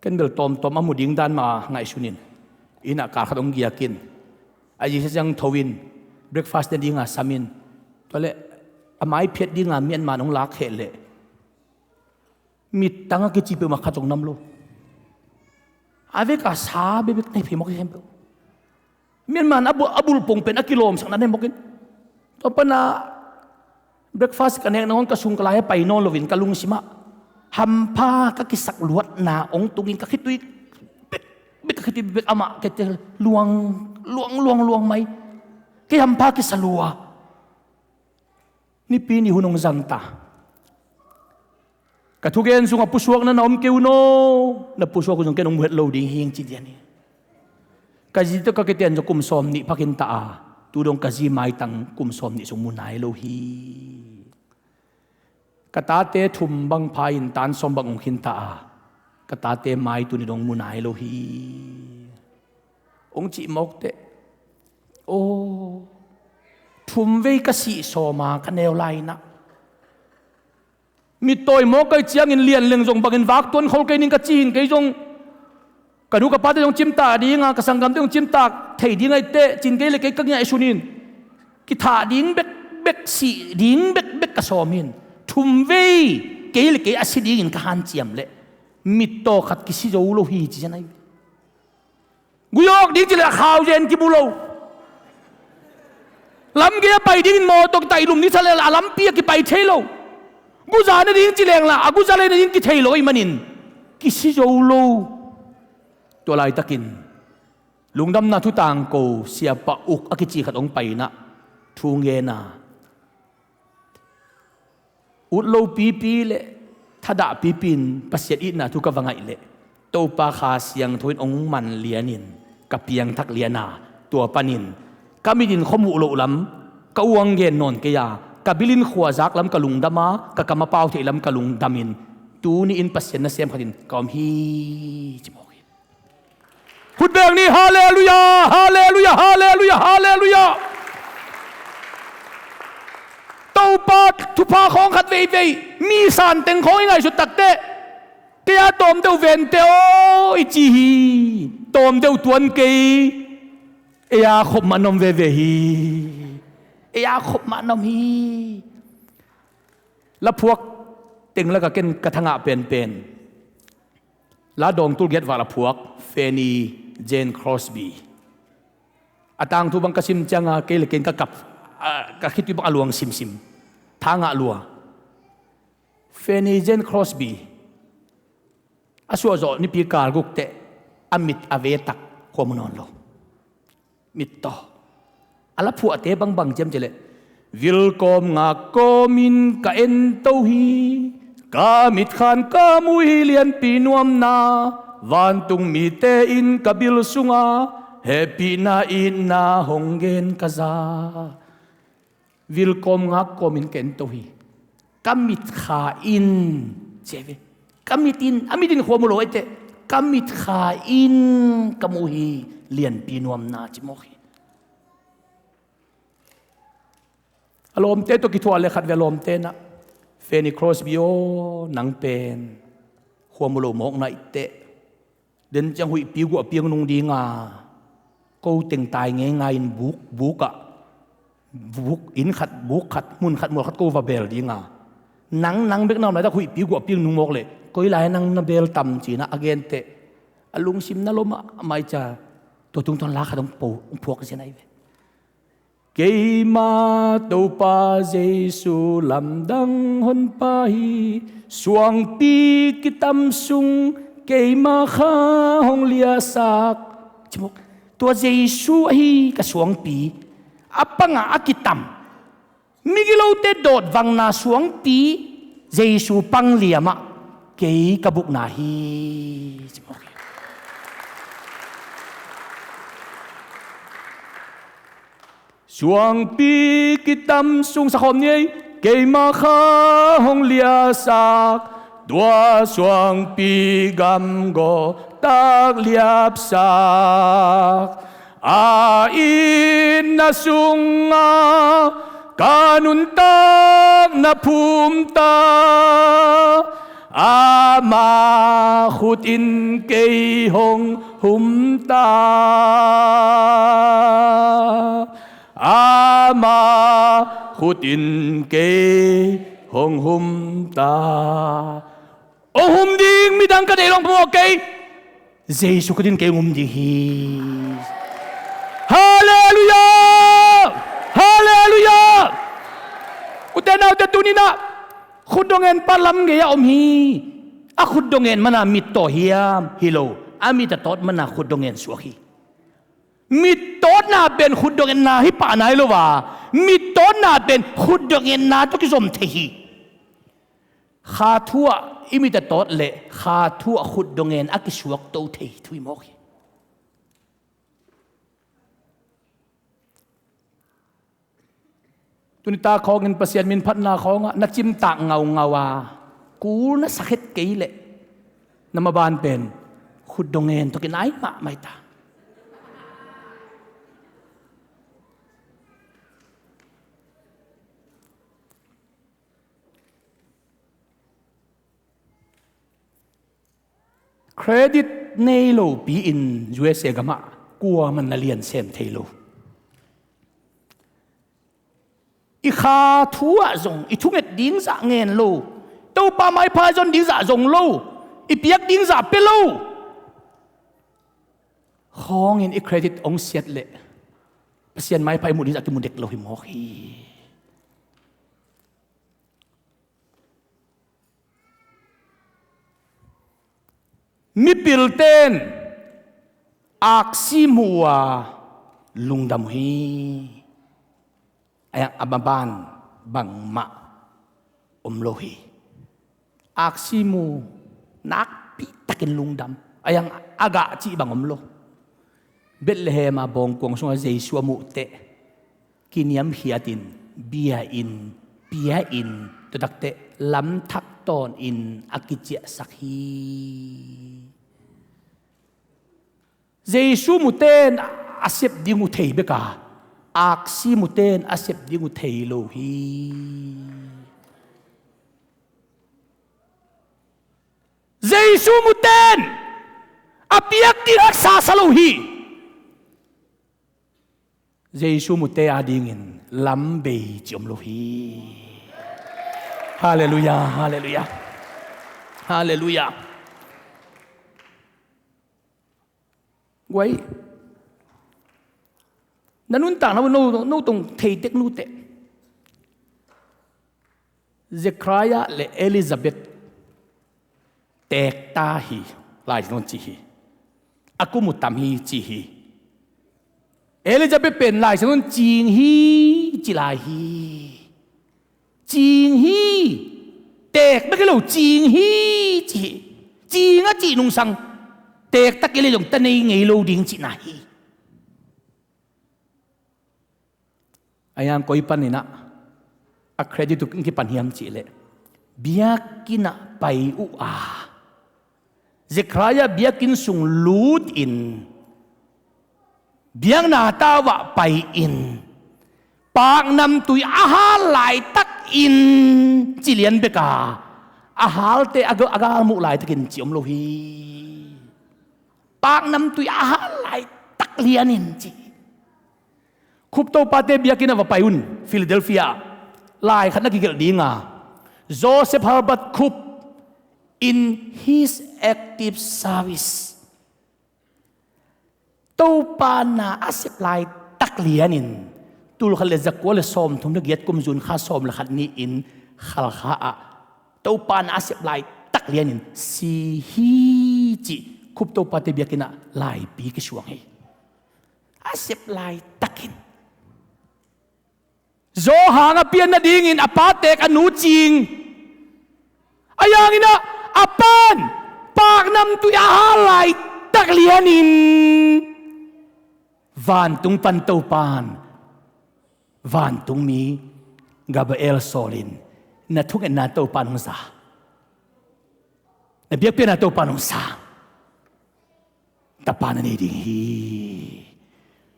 ken bel tawmtawm a mu ding dan mah a ngaihsunin, inn ah kal khat hong giakin, a zisa ciang tho in, breakfast ne dinga samin, tua leh a maiphiat dinga Myanmar hong lak kheh leh mittang a kici peuhmah khat zong nam lo. A vek a sa bekbek nei phei mawk hi khempeuh. Myanmar in a bul, a bulpong pen a kilawmsak na nei mawk in. Tua pan a breakfast ka nek nangawn ka sung ka lai a pai nawn loin ka lungsim ah hampha ka kisak luatna hong tungin ka khitui bekbek, ka khitui bekbek amah kei tel luang, luang, luang, luang mai. Kei hampha kisa lua. Nipi ni hun hong zang ta. Ka thugen sungah pusuakna na om kei un aw, na pusuak hun zong ken hong muhet lo ding hing ci dian hi. Ka zi tawh ka kiten zong kum sawm nih pha khin ta a, tu dong ka zi maitang kum sawm nih sung mu nai lo hi. Ka tate thum bang pha in tan sawm bang hong khin ta a, ka tate mai tuni dong mu nai lo hi. Hong cih mawk teh. Aw, thum vei ka sih sawm a ka neu lai-in ah, mittawi mawk kai ciangin lian leng zong bangin vak tuan khol kei ning ka ci in, kei zong ka nu ka pate zong cimtak ding a, ka sanggamte zong cimtak thei ding ahih teh ci in, kei le kei ka ngiaih sun in, kithah ding bekbek, sih ding bekbek ka sawm in, thum vei kei le kei a si dingin ka hanciam leh mittaw khat kisi zo lo hi ci zen ahi. Gui awk ding ci leh a khau zen kibu lo. Lam gei a pai dingin mawtaw kitaih lum ding sa leh a lampi a kipai thei lo. Guza na ding ci leng la a guza lei na ding kithei lo ahih manin kisi zo lo. Tua laitakin lungdamna thu tangko siapa uk a kici khat hong pai in ah thu ngen a, ut lo pipi le thadah pipi in Pasian itna thu ka va ngaih leh Topa Kha Siangtho in hong man lianin ka piangthak lian a, tua panin ka mit in khuamuh loh lam ka uang gen nawn kei a, ka bil in khua zak lam ka lungdam a, ka kam a pau theih lam ka lungdam in tuni in Pasian nasem khat in ka om hi ci mawk hi. Khut beng ni, halleluiah, halleluiah, halleluiah, halleluiah. Topa thupha khawng khat veivei mi san teng khawng i ngaihsut takteh kei a tawm deuh vente aw i ci hi. Tawm deuh tuan kei. Ei a khop mah na om veve hi. Ei a khop mah na om hi. La phuak teng lakah ken ka thangah penpen la dawng tul giat val a phuak Fanny Jane Crosby. A tangthu bang ka sim cianga kei le ken ka kap, a, ka khitui bang a luang simsim. Thangah lua. Fanny Jane Crosby a suahzawh nipi kal guk teh a mit a vetak khuamu nawn lo. Mittaw a la phuahte bangbang ciam cileh, vilkawm ngak kawmin ka ento hi. Ka mitkhan ka mu hi lianpi nuamna. Vantung mite in ka bil sunga hehpihna itna hong gen ka za. Vilkawm ngak kawmin ka ento hi. Ka mitkha in, ci ve. Ka mit in, a mit in khuamu lo ahi teh, ka mitkha in ka mu hi lianpi nuamna ci mawk hi. A lawmte tawh kithuah le khat ve a lawmte nah, Fanny Crosby aw, nang pen khuamu lo mawk na ih teh, den ciang huihpi guahpi hong nung dinga, ko teng tai ngeingai in buk, bukah, buk inn khat, buk khat, mun khat, mual khat ko va bel dinga. Nang, nang bek na om laitak huihpi guahpi hong nung mawk leh koi lai nang na bel tam cinah a gen teh, a lungsim na lom ah, maica, tua tungtawn la khat hong po, hong phuak zen ahi ve. Keima Topa Jesu lamdang honpa hi. Suangpi kitam sung keima kha hong liasak. Cimawk, tua Jesu ahi ka suangpi. A pangah a kitam migilote dawtvangna suangpi Jesu pang liamah kei ka bukna hi. Cimawk. Suangpi kitam sung, sakhawm ni ei, keima kha hong liasak, tua suangpi gamgaw tak liapsak. A itna sunga ka nuntakna phumta, ama khut in kei hong humta. Ama khut in kei hong humta. Hong hum ding midang ka deih lo hong phamawh kei. Jesu khut in kei hong hum ding hi. Halleluiah! Halleluiah! Ute naute, tuninah khut dong en pa lam gei-ah om hi. A khut dong en mana mittaw hiam? Hi lo. A mit a tawt mana khut dong en suak hi. Mittawtna pen khutdong etna hi pah nai lo a, mittawtna pen khutdong etna tawh kizom thei hi. Kha thu ah i mit a tawt leh kha thu ah khutdong en a kisuakto thei thu hi mawk hi. Tuni ta khawngin Pasian min phatna khawngah na cimtak ngaungau a, kul na sakhet kei leh na maban pen khutdong en tawh kinai mahmah hi ta. Credit nei lopi-in U S A gamah kuaman na lian sem thei lo. I kha thu ah zong i thunget ding zah ngen lo, Topa maipha zon ding zah zong lo, i piak ding zah pia lo khawngin i credit hong siat leh Pasian maipha i muh ding zah kimu dek lo hi mawk hi. Mipilten aksi mu uh a lungdam uh hi. A, a maban bangmah om lo hi. Aksi mu nakpitakin lungdam, a, a gah cih bang om lo. Bethlehem a bawngkuang sungah Jesu a muhteh kiniamkhiatin, bia-in, pia-in, tua takteh lamthak tawnin a kiciahsak hi. Jesu muten a sep ding uh thei bek a, aksi muten a sep ding uh thei lo hi. Jesu muten a piak ding haksa sa lo hi. Jesu mute adingin lam bei ci om lo hi. Halleluiah, halleluiah, halleluiah. Guai, na nuntakna uh no, no tong thei tek nuteh. Zekhariah le Elizabeth teekta hi, Lai Siangtho in ci hi. A kum uh tam hi ci hi. Elizabeth pen Lai Siangtho in cing hi ci lai hi. Cing hi. Teek bek hi lo, cing hi ci hi. Cing a cih nungsang teekta kei leh zong ta nei ngei lo ding cihna hi. A yang koi panin ah a credit uh kipan hiam cihleh, biakinn ah pai uh a, Zekhariah biakinn sung lutin biakna tau ah pai-in paknamtui a hal laitakin ci lian bek a, a halte a ga-, a galmuh laitakin ci om lo hi. Paknamtui a hal laitak lianin ci. Khup topate biakinn ah va pai un, Philadelphia. Lai khat na kigelh ding a, Joseph Herbert Khup in his active service. Topa na a sep laitak lianin, tul khat le zakua le sawmthum le giat kum June kha sawm le khat ni-in Khalkha ah Topa na a sep laitak lianin si hi cih Khup topate biakinn ah laipi kisuang hi. A sep laitakin Johan a pian nadingin a pa teek a nu cing. A yang in ah a pa'n paknamtui a hal laitak lianin vantung pan Topa'n vantungmi Gabriel sawlin, na thungetna Topa'n hong za, na biakpiakna Topa'n hong sa. Tapa na nei ding hi.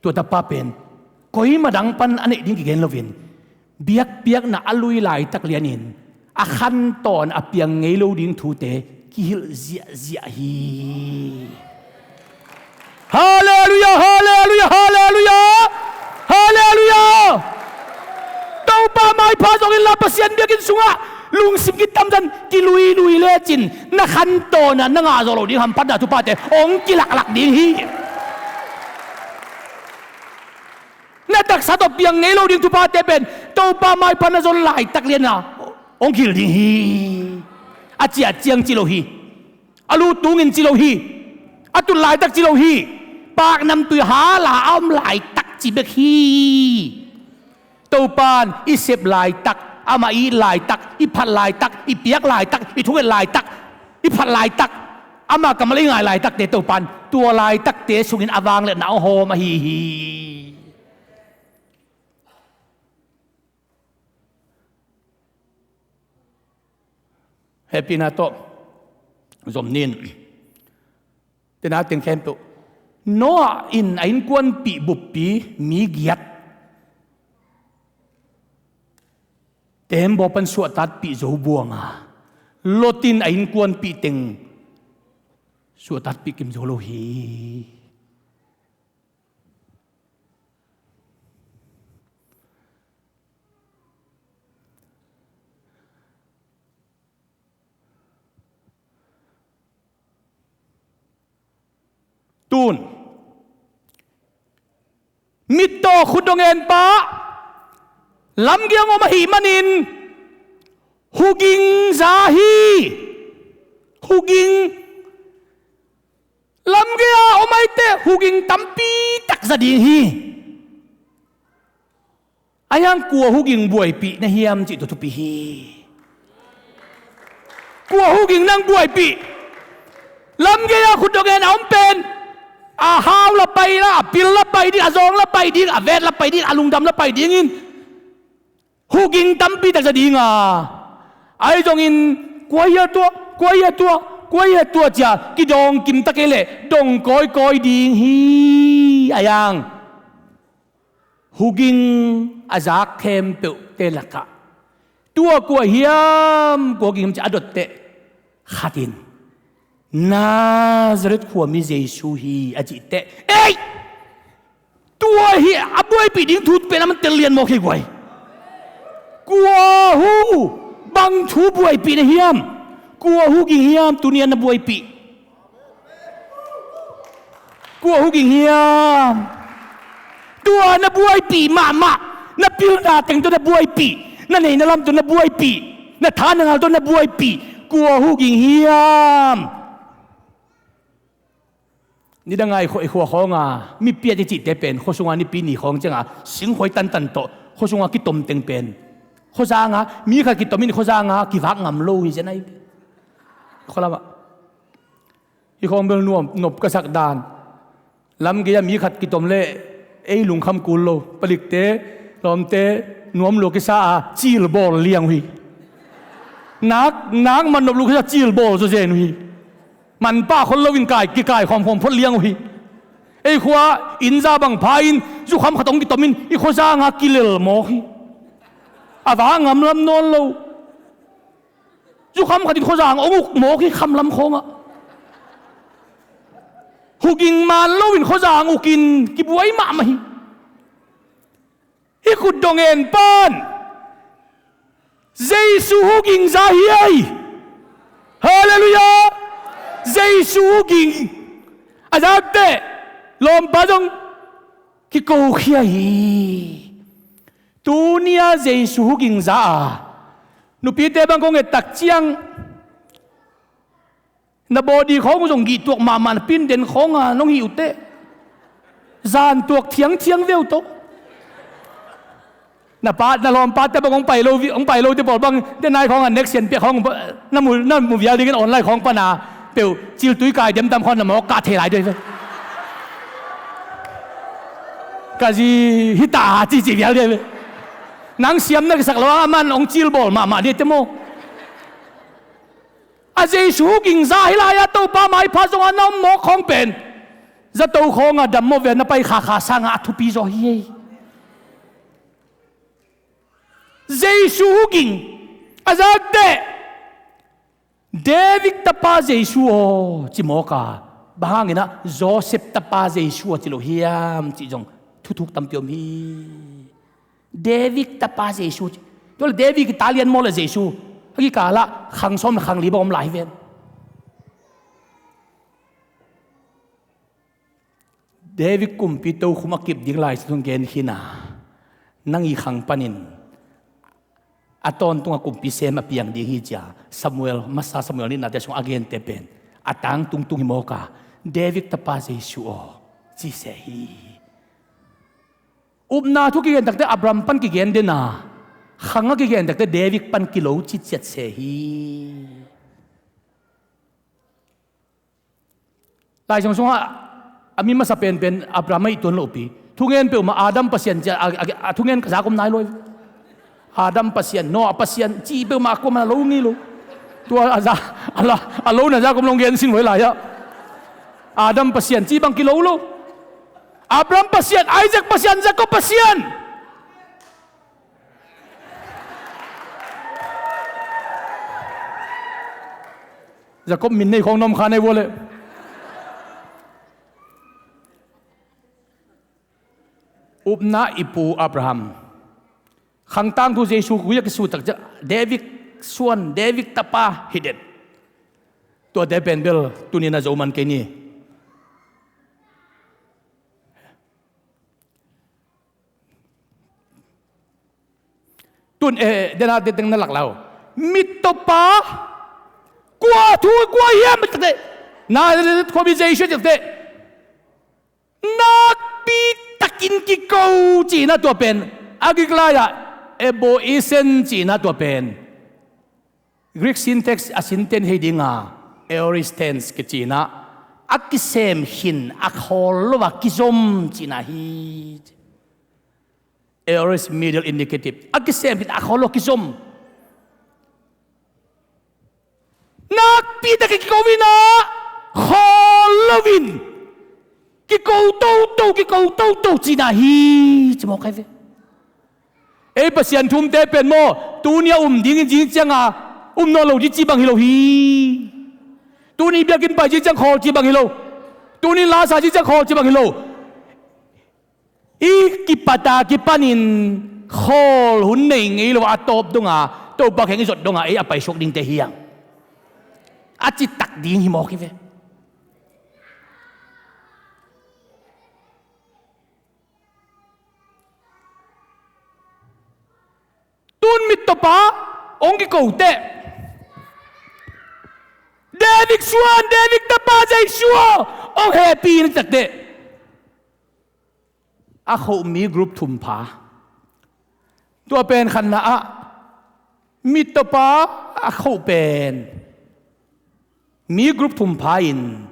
Tua tapa pen koima dang pan a neih ding kigen loin, biakpiakna a lui laitak lianin a khantawn a piang ngei lo ding thute kihilh ziahziah hi. Halleluiah, halleluiah, halleluiah, halleluiah. Topa maipha zong inla Pasian biakinn sungah lungsim kitamzan kiluilui lecin na khantawn a na ngah zawh loh ding hamphatna thuphate hong kilaklak ding hi. Na taksa tawh piang ngei lo ding thuphate pen Topa maipha na zon laitak lian a hong kihilh ding hi. A ciah ciang ci lo hi. A luh tungin ci lo hi. A tun laitak ci lo hi. Paknamtui hala a om laitak ci bek hi. Topan i sep laitak, amah i it laitak, i phat laitak, i piak laitak, i thunget laitak, i phat laitak, amah kammal i ngai laitakte Topan tua laitakte sungin a vangliatna a hawm ahi hi. Hehpihna tawh zom ni in. Tena teng khempeuh, Noah in a innkuanpih buppi mi giat tembaw pan suahtatpih zo buang a, Lot in a innkuanpih teng suahtatpih kim zo lo hi. Tun mittaw khut dong en pah lamgei ah om ahih manin huging za hi. Huging lamgei ah om ahih teh huging tampi tak za ding hi. Ahi hang kua huging buaipih na hiam cih tua thupi hi. Kua huging nang buaipih? Lamgei ah khut dong en a om pen a hau la pai la, a pil la pai ding, a zawng la pai ding, a vet la pai ding, a lungdam la pai dingin huging tampi tak za ding a, ahi zongin kua hia tua, kua hia tua, kua hia tua cia kidawng kim ta kei leh dong kawikawi ding hi. Ahi hang huging a zak khempeuhte lakah tua kua hiam, kua huging hiam ci a dotteh khat in Nazareth khuami Jesu hi a cih teh, ei, tua hi a buaipih ding thu pen a man tel lian mawk hi guai. Kua hu, bang thu buaipih na hiam? Kua huging hiam tuni a na buaipih? Kua huging hiam? Tua na buaipih mahmah, na pilna teng tawh na buaipih, na neihna lam tawh na buaipih, na tha na ngal tawh na buaipih, kua huging hiam? Nidang a i khua, i khua khawng a mi piat i cihte pen khua sung a Nipi ni khawng ciang a singkhuai tantan tawh khua sung a kitom teng pen, khuazang a mi khat kitom in khuazang a kivak ngam lo hi zen ahi. Khua lam ah i khawng bel nuam nop ka sak dan. Lamgei ah mi khat kitom leh ei lungkham kul lo. Palikte, lawmte, nuam lua kisa a cilbawl liang uh hi. Nak, nak man nop lua kisa cilbawl zaw zen uh hi. Manpah khol loin kai, kikai khawmkhawm phot liang uh hi. Ei khua inn za bang pha in zukham khat hong kitom in i khuazang a kilel mawk hi. A va ngam lam nawn lo. Zukham khat in khuazang hong uk mawk hi, kham lam khawng ah. Huging man loin khuazang uk in kibuai mahmah hi. Hih khut dong en pan Jesu huging za hi ei. Halleluiah. Jesu huging a za teh lawmpa zong kikokhia hi. Tuni a Jesu huging za a nupite bang kong et tak ciang na body khawng uh zong gihtuak mahmah, na pinden khawng a nong hih uh teh zan tuak thiangthiang ve uh tawh. Na pa, na lawmpate bang hong pai lo, hong pai lo te pawl bang, te nai khawng a next sian piak khawng na mu, na mu vial dingin online khawng pana peuh ciltui kai demdam khawng na mawk kah thei lai dei ve. Ka zi hita cici vial dei ve. Nang siam na kisak lo a man hong cilbawl mahmah dei te maw? A Jesu huging za hi lai a Topa maipha zong a na om mawk khawng pen zato khawng a dam mawh ve na pai khakha sangah a thupi zaw hi ei. Jesu huging a za teh David tapa Jesu aw ci mawk a, bang hangin ah Joseph tapa Jesu a ci lo hiam cih zong thuthuk tampi om hi. David tapa Jesu ci. Tua le David kita lian maw le Jesu a kikal ah khang sawm le khang li bang om lai hi ven. David kumpi tokhum a kip ding lai sung gen khin a, nang i khang panin a tawntung a kumpi sem a piang ding hi cia Samuel, masa Samuel nihnate sung a gente pen a tangtung tung hi mawk a, David tapa Jesu aw, ci se hi. Upna thu kigen takte Abraham pan kigen den a, khang a kigen takte David pan kilo ciciat se hi. Lai Siangtho sungah a mi masa penpen Abraham ahi tuan lo pi. Thungen peuhmah Adam Pasian ci a, a, a, a thungen ka zak om nai lo hi. Adam Pasian, Noah Pasian ci peuhmah a kuamah a lo ngei lo. Tua a za, a la, a lo na zak om lo gen sin voi lai ah. Adam Pasian ci bang kilo lo. Abraham Pasian, Isaac Pasian, Jacob Pasian. Jacob min nei khong nom kha nei vua le. Upna i pu Abraham. Khangtang thu Jesu gui a kisut tak ciang David suan, David tapa hi den. Tuate pen bel tuni na zo man kei ni. Tun, eh, dena te teng na lak lau. Mittawpa, kua thu, kua hiam, takte. Na, khuapi Jesu takte. Nakpi takin kiko cihna tua pen. A Greek lai-ah, eboisen cihna tua pen. Greek syntax a sinten hei dinga, aoristens kicihna. A kisem khin, a khawl lo a kizom cihna hi. Aorist middle indicative. A kisem khin a khawl lo kizom. Nakpi tak kiko in ah, khawl lo in. Kiko toto, kiko toto cihna hi, ci mawk hi ve. Ei Pasian thumte pen maw, tuni a um ding in zing cianga, um nawn lo ding ci bang hi lo hi. Tuni biakinn pai zing ciang khawl ci bang hi lo. Tuni lasa zing ciang khawl ci bang hi lo. I kipata kipanin khawl hun nei ngei lo a tawp donga, Topa kheng i zot donga, ei a paisuak dingte hiang. A citak ding hi mawk hi ve. Tun mittawpa, ong kiko teh. David suan, David tapa Jesu, ong hehpih na takte. A khoh mi group thum pha. Tua pen khatna ah, mittawpa a khoh pen. Mi group thum pha in,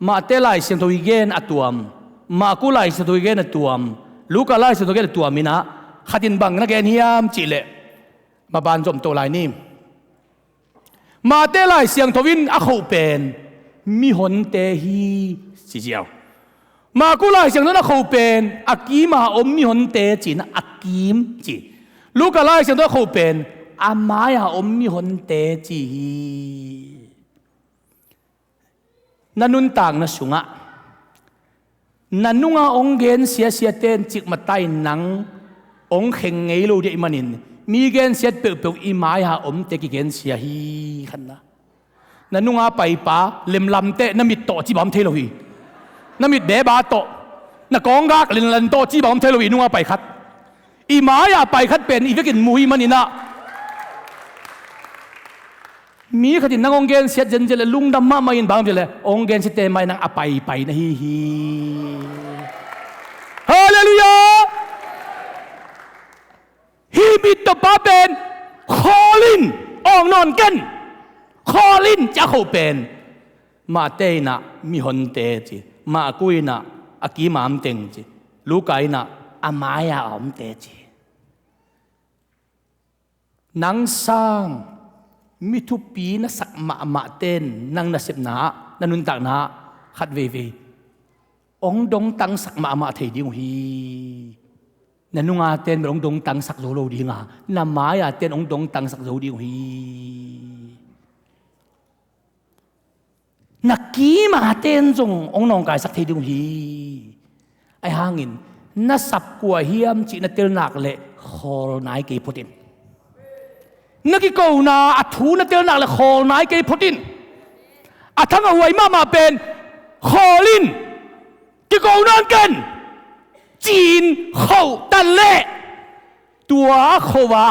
Mate Lai Siangtho i gen a tuam, Maku Lai Siangtho i gen a tuam, Luka Lai Siangtho i gen a tuam in ah, khat in bang na gen hiam cih leh, maban zom to lai ni. Mate Lai Siangtho in a khoh pen, mihonte hi, ci ziau. Maku Lai Siangtho in a khoh pen, a kima om mihonte ci in a kim ci. Luka Lai Siangtho a khoh pen, a mai-a om mihonte ci hi. Na nuntakna sungah, na nunga ong gensia siate in cikmata in nang ong kheng ngei lo dih ahih manin, mi gensiat peuhpeuh i mai-a omte kigensia hi khatna. Na nunga paipa lemlamte na mit tawh ci bang om thei lo hi. Na mit beba tawh, na kawnggak lenlan tawh ci bang om thei lo hi, i nunga pai khat. I mai-a pai khat pen i vekin mu hi manin ah. Mi khatin nang ong gensiat zenzen le lungdam mahmah in bang om ci le ong gensiate mai nang a paipai na hi hi. Halleluiah! Hih mittawpa pen khawl in, awng nawn ken. Khawl in ci a khoh pen. Mate in ah mihonte ci. Maku in ah a kima omte ci. Luka in ah a mai-a omte ci. Nang sang mi thupi na sak mahmahte in nang nasepna ah, na nuntakna ah khat veivei ong dongtangsak mahmah thei ding uh hi. Na nungate in bel ong dongtangsak zo lo dinga, na mai-ate in ong dongtangsak zo ding uh hi. Na kimate in zong ong nawngkaisak thei ding uh hi. Ahi hangin na sap kua hiam cih na tel nak leh khawl nai kei phot in. Na kikona a thu na tel nak leh khawl nai kei phot in. A thang a huai mahmah pen khawl in. Kiko nawn ken, ci-in khoh ta leh, tua a khoh a,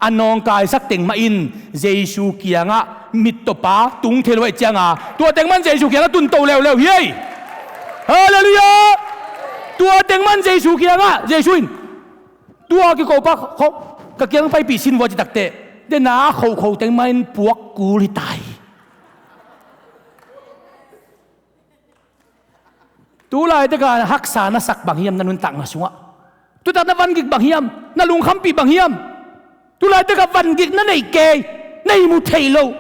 a nawngkaisak teng mah in Jesu kiangah mittawpa tung thei lo ahih cianga, tua teng mah in Jesu kiangah tun to leuleu hi ei. Halleluiah! Tua teng man Jesu kiangah, Jesu in tua kiko pa khawng ka kiang paipih sin vua ci takteh, dena a khokho teng mah in puak kul hi ta hi. Tu laitak a haksa na sak bang hiam na nuntakna sungah? Tu laitak na vangik bang hiam? Na lungkhampih bang hiam? Tu laitak a vangik na neih kei, na ihmu theih loh,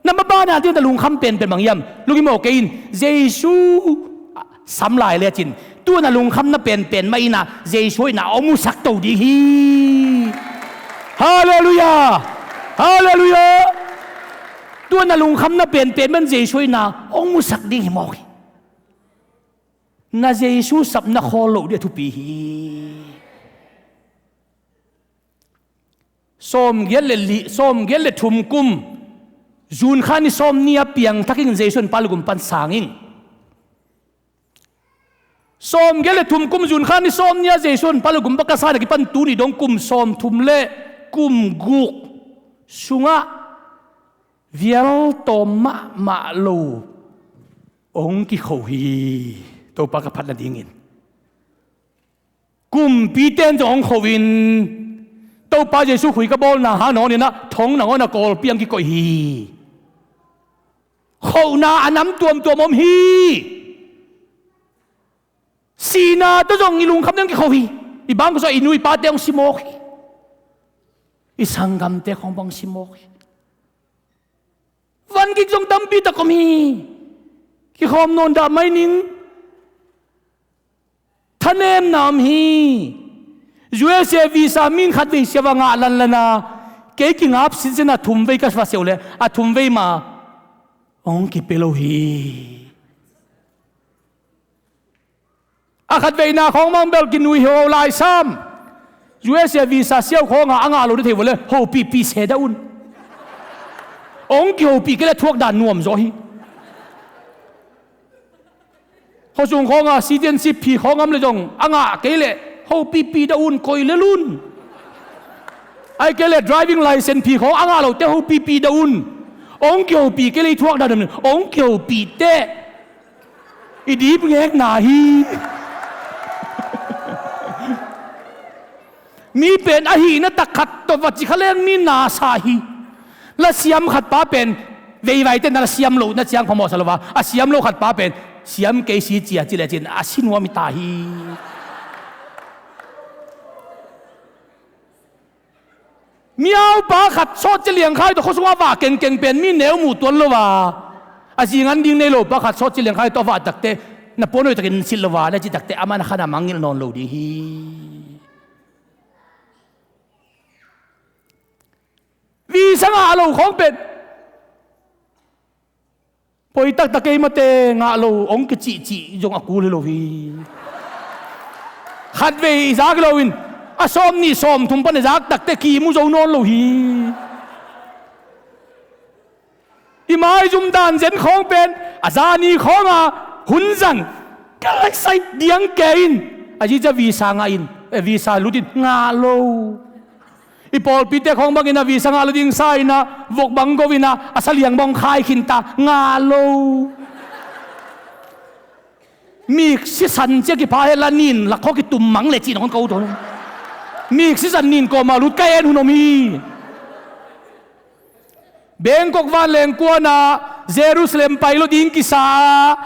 na mabanah ding na lungkham penpen bang hiam? Lunghimawh kei in, Jesu sam lai lecin, tu na lungkhamna penpen mah in ah Jesu in ah hong musak to ding hi. Halleluiah! Halleluiah! Tu na lungkhamna penpen mah in Jesu in ah hong musak ding hi mawk hi. Na Jesu sapna khawl loh ding a thupi hi. Sawmgiat le li, sawmgiat le thum kum, June kha ni sawm ni a piangthak ing, Jesu in Pa lugum pan sang ing. Sawmgiat le thum kum, June kha ni sawm ni a Jesu in Pa lugum pan ka sang a kipan tuni dong kum sawmthum le kum guk sungah vial tawm mahmah lo hong kikho hi. Topa ka phat nadingin. Kumpite in zong hong kho in, Topa Jesu khui ka bawlna hang nangawn in ah thong nangawn a Kawlpi hong kikoih hi. Khohna a nam tuamtuam om hi. Sihna tawh zong i lungkham ding hong kikho hi. I bang khuasung ah i nu i pate hong si mawk hi. I sanggamte khawng bang hong si mawk hi. Vangik zong tampi tak om hi. Kikhawm nawn dah mai ning. Thanemna om hi. U S A visa min khatvei sia va ngah lanlan a, kei kingap sinsen a thumvei ka va sia uh leh a thumvei mah hong kipia lo hi. A khatveina khawng mang bel kinui hi, ho lai sam. U S A visa siau khawngah a ngah lo na thei uh leh hopihpih se dah un. Hong kihopih kei leh thuak dan nuam zaw hi. Khuasung khawngah citizenship phi khawng om leh zong a ngah kei leh hopihpih dah un, koi lel un. Ahih kei leh driving license phi khawng a ngah lote hopihpih dah un. Hong kihopih kei leh i thuak dan nuam, hong kihopih teh i dip ngekna hi. Mi pen a hihna tak khat tawh va ci kha leng mi nasa hi. La siam khat pa pen veivaite na la siam loh na ciang phamawh sa lo a, a siam lo khat pa pen siam kei si cia ci lecin a si nuam hi ta hi. Miaupa khat sawt cia liangkhai tawh khuasungah vah kengkeng pen mi neu muh tuan lo a, a zingan ding nei lo pa khat sawt cia liangkhai tawh a vah takteh na puan hoih takin silh lo a na cih takteh amah na khan a mangngilh nawn lo ding hi. Visa ngah lo khawng pen poi taktak kei mate ngah lo hong kicihcih zong a kul hi lo hi. Khatvei i zak loin a sawmnih sawmthum pan i zak takteh kimu zo nawn lo hi. I maizum dan zen khawng pen a zani khawngah hun zang ka laisai diang kei in a zica visa ngah in, eh, visa lut in ngah lo. I pawlpite khawng bangin a visa ngah lo ding sa in a vok bang go in a, a saliang bang khai khin ta, ngah lo. Mik sisan cia kipha hela nin lak khawng kitum mang le cih nangawn ko tawh. Mik sisan nin kawma lut ka en hun om hi. Bangkok vanleng kuanah Jerusalem pai lo ding kisa a,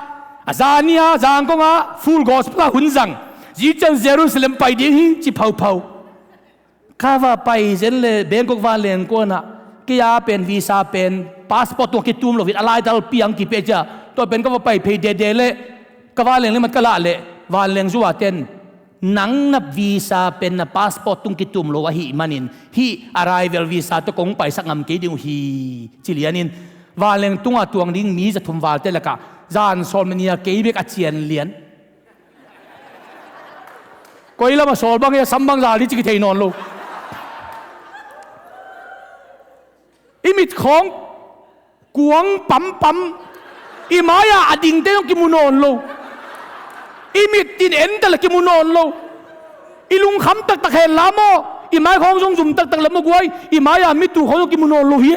a zani a Zangkong ah Full Gospel ah hun zang. Zician Jerusalem pai ding hi ci phauphau. Ka va pai zen le Bangkok vanleng kuanah kei a pen visa pen passport tungah kitum lo hi, a laital piang kipia cia. Tua pen ka va pai phei dede le ka vanleng le mat ka lah le vanleng zuaten nang na visa pen na passport tung kitum lo ahih manin hih arrival visa tawh kong paisak ngam kei ding uh hi, ci lianin vanleng tungah tuang ding mi za thum valte lakah zan sawm le nia kei bek a cian lian. Koi lam a sawl bang hi a sam bang zal hi ci kithei nawn lo. I mit khawng kuang pampam. I mai-ah a dingte zong kimu nawn lo. I mit in ente la kimu nawn lo. I lungkham taktak hen la maw? I mai khawng zong zum taktak la maw guai? I mai-ah mi tu khawng zong kimu nawn lo hi.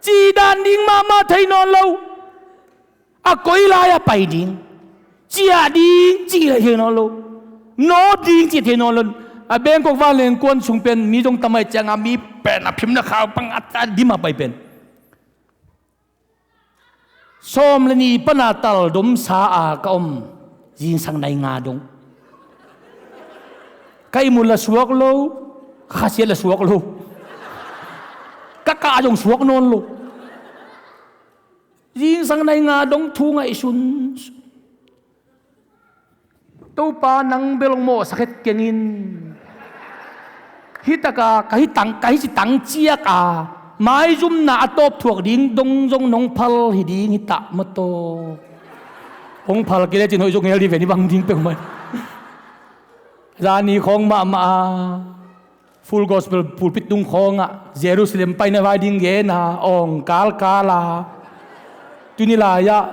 Cih dan ding mahmah thei nawn lo. A koi lai a pai ding, ciah ding cih thei nawn lo, nawt ding cih thei nawn lo. A Bangkok vanleng kuan sung pen mi zong tam ahih ciangin mi pen a phim na khau pang a, a dim a pai pen. Sawm le nih pan a tal domsa a ka om zingsang nai nga dong. Ka ihmut la suak lo, khasiat la suak lo. Ka kah zong suak nawn lo. Zingsang nai nga dong thu ngaihsun. Topa nang bel hong mawhsak het keng in. Hih taka ka hih tang, ka hih ci tang ciak a maizumna a tawp thuak ding dong zong nong phal hi ding hi ta maw taw. Hong phal kei le cin hoih zong hel dih ve ni bang ding peuhmah. Zani khawng mahmah a Full Gospel pulpit tung khawngah Jerusalem paina vai ding gen a awng kalkal a, tuni lai-ah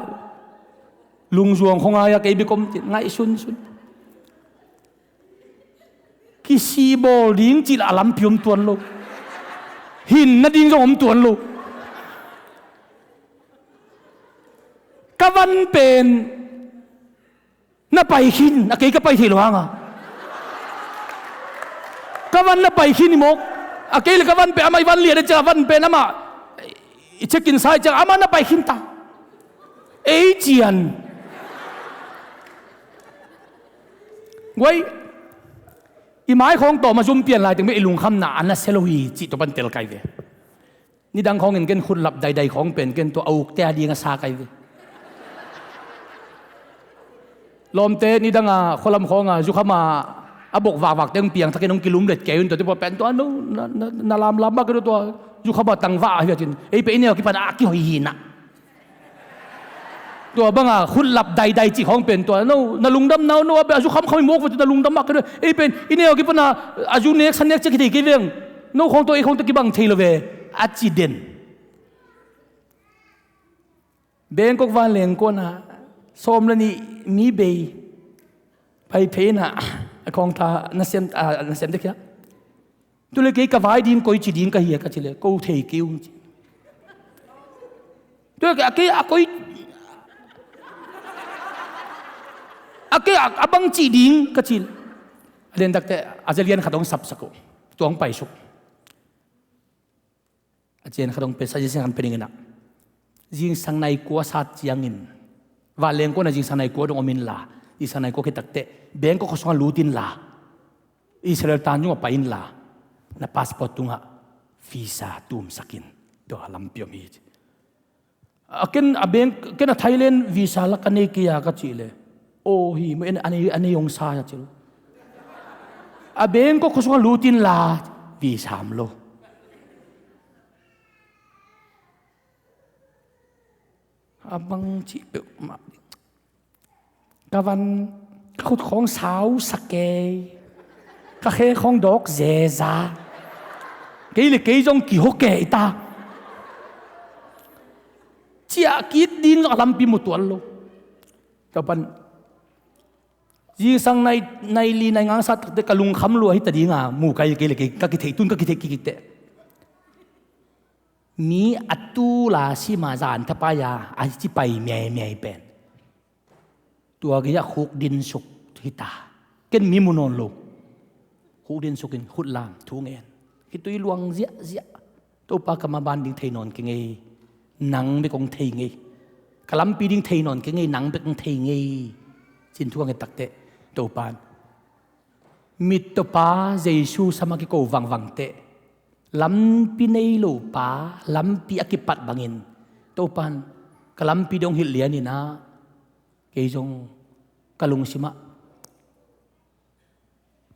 lungzuang khawng ai-a kei bek om cin ngaihsunsun. Kisih bawl ding cih lah a lampi om tuan lo. Hin nading zong om tuan lo. Ka van pen na pai khin, a kei ka pai thei lo hang a. Ka van na pai khin hi mawk. A kei le ka van pen amah i van lian a ciang a van pen amah i check-in sa i ciang amah na pai khin ta. Ei cian. Guai, i mai khawng tawm a zum pian lai teng bek i lungkhamna a nasia lo hi cih tua pan tel kai ve. Nidang khawngin ken khutlap daidai khawng pen ken tua a ukte a ding a sa kai ve. Lawmte nidang a khualam khawng a zukham a a bok vakvak teng piangthakin hong kilum let kei un tuate pawh pen tua no na, na, na lamlam mah kei tua zukham a tangvah a hi a cin ei pen i neu a kipan a kihoih hi na. Tua banga khutlap daidai cih khawng pen tua no na lungdam nau no a beh a zu khamkham i mawk ve tua na lungdam mah kei tua ei pen i neu a kipan a a zu nek sa nek ciah kithei kei veng. No khawng tua ei khawng tua kibang thei lo ve a ci den. Bangkok vanleng kuanah sawm le nih mi bei pai phei inah a khawngtha na siam, a, na siam dek hiah. Tule kei ka vai ding koi ci ding ka hia ka ci le ko thei kei ung ci. Tule kei a kei a koi a kei a bang ci ding ka ci le. A lian takte a zalian khat hong sapsak uh. Tua hong paisuk. A cian khat hong pe sa zingsang pe dingin ah zingsang nai kua sat ciangin vanleng kuanah zingsang nai kua dong om inla zingsang nai kua khit takte Bangkok khuasungah lut inla Israel tan zungah pai inla na passport tungah visa tumsak in. Tua lampi om hi ci. A ken a beng ken a Thailand visa la ka nei kei a ka cih le aw hi mu en a nei a nei hong sa a ci lo. A Bangkok khuasungah lut inla visa om lo. A bang cih peuhmah ding ka van ka khut khawng sausak kei ka khe khawng dawk zeza kei le kei zong kiho kei ta. Ciah kik ding zong a lampi mu tuan lo. Tua pan zingsang nai, nai li nai ngang sat takte ka lungkham lua hi ta dinga mu kai kei le kei ka kitheih tun ka kitheih kikikte. Mi a tu la sima zan thapai-a a ci pai miaimiai pen tua gei-ah khuk dinsuk hita. Ken mi mu nawn lo. Khuk dinsukin khutlam thu ngen khitui luang ziahziah. Topa ka maban ding thei nawn kei ngei. Nang bek kong thei ngei. Ka lampi ding thei nawn kei ngei nang bek kong thei ngei. Cin thu ka nget takte Topan mit tawpa Jesu sama kiko vangvang teh lampi nei lo pa lampi a kipat bangin Topan ka lampi dong hilh lianin ah kei zong ka lungsimah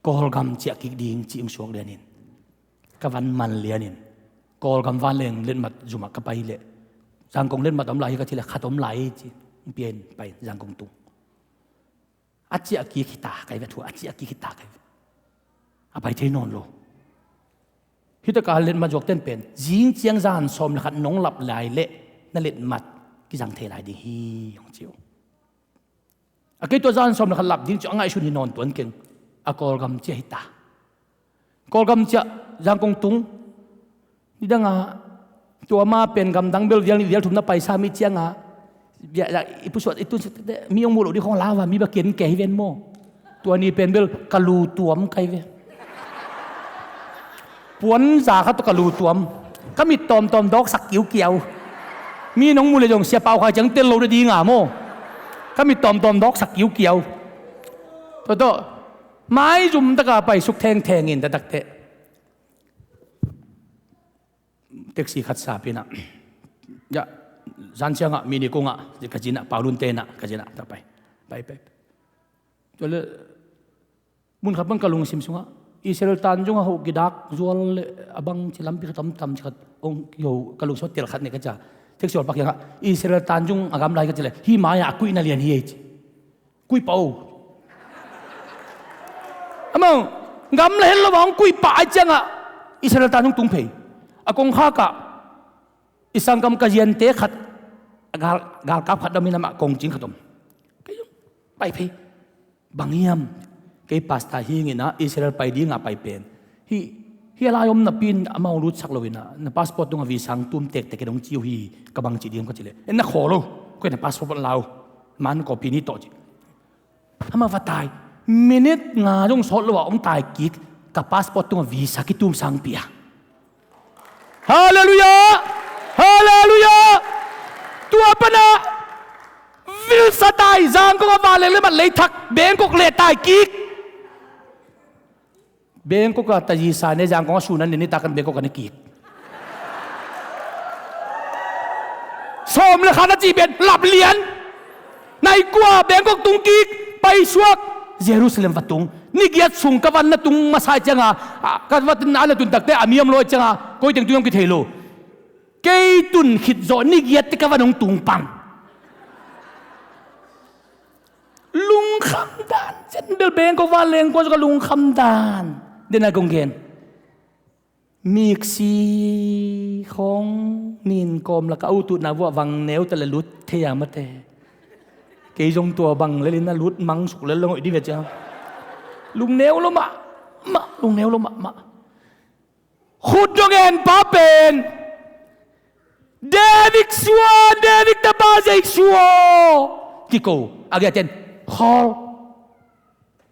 Kawlgam ciah kik ding cih hong suak lianin ka van man lianin Kawlgam vanleng letmat zumah ka pai leh Zangkong letmat om lai hi ka cih leh khat om lai hi ci hong pia in pai Zangkong tung. A ciah kik hita kai ve thu a ciah kik hita kai ve. A pai thei nawn lo. Hitaka letmat zuak ten pen zing ciang zan sawm le khat nong lap lai leh na letmat kizang thei lai ding hi hong ci uh. A kei tua zan sawm le khat lap ding cu a ngaihsun hi nawn tuan keng. A Kawlgam ciah hita. Kawlgam ciah Zangkong tung. Nidangah tua ma pen gamdang bel vial nih vial thum na paisa mi ciangah Bia, bia, i pusuat, i tun, mi hong muh loh ding khong lau a, mi bia kian kei hi ven maw. Tua ni pen bel ka lu tuam kai ve. Puan za khat tawh ka lu tuam. Ka mit tawmtawm dawksak kiukiau. Mi nong muh leh zong Sia Pau Khai ciang tel lo ding a maw. Ka mit tawmtawm dawksak kiukiau. Tua tawh, maizum taka paisuk thengtheng in taktak teh. Taxi khat sa pin ah. Ya, zan ciangah, mi ni kungah, ka zinah, Paulun tenah, ka zinah, ta pai. Pai, pai. Tua le, mun khat pan ka lungsim sungah, Israel tan zongah hoh kidak zual le, a bang ci lampi khat om tam ci khat, ong, yo, ka lungsim tel khat ne ka cia. Taxi awlpa kiangah, Israel tan zong a gamla hi ka ci le, hi mai-ah a kuihna lian hi ei ci. Kuih pah o. Amau, gamla het lo a hong kuih pah ahih ciangah, Israel tan hong tung phei. A kongkhak ah, i sanggam ka ziante khat, a gal, galkap khat dam in amah kongcing khat om. Kei zong, pai phei. Bang hiam, kei pastor hi ing in ah, Israel pai ding a pai pen. Hih, hih a lai om napi in amau lutsak lo in ah, na passport tungah visa hong tum tektek in hong ci uh hi, ka bang ci ding ka ci leh. En na khawl o, koi na passport pan lau. Man copy ni tawh ci. Amah va tai. Minute nga zong sawt lo ah hong tai kik, ka passport tungah visa kitum sangpi a. Halleluiah! Halleluiah! Tua pan ah vilsa tai, Zangkong ah vanleng le mat lei thak, Bangkok leh tai kik. Bangkok ah tazi sa ne, Zangkong ah sun an ne, nitak an Bangkok ah ne kik. Sawm le khat a cih pen lap lian. Nai kua Bangkok tung kik, paisuak, Jerusalem va tung. Ni giat sung ka van na tung masa ciangah, a, ka van na tun takte a miam lo ciangah, koi teng tung hiam kithei lo. Kei tun khit zawh ni giat teh ka van hong tung pang. Lungkham dan, zen bel Bangkok vanleng kua zawh ka lungkham dan. Den a kong gen. Miksi khong nin kawm lak a ututna vuah vang neu ta le lut thei a mate. Kei zong tua bang lel in a lut mang suk lel lo ngoih di ve cia. Lungneu lo mah, mah, lungneu lo mah, mah. Khut dong en pa pen. David sua, David tapa Jesu aw. Kiko, a giaten, khawl.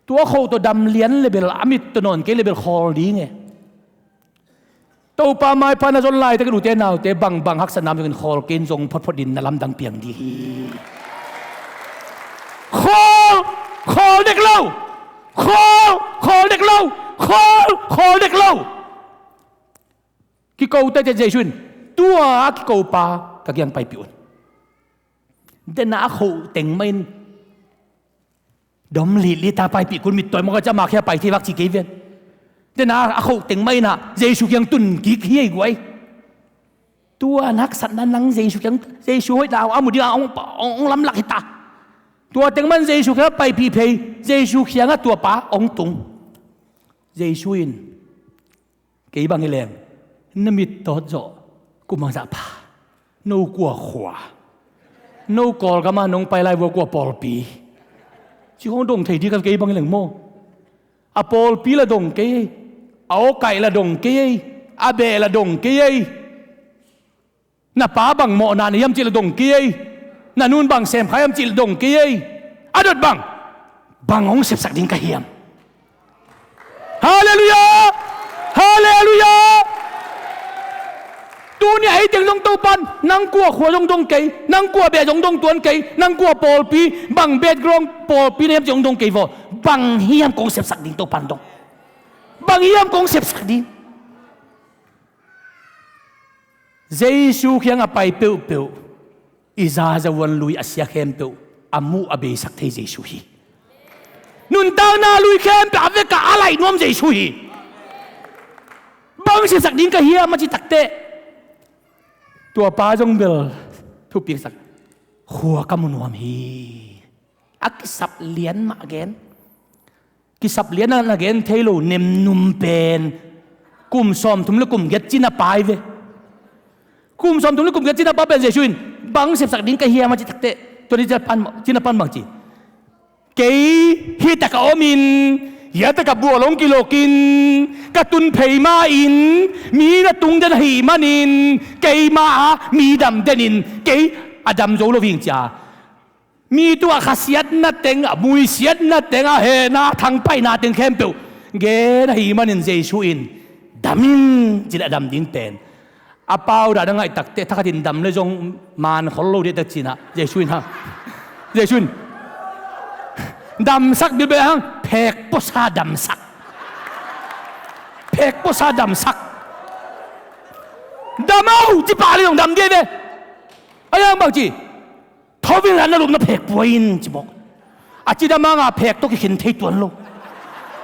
Tua khoh tawh dam lian le bel, a mit tawh nawn kei le bel khawl ding e. Topa maipha na zon laitakin ute naute bangbang haksatna om zongin khawl kei in zong photphot in na lamdang piang ding hi. Khawl, khawl dek lo. Khawl, khawl dek lo. Khawl, khawl dek lo. Kiko tete Jesu in, tua a kiko pa ka kiang paipih un. Dena a khoh teng mah in, dom litlit a paipih kun, mittawi mawk a ciah mah khia pai thei vak ci kei ven. Dena a khoh teng mah in ah Jesu kiang tun kik hi ei guai. Tua na haksatna nang Jesu kiang, Jesu hoihna a mu ding a hong, hong, hong lamlak hi ta. Tua teng mah in Jesu kiang paipih phei, Jesu kiangah tua pa hong tung. Jesu in, kei bang hi leng, na mit tawt zawh, kum bangzah pha, no kua khua, no Kawlgam ah nong pai lai vua kua pawlpi. Ci khong dong thei ding ka kei bang hi leng maw. A pawlpi la dong kei ei, a awkaih la dong kei ei, a beh la dong kei ei. Na pa bang mawhna nei hiam cih la dong kei ei. Na nun bang semkhai hiam cih la dong kei ei. A dot bang, bang hong sepsak ding ka hiam. Halleluiah! Halleluiah! Tuni a ei teng zong Topan, nang kua khua zong dong kei, nang kua beh zong dong tuan kei, nang kua pawlpi, bang background pawlpi na hiam cih zong dong kei vaw. Bang hiam kong sepsak ding Topan dong. Bang hiam kong sepsak ding. Jesu kiang a pai peuhpeuh, i zazavuan lui a sia khempeuh a muh a beisak thei Jesu hi. Nuntakna lui khempeuh a vekah a laih nuam Jesu hi. Bang sepsak ding ka hiam a ci takteh, tua pa zong bel thupisak, khua ka mu nuam hi. A kisap lian mah gen. Kisap lian a na gen thei lo nemnum pen kum sawmthum le kum giat cina pai ve. Kum sawmthum le kum giat cina pa pen Jesu in bang sepsak ding ka hiam a ci takteh, tua ni cina pan, cina pan bang ci. Kei hih tak a omin, hih tak a bual hong kilokin, ka tun phei ma-in, mi na tung den ahih manin, keima a mi dam denin, kei A dam zo lo hing cia, mi tungah khasiatna teng, a muisiatna teng, a hehna, a thangpaihna teng khempeuh gen ahih manin Jesu in, "Dam in," ci leh a dam ding pen. A pau dan a ngaih takteh thakhatin dam le zong man khol lo dih tak cinah Jesu in ha. Jesu in damsak bilbel hang, phek puasa damsak. Phek puasa damsak. "Dam o," ci pah le zong dam dih ve. A yang bang ci, "Tho vin la, na lupna phek pua in," ci mawk. A cidam hanga phek tawh kikhin thei tuan lo.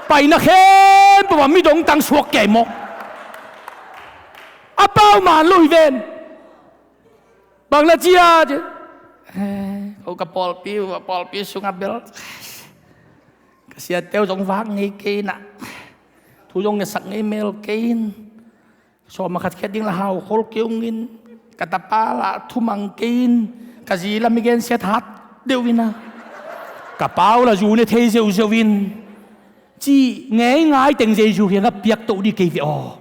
Paina khempeuh ah midong tang suak kei mawk. A pau man lo hi ven. Bang na cia ci, "Eh, ko ka pawlpi uh, a pawlpi sungah bel ka siate uh zong vak ngei kei inah, thu zong ngetsak ngei mel kei in, sawm a khat khiat ding la hau khol kei ung in, ka tapa la thumang kei in, ka zi la mi gensiat hat deuh inah, ka pau la zu ne thei ziauziau in," ci ngeingai teng Jesu kiangah piak toh dih kei ve aw.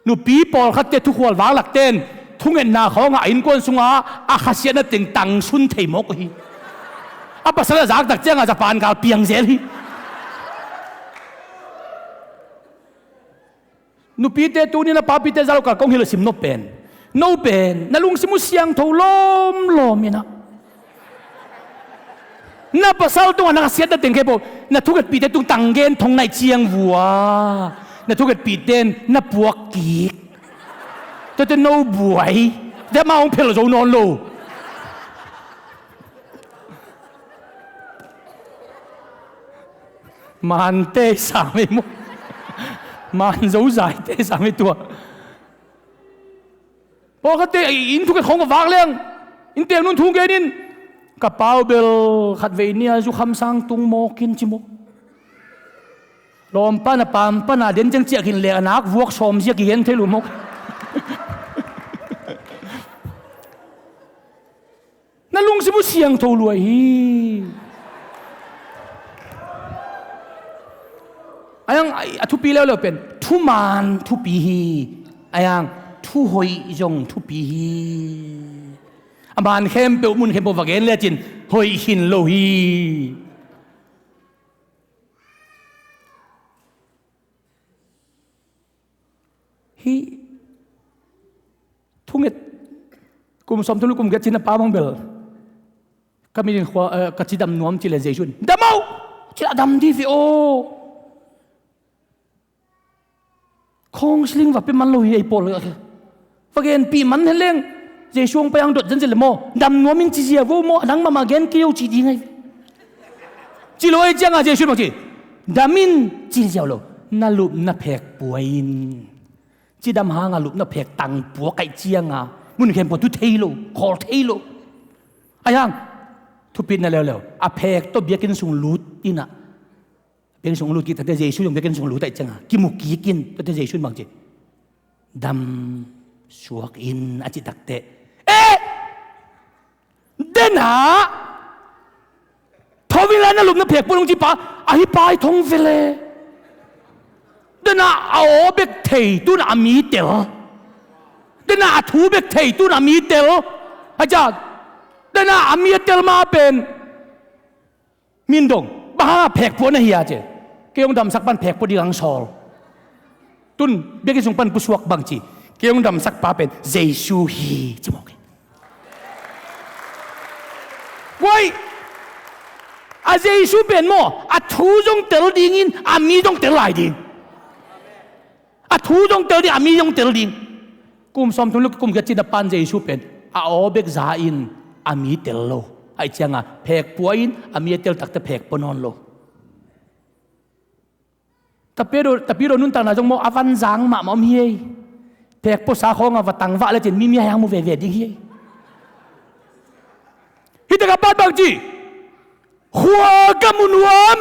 Nupi pawlkhatte thukhual vanglakte in thungetna khawngah a innkuan sungah a khasiatna teng tangsun thei mawk uh hi. A pasal a zak tak ciangah Japan gal piang zel hi. Nupite tuni-in a papite zalkal kong hilh a simnop pen, no pen na lungsim uh siangtho lawmlawm inah, na pasal tungah na khasiatna teng khempeuh na thungetpihte tung tanggen thong naih ciang vua, na thungetpihte in na puak kik. Tuate no buai. Tuate amau hong phel zo nawn lo. Mante sa mei maw? Man zozaite sa mei tua. Pawlkhatte inn thunget khawng ka vak leng, inn tel nun thu gen in, ka pau bel khatvei nia zukham sang tung mawk in ci maw. Lawmpa na pam pana den ciang ciah khin leh a nak vuak sawm zia kigen thei lo mawk. Na lungsim uh siangtho lua hi. A yang a thupi leuleu pen thuman thupi hi. A yang thuhoih zong thupi hi. A man khempeuh mun khempeuh va gen lecin hoih khin lo hi. Hih thunget kum sawm thum le kum giat cin a pa bang bel ka mit in khua, eh, ka cidam nuam ci le Jesu in, "Dam o," ci le a dam dih ve aw. Counseling va pia man lo hi ei pawl. Va genpih man hen leng Jesu hong pai hang dot zenzen le maw, "Dam nuam in ci ziau vo maw, a nang mahmah gen kei o," ci ding ahi ve. Ci lo ahi cianga Jesu in bang ci, "Dam in," ci ziau lo, "Na lupna phek pua in." Cidam hanga lupna phek tang pua kaih cianga mun khempeuh tu thei lo, khawl thei lo. Ahi hang thupitna leuleu, a phek tawh biakinn sung lut inah, biakinn sung lut kik takte Jesu zong biakinn sung lut aih cianga kimu kik in, tuate Jesu in bang ci, "Dam suak in," a cih takte, "Eh, denah tho vin la, na lupna phek pua in," hong ci pa, ahi pai thong vele. Denah a aw bek thei tun a mi tel. Denah a thu bek thei tun a mi tel. A ciang denah a mi a tel ma pen min dong, "Bang hanga phek pua na hi a?" ci. "Kei hong damsak pan phek pua ding hong sawl." Tun biakinn sung pan pusuak bang ci, "Kei hong damsak pa pen Jesu hi," ci mawk hi. Guai, a Jesu pen maw, a thu zong tel dingin a mi zong tel lai ding. A thu zong tel ding, a mi zong tel ding. Kum sawm thum le kum giat cin a pan Jesu pen a aw bek za in a mi tel lo. Aih cianga phek pua in a mi a tel takte phek pua nawn lo. Tapidaw, tapidaw nuntakna zong maw a vanzang mahmah om hi ei. Phek puasa khawnga va tangvah lecin mimi a hiang mu veve ding hi ei. Hih takah pan bang ci, "Khua ka mu nuam,"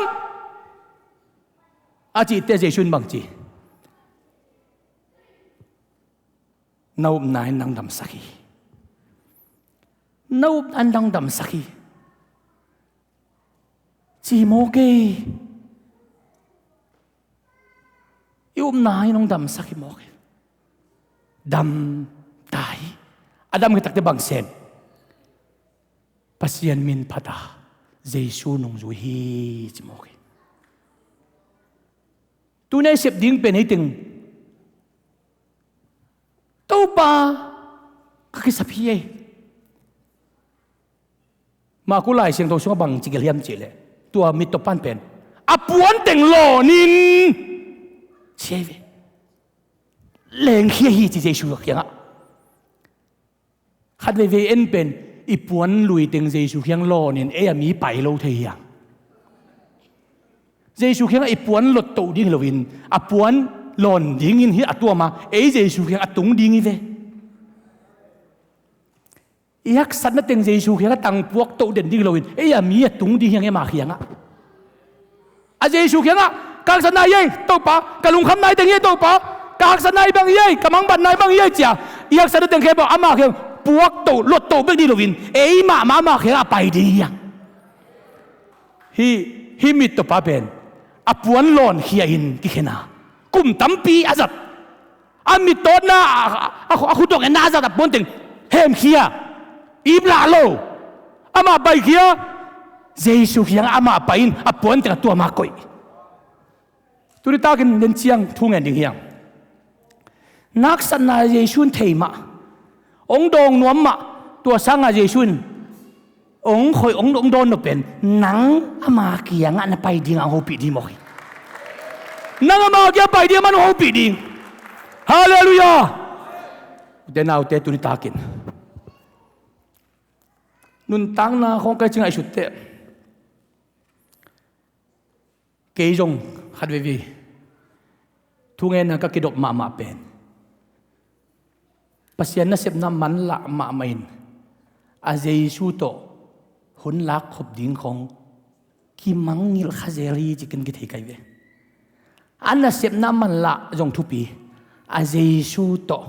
a cihte Jesu in bang ci, "Na upna in nang damsak hi. Na upna in nang damsak hi," ci mawk ei. I upna in hong damsak hi mawk ei. Dam ta hi. A dam khit takte bang sem? Pasian min phat a, Jesu nungzui hi ci mawk hi. Tuni a i sep ding pen hei teng, Topa, ka kisap hi ei. Maku Lai Siangtho sungah bang ci gelh hiam cih leh, tua mittawpa'n pen a puan teng lawn in ci hi ve. Lengkhia hi ci Jesu kiangah. Khat veivei en pen i puan lui teng Jesu kiang lawn in ei a mi pai lo thei hiam? Jesu kiangah i puan lottoh ding hi loin a puan lawn dingin hi a tuam a, ei Jesu kiang a tung ding hi ve. I haksatna teng Jesu kiangah tang puaktoh den ding hi loin ei a mi a tung ding hi hang, ei ama kiangah. A Jesu kiangah, ka haksatna hi ei Topa, ka lungkhamna hi teng hi ei Topa, ka haksatna hi bang hi ei, ka mangbatna hi bang hi ei ci a, i haksatna teng khempeuh ama kiang puaktoh, lottoh bek ding hi loin ei mahmah ama kiangah a pai ding hi hang. Hih, hih mittawpa pen a puan lawnkhia in kikhen a, kum tampi a zat. A mittawtna, a, a, a khutdong enna a zat a puan teng hemkhia, ip lah lo. Amah paikhia, Jesu kiangah amah pai in a puan teng a tuam a koih. Tuni takin den ciang thu ngen ding hi hang. Na haksatna Jesu in thei mah, hong dawng nuam mah. Tua sanga Jesu in hong khoih, hong, hong dawn nop pen nang ama kiangah na pai ding a hong hopih ding mawk hi. Nang ama kiang pai ding, amah hong hopih ding. Halleluiah. Ute naute, tuni takin nuntakna khawng kai cingah i sutteh, kei zong khat veivei thungenna ka kidop mahmah pen Pasian nasepna manlah mahmah in a Jesu tawh hun lakkhop ding khawng kimangngilh kha zel hi ci ken kithei kai ve. A nasepna manlah zong thupi, a Jesu tawh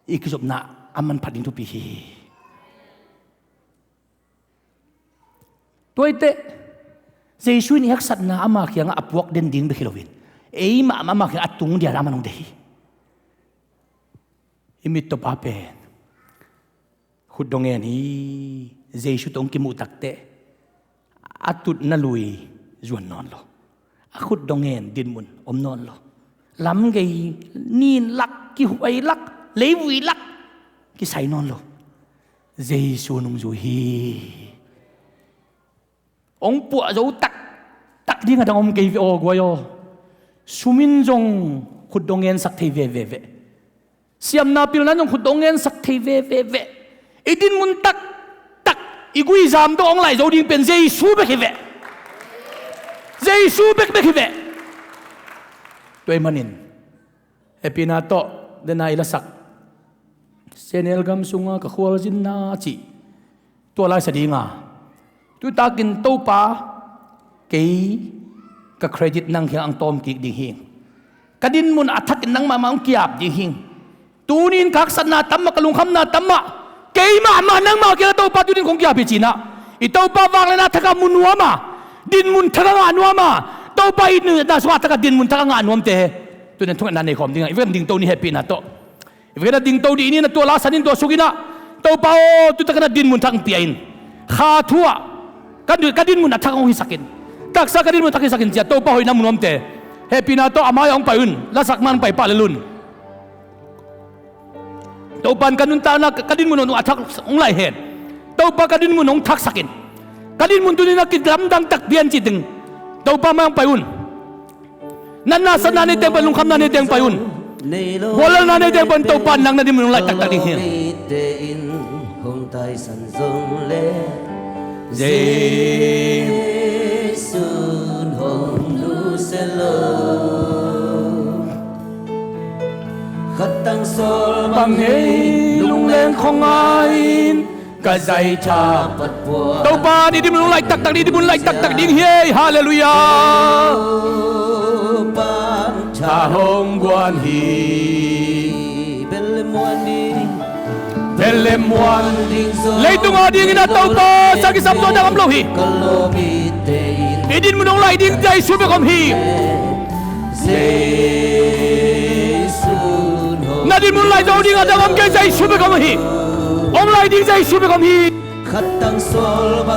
i kizopna a manphat ding thupi hi. Tua hi teh, Jesu in i haksatna ama kiangah a puak den ding bek hi loin ei mahmah ama kiangah a tung dia lam a nong deih hi. I mittawpa pen khutdong en hi. Jesu tawh hong kimuh takteh a tutna lui zuan nawn lo. A khutdong en dinmun om nawn lo. Lamgei, nin lak, kihuai lak, leivui lak kisai nawn lo. Jesu nungzui hi. Hong puah zo taktak ding a dang om kei ve aw guai aw. Sum in zong khutdong ensak thei veve ve. Siamna pilna in zong khutdong ensak thei veve ve. I dinmun taktak, i guizam tawh hong laih zo ding pen Jesu bek hi ve. Jesu bekbek hi ve. Tua ahih manin hehpihna tawh dena i lasak, Senel gam sunga ka khualzinna cih tua laisa dinga, tutakin Topa, kei ka credit nang kiangah hong tawm kik ding hi. Ka dinmun a thakin nangmah mah hong ki-ap ding hi. Tuni-in ka haksatna tam mah, ka lungkhamna tam mah, keimah mah nangmah kiangah Topa tuni-in kong ki-ap hi ci-in ah, i Topa vangliatna thak a mu nuam a, dinmun thak a ngah nuam a, Topa itna sungah a thak a dinmun thak a ngah nuamte, tuni-in thungetna nei khawm ding a, i vek dingto ni, hehpihna tawh. I vek na dingto dih ni, na tua la san in, tua suk in ah, Topa aw, tu tak a na dinmun thak hong pia in. Kha thu ah ka, ka dinmun a thak hong hisak in. Taksa ka dinmun thak hisak in ci-a Topa hoihna mu nuamte, hehpihna tawh a mai-ah hong pai un. Lasak man pai pah lel un. Topa in ka nuntakna, ka dinmun hong a thak hong laih hen. Topa ka dinmun hong thaksak in. Ka dinmun tuni-in a kilamdang tak pian cih teng Topa mai-ah hong pai un. Natna satna neite hong pai un, lungkhamna neite hong pai un. Guallelhna neite hong pai un, Topa in nang na dinmun hong laih taktak ding hi. Bang hei lungleng khong a in ka zaitha. Topa in i dinmun hong laih taktak ding, i dinmun laih taktak ding hi. Halleluiah. Tha hong guan hi. Leitung a dingin a Topa sa kisam zaw dang om lo hi. I dinmun hong laih ding Jesu bek om hi. Na dinmun laih zo ding a dang om kei, Jesu bek om hi. Ong lai ding Jesu min om hi.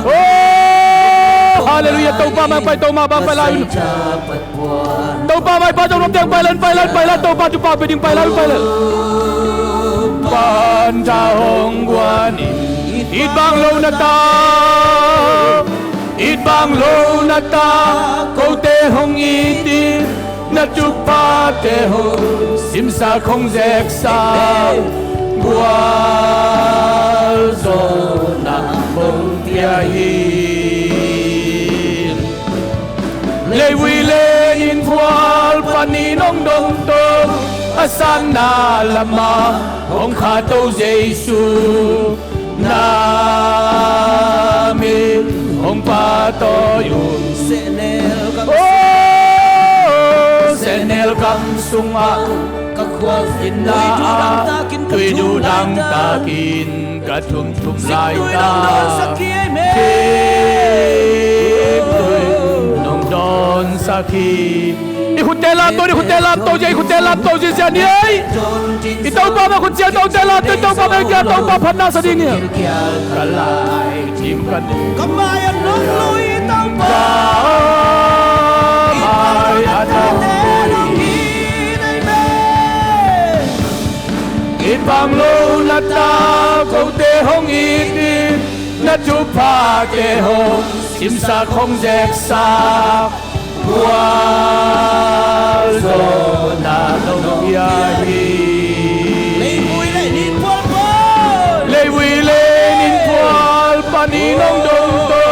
Oh, halleluiah. Topa mai pai, Topa mai pai lai un. Topa mai pai, Topa teng pai lai un, pai lai un, pai lai. Topa thupha pia ding, pai lai un, pai lai. Pan ta hong guan in, it bang lo na ta, it bang lo na ta, kote hong it in, na thuphate hong simsa, hong zeksa, gualzawhna hong pia hi. Leivui le nin phual panin hong dongto, a sanna lamah hong khahto Jesu, na min hong pahtawi un. Sehnel gam, oh, sehnel gam sungah ka khualzinna ah, tuidu dang takin ka thumthum laitak, thip tui nong dawnsak hi. I khutte lamto, i khutte lamto, i khutte lamto ziahziah ni ei. I Topa mai khut ciang tawh te lamto, i Topa mai kia Topa phatna sa ding hi. Ka lai dim ka dim, ka mai a nong lui Topa, ka mai a nong lui. It bang lo na ta, kote hong it in, na thuphate hong simsa, hong zeksa, gualzawhna hong pia hi. Leivui le nin phual panin hong dongto,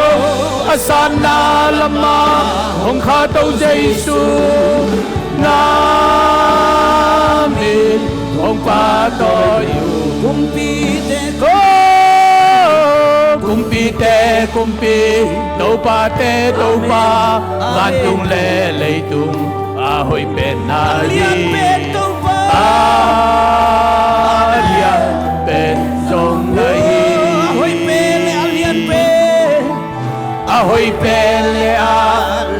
a sanna lamah hong khahto Jesu, na min hong pahtawi un. Kumpite, oh, kumpite kumpi, topate Topa, vantung le leitung a hoih penna hi. A lian pen zong na hi. A hoih pen le a lian pen, a hoih pen le a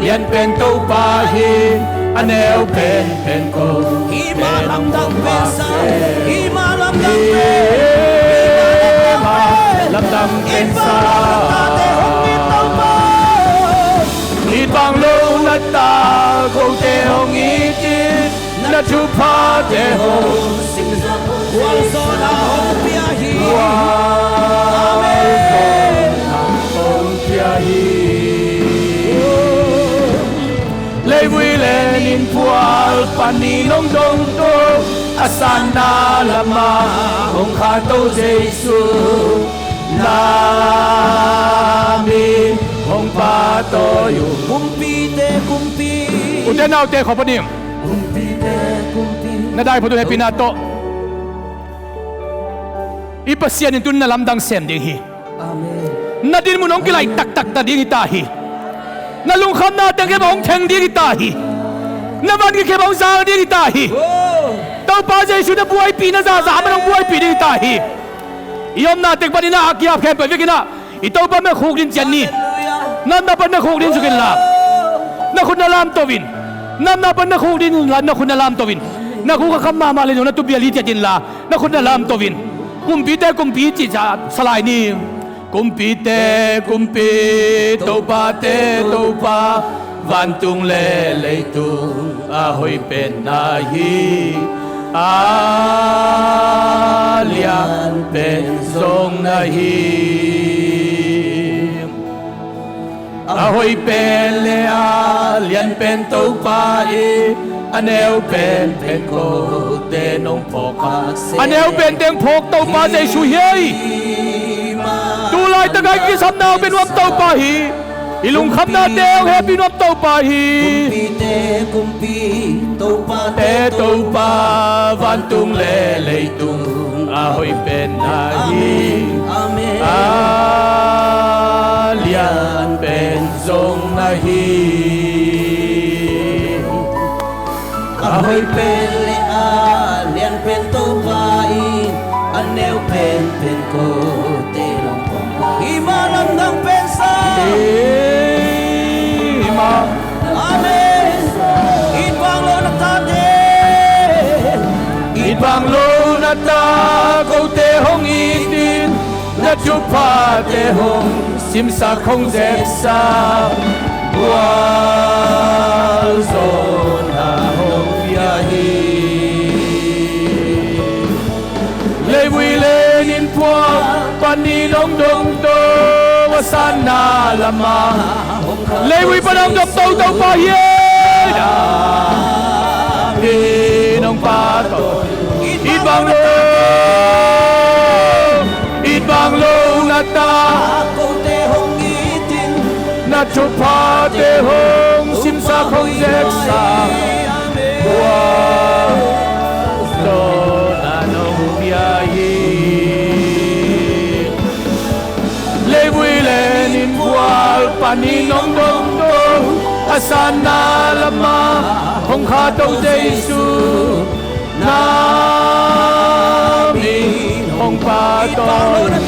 lian pen Topa hi. A neu pen pen ko, hih mah lamdang pen sa, hih mah lamdang pen, hih mah lamdang pen sa. It bang lo na ta, kote hong it in, na thuphate hong simsa, gualzawhna hong pia hi. Amen. Hong pia hi. Leivui le nin phual panin hong dongto, a sanna lamah hong khahto Jesu, na min hong pahtawi un. Kumpite kumpi. Ute naute, khawm panin, kumpite kumpi, na dai phat un hehpihna tawh. I Pasian in tun na lamdang sem ding hi. Amen. Na dinmun hong kilaih taktak nading hi ta hi. Na lungkhamna teng khempeuh hong theng ding hi ta hi. Na van kikhempeuh hong zang ding hi ta hi. Oh. Topa Jesu na buaipih, na zaza man hong buaipih ding hi ta hi. I omna teng panin ah a kiap khempeuh vekin ah i Topa mai khukdin ciat ni. Hallelujah. Namna pan na khukdin suk inla, na khut na lamto in. Namna pan na khukdin inla, na khut na lamto in. Na khuk a kham mahmah le zong na tuupial hi ciat inla, na khut na lamto in. Kumpite kumpi cih sa lai ni. Kumpite kumpi, topate Topa, vantung le leitung a hoih penna hi. A lian pen zong na hi. A hoih pen le a lian pen Topa hi. A neu pen pen kote nong phawk khak seh. A neu pen teng phawk Topa Jesu hi ei. Tu laitak a i kisapna hong pia nuam Topa hi. I lungkhamnate hong hehpih nuam Topa hi. Kumpite kumpi, topate Topa, vantung le leitung a hoih penna hi. Amen. A lian pen zong na hi. A hoih pen le a lian pen Topa in, a neu pen pen kote nong phawk khak seh. Hih mah lamdang pen sa. Hih mah. Amen. It bang lo na tate, it bang lo na ta, kote hong it in, Thuphate hong simsak hong zeksak, gualzawhna hong pia hi. Leivui le nin phual panin hong dongdong, a sanna lama leivui pan hong dong toto pa hi. David hong pahtawi. It bang lo, it bang lo na ta, na thuphate hong simsak hong zeksak, gualzawhna hong pia hi. Leivui le nin phual panin hong dongdong, a sanna lama hong khahto Jesu, na min hong pahtawi.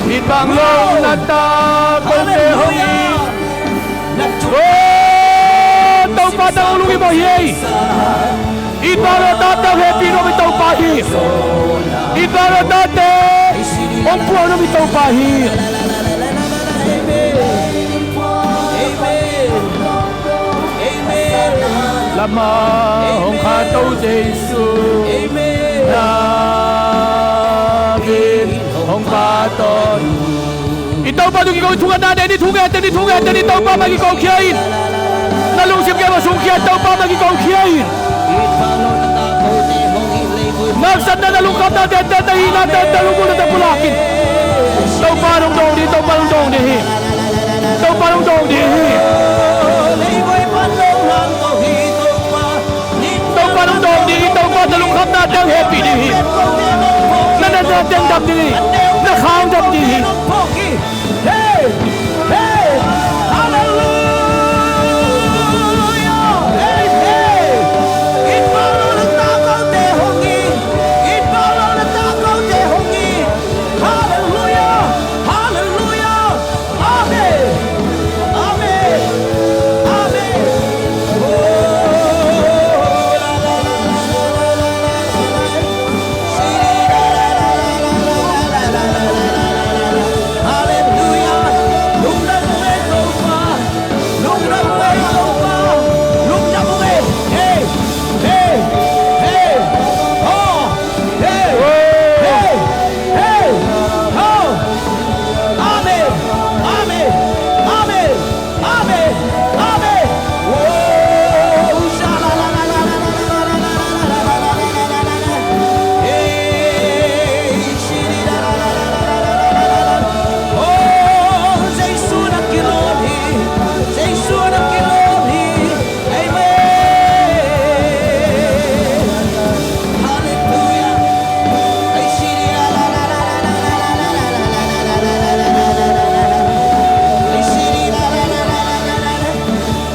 It bang lo na ta kote hong it. Oh, Topa tang lungi mawh hi. It bang lo tate hong hehpih nuam i Topa hi. It bang lo tate hong puah nuam i Topa hi. Lama hong khahto Jesu, na min hong pahtawi. I Topa tungah kiko in, thungetna nei ni, thungette ni, thungette ni, Topa mai kiko khia in. Na lungsim kei mah sungkhia in, Topa mai kiko khia in. Haksatna, na lungkhamna tete, na hihna tete, na lunggulhna tete pulak in. Topa hong dawng ding, Topa hong dawng ding hi. Topa hong dawng ding hi. Topa hong dawng ding hi, Topa na lungkhamna teng hehpih ding hi. Na natna teng dam ding hi. Na kha hong dam ding hi. Hey! Hey! Hallelujah! Hey! Hey! It bang lo na ta kote hong it. It bang lo na ta kote hong it. Hallelujah! Hallelujah! Amen. Amen. Amen. Hallelujah. Lungdam ung ei Topa. Lungdam ung ei Topa. Lungdam ung ei. Hey. Hey. Hey. Oh. Hey. Hey. Oh. Amen. Amen. Amen. Amen. Amen. Oh, sha-la-la-la-la. Hey, shi-di-da-la-la-la. Oh, Jesu na kilawm hi. Jesu na kilawm hi. Amen. Hallelujah.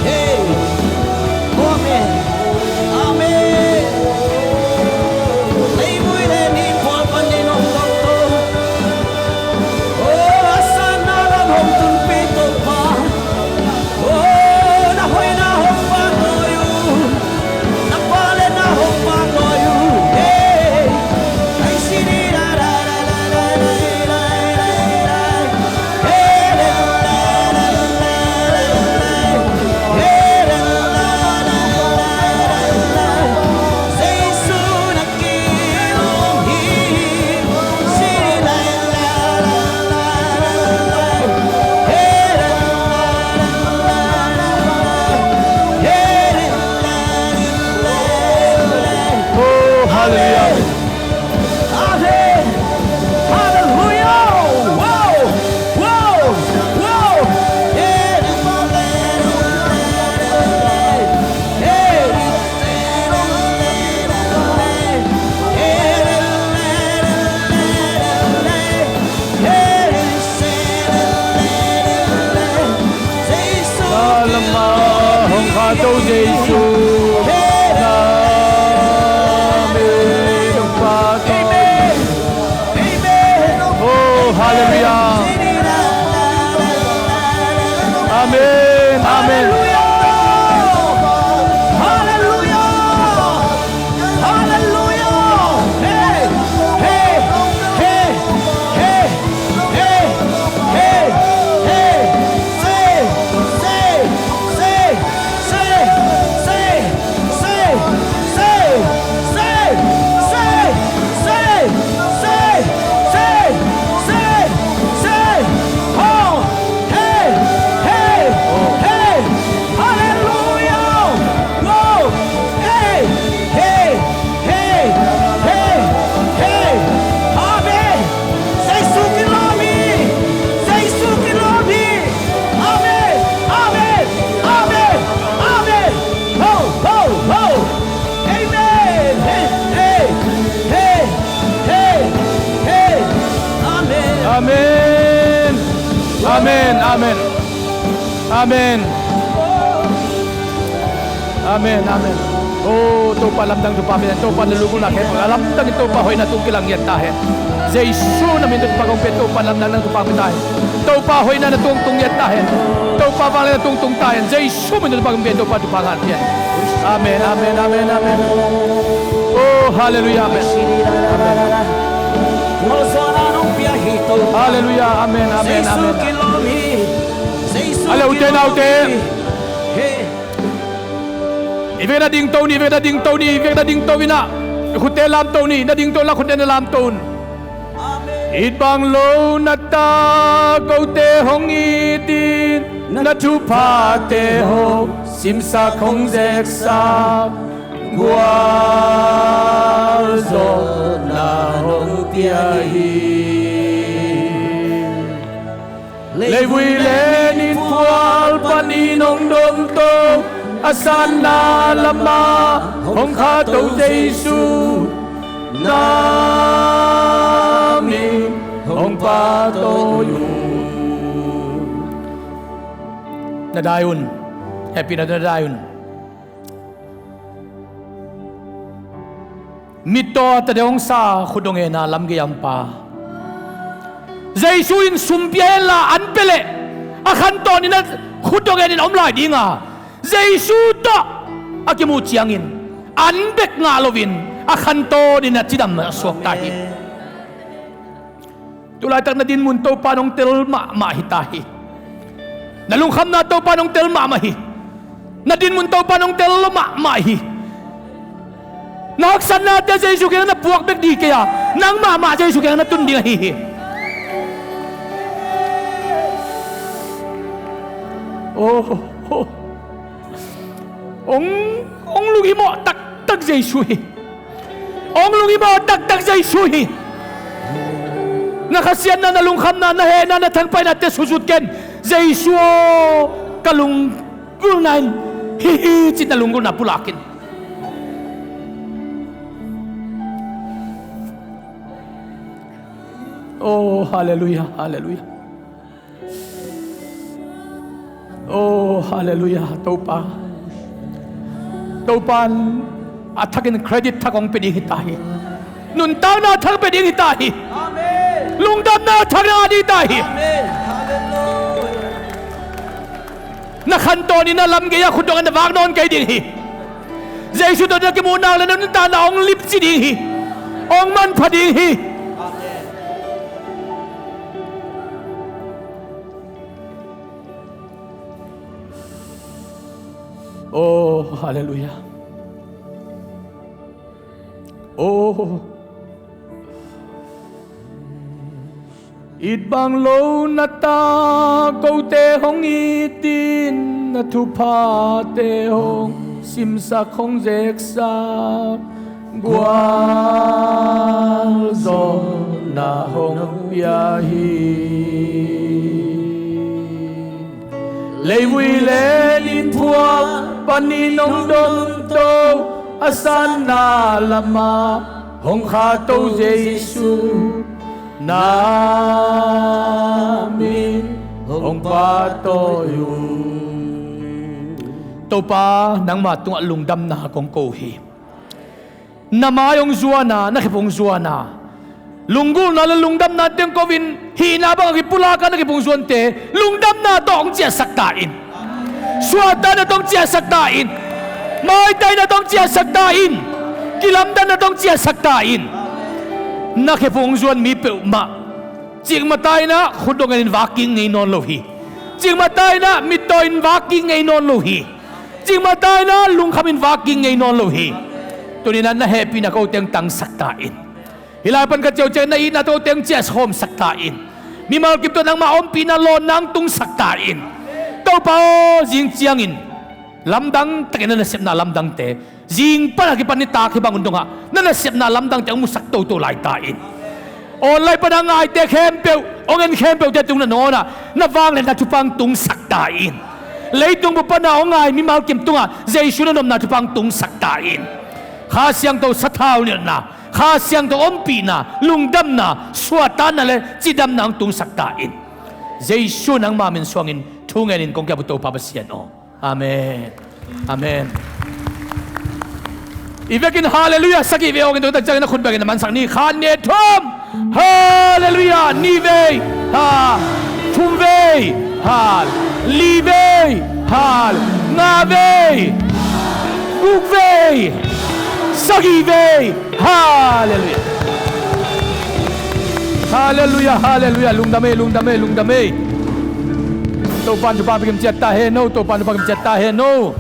Hey. Amen. Amen. Leivui le nin phual panin hong dongdong. Oh, a sanna lam hong tunpih Topa. Oh, na hoihna hong pahtawi un. Na pahletna hong pahtawi un. Hey. Hey. Oh, hallelujah. Amen. Hallelujah. Wow. Wow. Wow. Na lamah hong khahto Jesu, na min hong pahtawi. Oh, hallelujah. Amen, amen. Hallelujah. Hallelujah. Hey, hey, Amen, amen. Amen. Amen, amen. Oh, Topa lamdang Topa min, Topa na lungkimna khempeuh a lamdang in Topa hoihna tung kilang ngiat ta hen. Jesu na min Topa kong pia, Topa lamdang nang Topa pia ta hen. Topa hoihna na tung tung ngiat ta hen. Topa vangliatna tung tung ta hen. Jesu min Topa kong pia, Topa Topa ngan pia. Amen, amen, amen, amen. Oh, hallelujah, amen. Amen. Hallelujah, amen, amen, amen. Ale ute naute. I vek na dingto ni, i vek na dingto ni, i vek na dingto in ah, i khutte lamto ni, na dingto in ah khutte na lamto un. It bang lo na ta kote hong it in, na thuphate hong simsak hong zeksak, gualzawhna hong pia hi. Leivui le nitphual panin hong domto, a sanna lamah hong khahto Jesu, na min hong pahtawi un. Na dai un. Hehpihna na dai un. Mittaw a tadeuh hong sa khut dong en a lamgei a om pa. Jesu in sum pia henla an pia leh a khantawn in a khut dong en in a om lai ding a, Jesu tawh a kimuh ciangin an bek ngah loin a khantawn in a cidam a suak ta hi. Tulaitak na dinmun Topa in hong tel mahmah hi ta hi. Na lungkhamna Topa in hong tel mahmah hi. Na dinmun Topa in hong tel mahmah hi. Na haksatnate Jesu kiang na puak bek ding kei a, nang mahmah Jesu kiang na tun ding ahi hi. Oh, oh. Hong, hong lunghimawh taktak Jesu hi. Hong lunghimawh taktak Jesu hi. Na khasiatna, na lungkhamna, na hehna, na thangpaihnate suzut ken. Jesu aw, ka lunggulhna in hih hi ci-in na lunggulhna pulak in. Oh, hallelujah, hallelujah. Oh, hallelujah, Topa. Topa in a thakin credit thak hong pia ding hi ta hi. Nuntakna thak pia ding hi ta hi. Amen. Lungdamna thak na ding hi ta hi. Amen. Hallelujah. Na khantawn in a lamgei a khut dong en na vak nawn kei ding hi. Jesu tawh na kimuh nak leh na nuntakna hong lipci ding hi. Hong manpha ding hi. Amen. Oh, hallelujah. Oh. It bang lo na ta kote hong it in, na thuphate hong simsak hong zeksak, gualzawhna hong pia hi. Leivui le nitphual panin hong domto, a sanna lamah hong khahto Jesu, na min hong pahtawi un. Topa, nangmah tungah lungdamna kong ko hi. Na mai hong zuan a, na khep hong zuan a, lunggulhna le lungdamna teng ko-in, hihna bang a kipulak a na khep hong zuante lungdamna tawh hong ciahsak ta in. Suahtakna tawh hong ciahsak ta in. Maitaina tawh hong ciahsak ta in. Kilamdanna tawh hong ciahsak ta in. Na khep hong zuan mi peuhmah, cikmah ta in ah khut dong en in vak kik ngei nawn lo hi. Cikmah ta in ah mittaw in vak kik ngei nawn lo hi. Cikmah ta in ah lungkham in vak kik ngei nawn lo hi. Tuni-in ah na hehpihna kote hong tangsak ta in. Hih lai pan ka ciah uh ciangin na itna tawh kote hong ciahkhawmsak ta in. Mimal kim tawh nangmah ompihna lawnna hong tungsak ta in. Topa aw, zing ciangin lamdang takin na nasepna lamdangte, zing pan a kipan nitak hih bang hun dongah na nasepna lamdangte hong musak toto lai ta in. Online pan a ngaite khempeuh, hong en khempeuhte tung na nangawnah na vangliatna thupha hong tungsak ta in. Leitung bup pan a hong ngai mimal kim tungah Jesu na nopna thupha hong tungsak ta in. Kha Siangtho sathau nilhna, Kha Siangtho ompihna, lungdamna, suahtakna le cidamna hong tungsak ta in. Jesu nangma min suangin thu ngenin kong kiap uh Topa Pasian aw. Amen. Amen. I vekin halleluiah sagih vei hong gen, tua tak ciangin a khut bekin na mansak ni. Khat, nih, thum. Halleluiah. Nih vei. Ha. Thum vei. Hal. Li vei. Hal. Nga vei. Guk vei. Sagih vei. Halleluiah. Halleluiah, halleluiah. Lungdam ei, lungdam ei, lungdam ei. Topa'n thupha pia kim ciat ta hen aw, Topa'n thupha kim ciat ta hen aw.